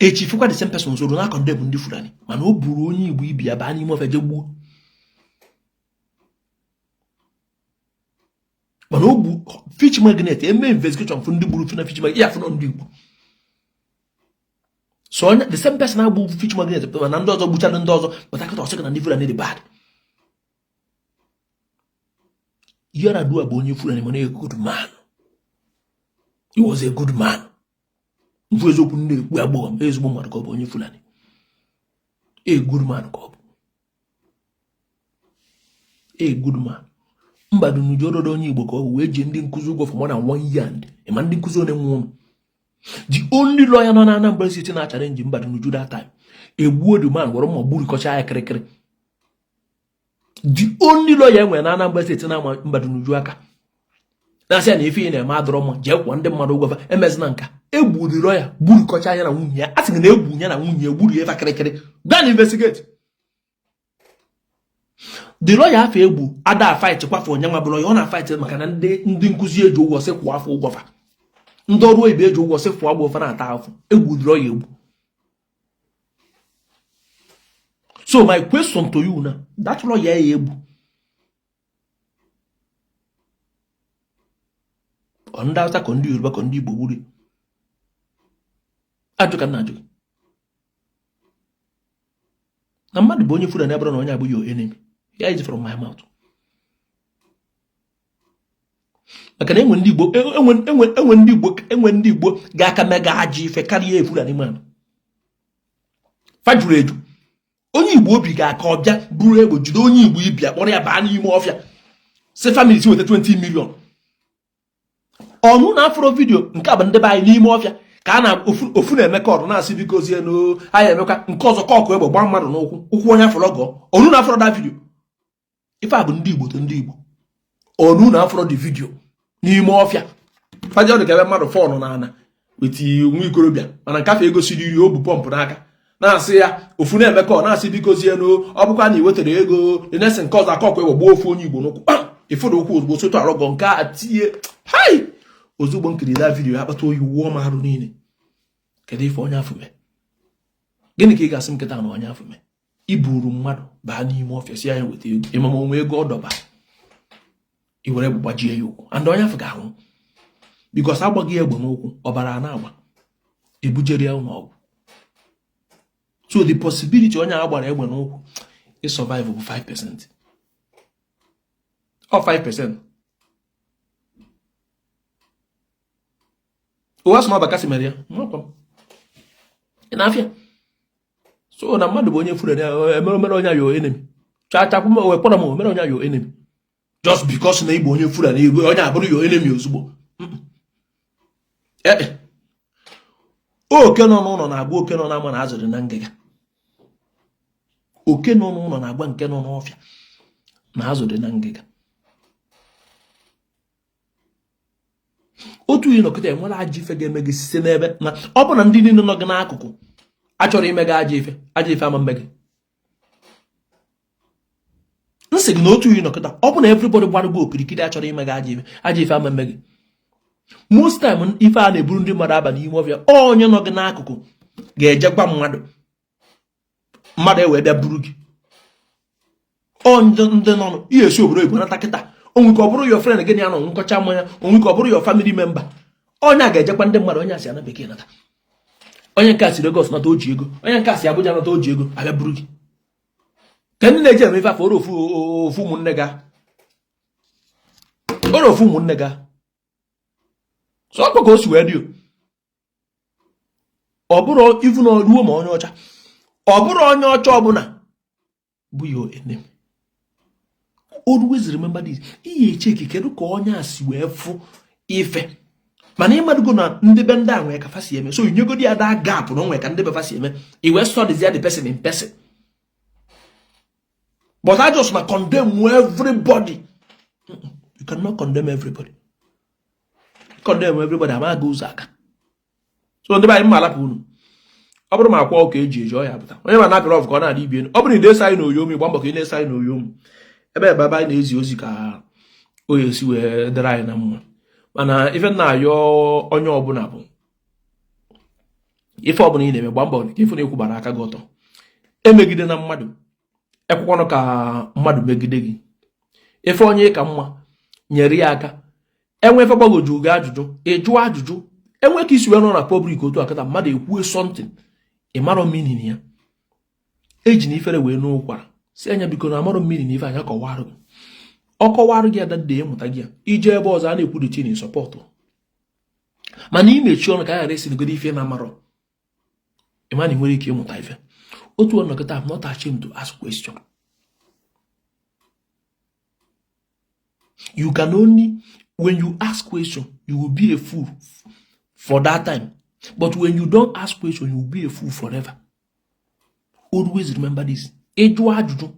echi fụkwa the same person soro na-condemn ndị Fulani, mana o buru onye Igbo ibe ya baa n'ime ọfịa je gbuo. Mana o gbu Fitch Magnet, eme investigation fụ ndị gburu fina Fitch Magnet ya, fụnọ ndị Igbo. So onye the same person agbu Fitch Magnet na ndị ọzọ gbuchara ndị ọzọ pụta kịta ọ sị gị na ndị Fulani dị bad. Yaradua bụ onye Fulani, mana a good man. He was a good man. Mfu eziokwu m na-ekwu, agbọghọ m ezigbo mmadụ ka ọ bụ, onye Fulani, a good man ka ọ bụ, a good man. Mbadinuju ododo onye Igbo ka ọ bụ, wee ji ndị nkụzi ụgwọ for more than one year and ịma ndị nkụzi onye nwe ụlọ. The only lawyer nọ na Anambra State na-achallenge Mbadinuju that time, egbuo the man, were mma gburikọcha ya kịrịkịrị. The only lawyer enwere na Anambra State na-ama Mbadinuju aka, na-asị ya na ife ị na-eme adọrọ mma, jee kwụọ ndị mmadụ ụgwọ, emezina nka. Egburu lawyer, gburikọcha ya na nwunye ya. A sị na egbu ya na nwunye ya, gburu ya kịrịkịrị. Go and investigate. The lawyer afụ egbu ada fight kwafe onye nwa bụ lawyer, ọ na-fight maka na ndị nkụzi eji ụgwọ sị kwụọ afọ ụgwọ fa, ndị ọrụ oyibo eji ụgwọ sị kwụọ ụgwọ fa na-ata afụ. Egburu lawyer egbu. So my question to you now, that lawyer ya egbu ọ ndị Hausa ka ndị Yoruba ka ndị Igbo gburu? Ajụ ka m na-ajụ gị. Na mmadụ bụ onye Fulani abụrọ na onye abụ your enemy. Hear it from my mouth. Maka na enwe ndị Igbo enwe ndị Igbo enwe ndị Igbo ga-aka mega ajọ ife karịa Fulani man. Fa juru eju. Onye Igbo obi ga-aka ọbịa buru egbe jide onye Igbo ibe ya, kpọrọ ya baa n'ime ọfịa, sị family si weta 20 million. Ọnụ na afụrọ video nke a bụ ndị be anyị n'ime ọfịa ka a na ofu na-eme call na-asị biko zie anyị emekwa nke ọzọ kọkụ egbe gbaa mmadụ n'ụkwụ, ụkwụ onye afọrọ gọọ. Ọnụ na afụrọ that video. Ife a bụ ndị Igbo to ndị Igbo. Ọnụ na afụrọ the video n'ime ọfịa faja dị ka ebe mmadụ fọnụ na ana weti nwa ikorobịa, mana nke afọ egosiri iri o bu pọmpụ n'aka na-asị ya ofu na-eme call na-asị biko zie no ọ bụkwa na i wetara ego the next nke ọzọ akọkụ egbe gbuo ofu onye Igbo n'ụkwụ kpam ịfụrụ ụkwụ ozugbo sotu arọgọ nke a tie hai. Ozugbo m kiri that video, akpata oyi wụọ m arụ niile. Kedu ife onye afụ mee? Gịnị ka ị ga-asị m kịta na onye afụ mee? Iburu mmadụ baa n'ime ọfịa sị ya weta ego, ịmama onwe ego ọ dọba, i were egbe gbajie ya ụkwụ, and onye afụ ga-anwụ because agbaghị egbe n'ụkwụ, ọbara na-agba, ebujere ya ụlọ ọgwụ. So the possibility onye a gbara egbe n'ụkwụ ịsurvive bụ 5%, ọ 5%. Ụwa sị na Bakassi mere ya ị na-afịa. So na mmadụ bụ onye Fulani emere mere onye your enemy chachapụ wee kpọrọ m mere onye your enemy just because na ị bụ onye Fulani, onye abụrụ your enemy ozugbo. Ee, oke nọ n'ụlọ na-agwa oke nọ n'ama na azụ dị na ngịga. Oke nọ n'ụlọ na-agwa nke nọ n'ọfịa na azụ dị na ngịga. Otu ị nọkịta enwere ajọ ife ga-eme gị site n'ebe na ọ bụ na ndị niile nọ gị n'akụkụ achọrọ ime gị ajọ ife, ajọ ife ama mme gị. M sị gị na otu ị nọkịta, ọ bụ na everybody gbara gị okirikiri achọrọ ime gị ajọ ife, ajọ ife ama mme gị. Most time ife a na-eburu ndị mmadụ aba n'ime ọfịa, onye nọ gị n'akụkụ ga-eje gwa mmadụ, mmadụ ewee bịa buru gị. Ndị nọ ihe esi obodo oyibo nata kịta, o nwe ike ọ bụrụ your friend gị na ya nọ ṅụkọcha mmanya, o nwe ike ọ bụrụ your family member, onye a ga-ejekwa ndị mmadụ, onye a si ana bekee nata, onye nke a si Lagos nata o ji ego, onye nke a si Abuja nata o ji ego, abịa buru gị. Ka ndị na-eji eme ife afọ ofu ofu ụmụnne ga ọrụ ofu ụmụnne ga so ọkpọ ka o si wee dị. Ọ bụrụ ivu na ruo ma onye ọcha, ọ bụrụ onye ọcha ọbụla bụ your enemy. Always remember this. Ihe echeki kedu ka onye a si wee fụ ife, mana ịmadụgo na ndị be ndị a nwee ka fa si eme, so inyegodi ya that gap na onwe ka ndị be fa si eme, i wee studies ya the person in person. But I just na condemn everybody. You cannot condemn everybody. Condemn everybody ama aga ụzọ aka. So ndị be anyị, mma alapụ unu. Ọ bụrụ ma akwa ọka eji eji ọ ya pụta onye ma na-apịrị ọfụ ka ọ na-adị ibi elu. Ọ bụrụ na ị na-eso anyị na Oyomi, gba mbọ ka ị na-eso anyị na Oyomi ebe ebe ebe anyị na-ezi ozi ka o esi wee dịrị anyị na mma. Mana ife na-ayọ onye ọbụla bụ ife ọbụla ị na-eme, gba mbọ ka ị fụ na ị kwụbara aka gị ọtọ. Emegidena mmadụ, ekwekwanụ ka mmadụ megide gị. Ị fụ onye ka mma, nyere ya aka. Enwe ife gbagoju gị ajụjụ, ị jụọ ajụjụ. Enwe ka i si wee nọ na public otu a kịta, mmadụ ekwue something ị marọ meaning ya, ejina ifere wee n'ụkwara sị anya biko na amarọ meaning ife anya kọwarụ gị. Ọ kọwarụ gị adade ịmụta gị ya ije ebe ọzọ a na-ekwu the thing support. Mana imechi ọnụ ka a ghara isi godo ife na amarọ, ịma na ị nwere ike ịmụta ife otu ọ nọkịta. I'm not ashamed to ask question. You can only, when you ask question, you will be a fool for that time, but when you don't ask question, you will be a fool forever. Always remember this. Ịjụ ajụjụ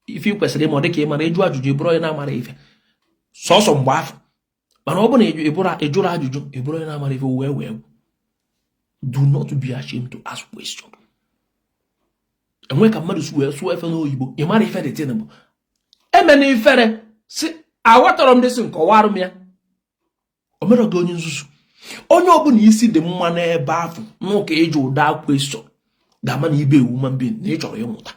ife ị kwesịrị ịma, ọ dịka ị mara. Ịjụ ajụjụ, ị bụrụ onye na-amara ife sọsọ mgbe afọ. Mana ọ bụrụ na ị jụrụ ajụjụ, ị bụrụ onye na-amara ife wee wee. Do not be ashamed to ask question. Enwe ka mmadụ si wee sụọ efe n'oyibo, ị mara ife dị tin bụ emena ifere si aghọtara m dịsị nkọwarụ m ya. O mere gị onye nzuzu. Onye ọbụla isi dị mma n'ebe afọ n'ụka ịjụ ụda question ga-ama na ibe human being na ị chọrọ ịmụta.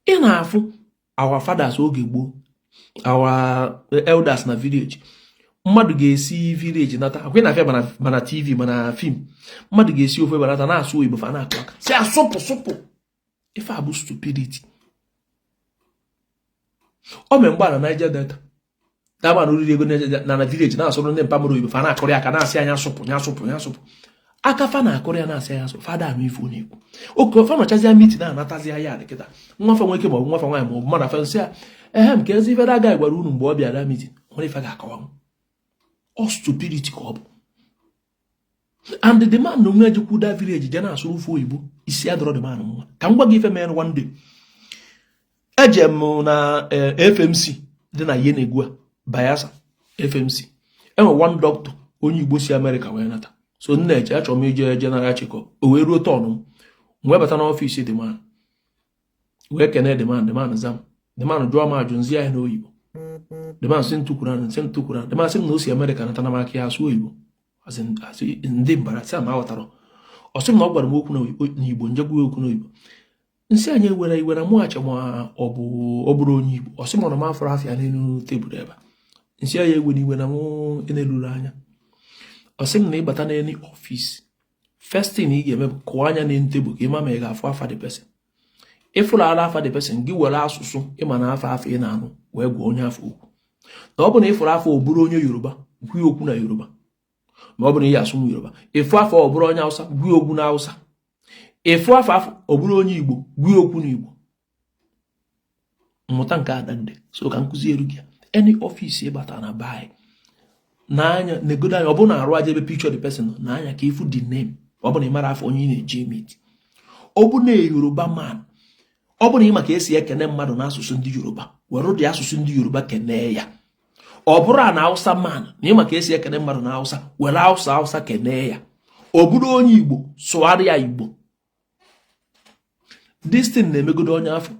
Ị na-afụ our fathers oge gboo, our elders na village, mmadụ ga-esi village nata akwa na afịa mana TV mana film, mmadụ ga-esi ofe banata na-asụ oyibo, fa na-akụ aka si asụpụ sụpụ. Ife a bụ stupidity. O mee mgbe a na Niger Delta daba na oriri ego na village na-asụrụ ndị mpamụrụ oyibo, fa na-akụrị aka na-asị anya sụpụ nya sụpụ nya sụpụ aka, fa na-akụrị ya na-asị anya sụpụ. Fada anụ ife na-ekwu oke fa nọchazịa meeting na-anatazi ya kịta nwa fa nwoke maọbụ nwa fa nwaanyị maọbụ mmadụ afa nsị ya ehe m ka ezi ife agaghị gwara unu mgbe ọ bịara meeting nwere ife ga-akọwa ọ stupidity ka ọ bụ. And the man na onwe ejikwu that village je na-asụrụ ofe oyibo, isi adọrọ the man mma. Ka m gwa gị ife mere one day. Eje m na FMC dị na Yenagoa, Bayelsa FMC. Enwe one doctor onye Igbo si Amerịka wee nata. So nna eche achọrọ m ije general check-up. O wee ruo turn m, wee bata n'office the man, wee kene the man. The man zam. The man jụọ m ajụ, nzi ya n'oyibo. The man sị ntụkwuru, nsị ntụkwuru. The man sị m na o si Amerịka nata na m aka ya asụ oyibo ndị mbara sị ma aghọtara. Ọ sị m na ọ gwara m okwu n'Igbo, njegwu okwu n'oyibo. Nsị anyị ewere iwe na mụ acha ma ọ bụ ọ bụrụ onye Igbo. Ọ sị m na m afọrọ afịa n'elu tebụl ebe a. Nsị ya ewe n'iwe na mụ eneluru anya. Ọ sị m na ịbata n'elu office, first thing ị ga-eme bụ kụọ anya n'elu tebụl ka ị ma ma ị ga-afụ afa the person. Ịfụrụ ala afa the person, gị were asụsụ ịma na afa afa ị na-anụ wee gwa onye afọ okwu. Na ọ bụ na ịfụrụ afa ọ bụrụ onye Yoruba, gwa ya okwu na Yoruba. Ma ọ bụrụ na ị asụ Yoruba, ịfụ afa ọ bụrụ onye Hausa, gwa ya okwu na Hausa. Ịfụ afa afọ ọ bụrụ onye Igbo, gwa ya okwu n'Igbo. Mmụta nke adande so ka nkụzi eru gị. Any office ịbata na bai n'anya negodo anya, ọ bụrụ na arụ aja ebe picture the person nọ n'anya ka ịfụ the name. Ọ bụ na ị mara afọ onye ị na-eje meet, ọ bụ na Yoruba man, ọ bụ na ị maka esi ekene mmadụ n'asụsụ ndị Yoruba, were ụdị asụsụ ndị Yoruba kenee ya. Ọ bụrụ na Hausa man, na ị maka esi ekene mmadụ na Hausa, were Hausa Hausa kenee ya. Ọ bụrụ onye Igbo, sụgharịa Igbo. This thing na-emegodo onye afọ.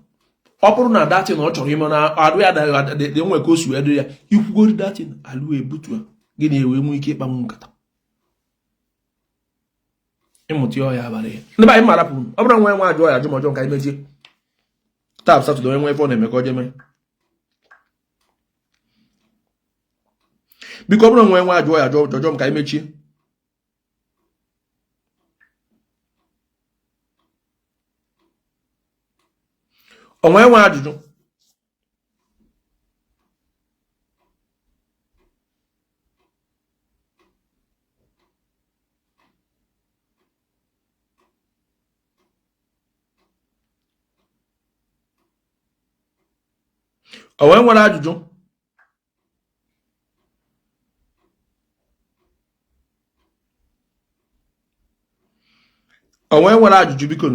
Ọ bụrụ na that thing ọ chọrọ ime na arụ ya dị nwe ka o si wee dị ya, ikwugori that thing alụ ebutu gị na ewe nwee ike ịkpanwu nkata ịmụta ya ọya abalị ya. Ndị be anyị mara pụrụ. Ọ bụrụ nwa nwa ajụọ ya ajụ ma ọjọọ nka imejie taa Saturday, onye nwe ife ọ na-eme ka ọ jeme. Biko, ọ bụrụ nwa nwa ajụọ ya ajụ jọjọ m ka anyị mechie. Onwe nwe ajụjụ, onwe nwere ajụjụ? Onwe nwere ajụjụ, biko.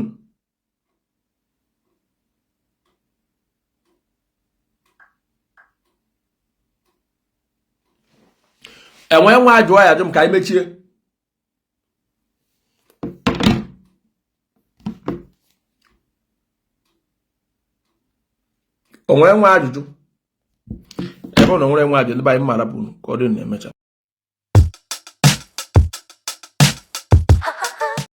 Enwe nwa ajụọ ya ajụ m ka anyị mechie. O nwere nwa ajụjụ ebe ọ na onwere nwa ajụjụ, ndị be anyị, mma arapụ ka ọ dị na emecha.